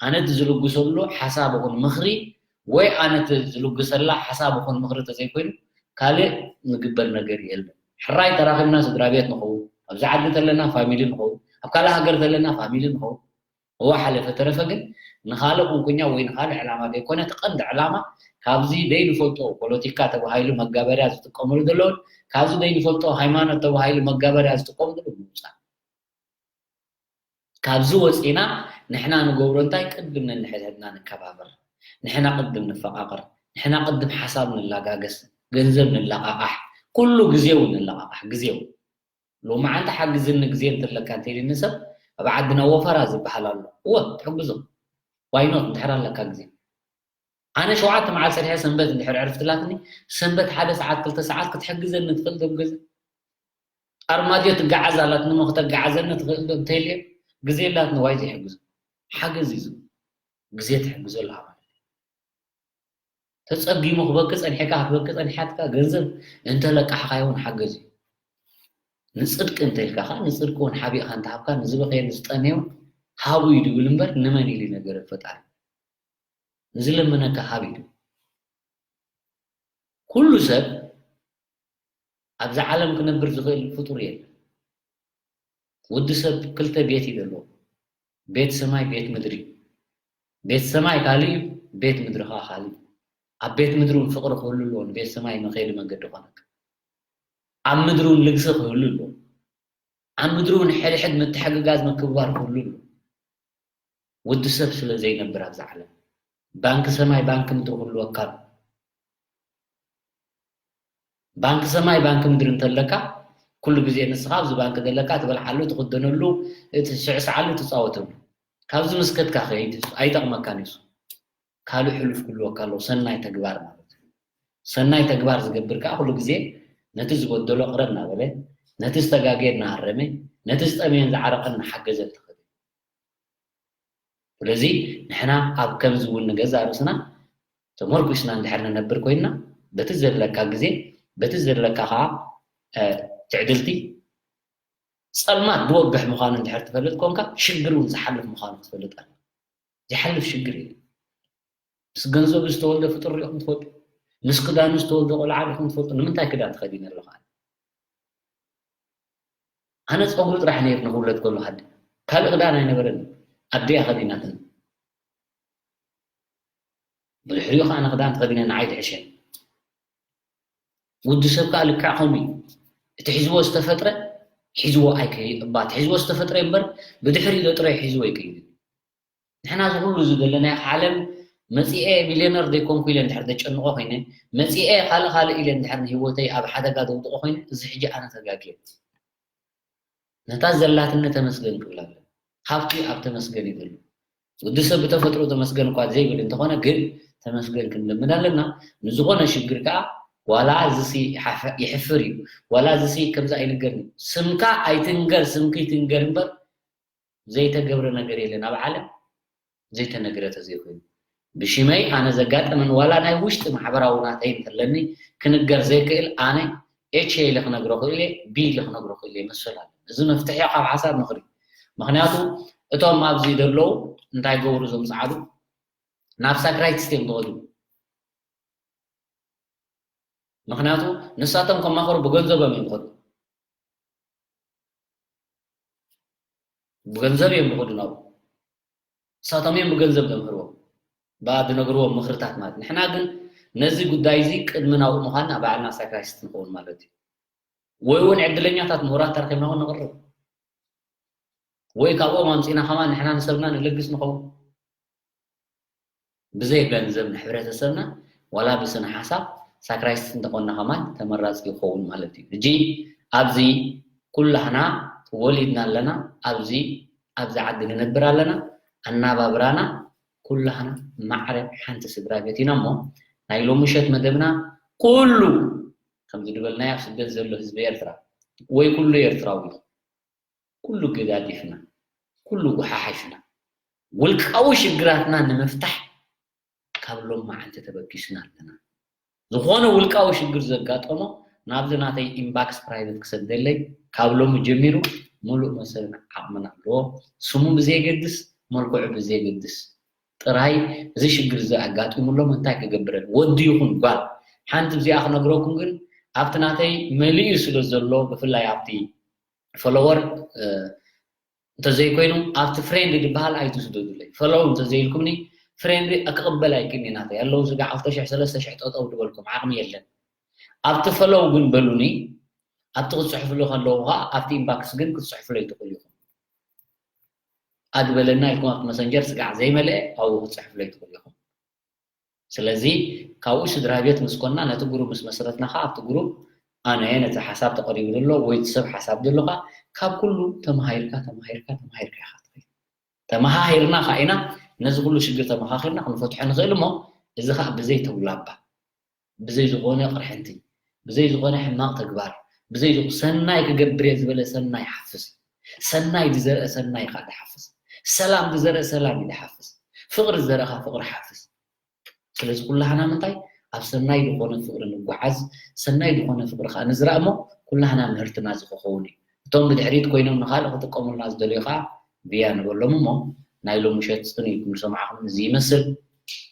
ኣነ እቲ ዝልግሰሉ ሓሳብ ይኹን ምኽሪ ወይ ኣነ እቲ ዝልግሰላ ሓሳብ ይኹን ምኽሪ ተዘይኮይኑ ካልእ ዝግበር ነገር የለን። ሕራይ ተራኺብና ስድራ ቤት ንኸውን፣ ኣብዚ ዓዲ ተለና ፋሚሊ ንኸውን፣ ኣብ ካልእ ሃገር ተለና ፋሚሊ ንኸውን። እዋ ሓለፈ ተረፈ ግን ንኻልእ ቁንቁኛ ወይ ንኻልእ ዕላማ ዘይኮነ እቲ ቀንዲ ዕላማ ካብዚ ዘይንፈልጦ ፖለቲካ ተባሂሉ መጋበርያ ዝጥቀምሉ ዘለውን ካብዚ ዘይንፈልጦ ሃይማኖት ተባሂሉ መጋበርያ ዝጥቀሙ ዘለዉ ምውፃእ። ካብዚ ወፂና ንሕና ንገብሮ እንታይ ቅድም ነንሕድሕድና ንከባበር፣ ንሕና ቅድም ንፈቓቐር፣ ንሕና ቅድም ሓሳብ ንላጋገስ፣ ገንዘብ ንለቓቓሕ፣ ኩሉ ግዜ እውን ንለቓቓሕ ግዜ እውን ሎማዓንቲ ሓግዝኒ ግዜ እንተለካ እንተኢልኒ ሰብ ኣብ ዓድና ወፈራ ዝበሃል ኣሎ። እወ ትሕግዞ ዋይኖት እንድሕር ኣለካ ግዜ ኣነ ሸውዓተ መዓልቲ ሰሪሐ ሰንበት እንድሕር ዕርፍትላትኒ ሰንበት ሓደ ሰዓት ክልተ ሰዓት ክትሕግዘኒ ትኽእል ዶ ገዛ ኣርማድዮ ትገዓዝ ኣላትኒ ሞ ክተገዓዘኒ ትኽእል ዶ እንተልየ ግዜ ላትኒ ዋይ ዘይሕግዞ ሓገዝ እዩ ዝብል ግዜ ትሕግዞ ኣለካ ማለት እዩ። ተጸጊሙ ክበኪ ጸኒሕካ ክትበኪ ጸኒሓትካ ገንዘብ እንተለቃሕካዮ እውን ሓገዝ እዩ። ንጽድቂ እንተኢልካ ከኣ ንጽድቂ እውን ሓቢእካ እንተሃብካ ንዝበኸየ ንዝጠመዮ ሃቡ እዩ ድብል እምበር ንመን ኢሉ ይነገር ፈጣሪ ንዝለመነካ ሃብ እዩ ድብል። ኩሉ ሰብ ኣብዛ ዓለም ክነብር ዝኽእል ፍጡር የለን። ወዲ ሰብ ክልተ ቤት እዩ ዘለዎ። ቤት ሰማይ፣ ቤት ምድሪ። ቤት ሰማይ ካልእ እዩ፣ ቤት ምድሪ ኸዓ ካልእ እዩ። ኣብ ቤት ምድሪ እውን ፍቕሪ ክህሉ ኣለዎ፣ ንቤት ሰማይ መኸዲ መንገዲ ኾነካ። ኣብ ምድሪ እውን ልግሲ ክህሉ ኣለዎ። ኣብ ምድሪ እውን ሕድሕድ ምትሕግጋዝ ምክብባር ክህሉ ኣለዎ። ወዲ ሰብ ስለ ዘይነብር ኣብዛ ዓለም ባንኪ ሰማይ ባንኪ ምድሪ ክህልወካ ኣሎ። ባንኪ ሰማይ ባንኪ ምድሪ እንተለካ ኩሉ ግዜ ንስኻ ኣብዚ ባንኪ ዘለካ ትበልዓሉ ትኽደነሉ ትስዕስዓሉ ትፃወተሉ ካብዚ ምስከትካ ከይድ ኣይጠቕመካን እዩ። ካልእ ሕሉፍ ክህልወካ ኣለዎ ሰናይ ተግባር ማለት እዩ። ሰናይ ተግባር ዝገብር ከዓ ኩሉ ግዜ ነቲ ዝበደሎ ቅረ እናበለ ነቲ ዝተጋገየ እናሃረመ ነቲ ዝጠመየን ዝዓረቐን እናሓገዘ እንትኸደ ስለዚ ንሕና ኣብ ከምዚ እውን ንገዛእ ርእስና ተመርኩስና እንድሕር ንነብር ኮይንና በቲ ዘለካ ግዜ በቲ ዘለካ ከዓ ትዕድልቲ ፀልማት ዝወግሕ ምዃኑ እንድሕር ትፈልጥ ኮንካ ሽግር እውን ዝሓልፍ ምዃኑ ክትፈልጥ ኣለ። ዝሓልፍ ሽግር እዩ። ምስ ገንዘቡ ዝተወልደ ፍጡር ሪኢኹም ትፈልጡ? ምስ ክዳኑ ዝተወልደ ቆልዓ ሪኢኹም ትፈልጡ? ንምንታይ ክዳን ተኸዲነ ኣለኹ ኣነ? ኣነ ፀጉሪ ጥራሕ ነይርኒ ክውለድ ከሎ ሃዲ ካልእ ክዳን ኣይነበረኒ ኣደያ ከዲናትኒ ብድሕሪኡ ከዓ ኣነ ክዳን ተኸዲነ ንዓይ ትሕሸ ወዲ ሰብ ከዓ ልክዕ ከምኡ እዩ እቲ ሒዝዎ ዝተፈጥረ ሒዝዎ ኣይከይእባ እቲ ሒዝዎ ዝተፈጥረ እምበር ብድሕሪኡ ዘጥረዮ ሒዝዎ ኣይከይድን ንሕና እዚ ኩሉ እዚ ዘለናዮ ዓለም መፂኤ ሚልዮነር ዘይኮንኩ ኢለ እንድሕር ዘጨንቆ ኮይነ መፂኤ ካልእ ካልእ ኢለ እንድሕር ንሂወተይ ኣብ ሓደጋ ዘውድቆ ኮይነ እዚ ሕጂ ኣነ ተጋግየ ነታ ዘላትኒ ተመስገን ክብል ኣለኒ ሃብቲ ኣብ ተመስገን እዩ ዘሎ ወዲ ሰብ ብተፈጥሮ ተመስገን እኳ ዘይብል እንተኾነ ግን ተመስገን ክንልምድ ኣለና ንዝኾነ ሽግር ከዓ ዋላ እዚሲ ይሕፍር እዩ ዋላ እዚሲ ከምዚ ኣይንገርን እዩ ስምካ ኣይትንገር ስምኪ ትንገር እምበር ዘይተገብረ ነገር የለን ኣብ ዓለም ዘይተነግረ ተዘይኮይኑ ብሽመይ ኣነ ዘጋጠመን ዋላ ናይ ውሽጢ ማሕበራዊ ናተይ እንተለኒ ክንገር ዘይክእል ኣነ ኤች ኢለ ክነግሮ ክእል እየ ቢ ኢለ ክነግሮ ክእል እየ መሰል ኣሎ እዚ መፍትሒ ካብ ሓሳብ ምኽሪ ምክንያቱ እቶም ኣብዚ ዘለዉ እንታይ ገብሩ እዞም ፃዕዱ ናብ ሳክራይትስ እዮም ዝኸዱ ምክንያቱ ንሳቶም ከማኸሩ ብገንዘቦም እዮም ዝኸዱ። ብገንዘብ እዮም ዝኸዱ ናብኡ። ንሳቶም እዮም ብገንዘብ ዘምህርዎም፣ ብኣ ዝነግርዎም ምኽርታት ማለት። ንሕና ግን ነዚ ጉዳይ እዚ ቅድሚ ናብኡ ምዃንና ባዕልና ሳክራይስት ንኸውን ማለት እዩ። ወይ እውን ዕድለኛታት ምሁራት ተረኺብና እውን ነቕርብ፣ ወይ ካብኦም ኣምፂእና ከማን ንሕና ንሰብና ንለግስ ንኸውን። ብዘይ ገንዘብ ንሕብረተሰብና ዋላ ብስነ ሓሳብ ሳክራይስት እንተኾንና ከማን ተመራፂ ይኸውን ማለት እዩ። ሕጂ ኣብዚ ኩላህና ተወሊድና ኣለና፣ ኣብዚ ኣብዚ ዓዲ ንነብር ኣለና። ኣናባብራና ኩላህና ማዕረ ሓንቲ ስድራ ቤት ኢና እሞ ናይ ሎሚ ምሸት መደብና ኩሉ ከምዚ ዝበልናዮ ኣብ ስደት ዘሎ ህዝቢ ኤርትራ ወይ ኩሉ ኤርትራዊ ኩሉ ገዳዲፍና ኩሉ ጉሓሓሽና ውልቃዊ ሽግራትና ንምፍታሕ ካብ ሎማዓንቲ ተበጊስና ኣለና። ዝኾነ ውልቃዊ ሽግር ዘጋጠሞ ናብዚ ናተይ ኢንባክስ ፕራይቬት ክሰደለይ ካብ ሎሚ ጀሚሩ ሙሉእ መሰልን ዓቕምን ኣለዎ። ስሙ ብዘየገድስ፣ መልክዑ ብዘየገድስ ጥራይ እዚ ሽግር እዚ ኣጋጢሙሎም እንታይ ክገብረን ወዲ ይኹን ጓል ሓንቲ እዚኣ ክነግረኩም ግን ኣብቲ ናተይ መሊኡ ስለ ዘሎ ብፍላይ ኣብቲ ፎሎወር እንተዘይኮይኑ ኣብቲ ፍሬንድ ዝበሃል ኣይትስደዱለይ። ፈሎው እንተዘይልኩምኒ ፍሬንድ ክቕበል ኣይክእልኒ ናተይ ኣለዉ ስጋ ዓሰርተ ሽሕ ሰለስተ ሽሕ ጠጠው ዝበልኩም ዓቕሚ የለን። ኣብቲ ፈሎው ግን በሉኒ። ኣብቲ ክትፅሕፍሉ ከለዉ ከዓ ኣብቲ ኢንባክስ ግን ክትፅሕፉለይ ትኽእሉ ኢኹም። ኣድበለና ኢልኩም ኣብቲ መሰንጀር ስጋዕ ዘይመልአ ኣብኡ ክትፅሕፉለይ ትኽእሉ ኢኹም። ስለዚ ካብኡ ስድራ ቤት ምስ ኮንና ነቲ ግሩፕ ምስ መስረትና ከዓ ኣብቲ ግሩፕ ኣነ ነቲ ሓሳብ ተቐሪቡ ዘሎ ወይ እቲ ሰብ ሓሳብ ዘሎ ከዓ ካብ ኩሉ ተመሃይርካ ተመሃይርካ ተመሃይርካ ኢኻ ትኸይድ። ተመሃሂርና ከዓ ኢና ነዚ ኩሉ ሽግር ተመኻኺርና ክንፈትሖ ንኽእል እሞ እዚ ከዓ ብዘይ ተጉላባ ብዘይ ዝኾነ ቅርሕንቲ ብዘይ ዝኾነ ሕማቕ ተግባር ብዘይ ዝኾ- ሰናይ ክገብር እየ ዝበለ ሰናይ ይሓፍስ። ሰናይ ዝዘርአ ሰናይ ከዓ ዝሓፍስ። ሰላም ዝዘርአ ሰላም እዩ ዝሓፍስ። ፍቕሪ ዝዘርአ ከዓ ፍቕሪ ሓፍስ። ስለዚ ኩላህና ምንታይ ኣብ ሰናይ ዝኾነ ፍቕሪ ንጓዓዝ፣ ሰናይ ዝኾነ ፍቕሪ ከዓ ንዝራእ እሞ ኩላህና ምህርትና እዚ ክኸውን እዩ። እቶም ብድሕሪት ኮይኖም ንኻልእ ክጥቀሙልና ዝደልዩ ከዓ ብያ ንበሎም እሞ ናይ ሎሚ ምሸት ጽን ኢልኩም ዝሰማዕኹም እዚ ይመስል።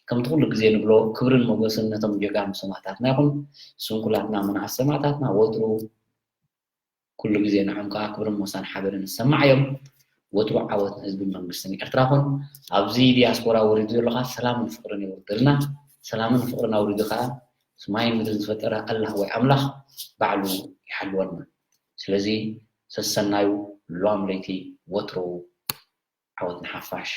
ከምቲ ኩሉ ግዜ ንብሎ ክብርን ሞገስን ነቶም ጀጋኑ ሰማእታትና ይኹን። ስንኩላትና መናእስ ሰማእታትና ወትሩ ኩሉ ግዜ ንዖም ከዓ ክብርን ሞሳን ሓበንን ዝሰማዕ እዮም። ወትሩ ዓወት ንህዝብን መንግስትን ኤርትራ ኹን። ኣብዚ ዲያስፖራ ወሪዱ ዘሎ ከዓ ሰላምን ፍቅርን የውርደልና። ሰላምን ፍቅርን ኣውሪዱ ከዓ ሰማይን ምድርን ዝፈጠረ ኣላህ ወይ ኣምላኽ ባዕሉ ይሓልወልና። ስለዚ ሰሰናዩ ሎም ለይቲ ወትሩ ዓወት ንሓፋሽ።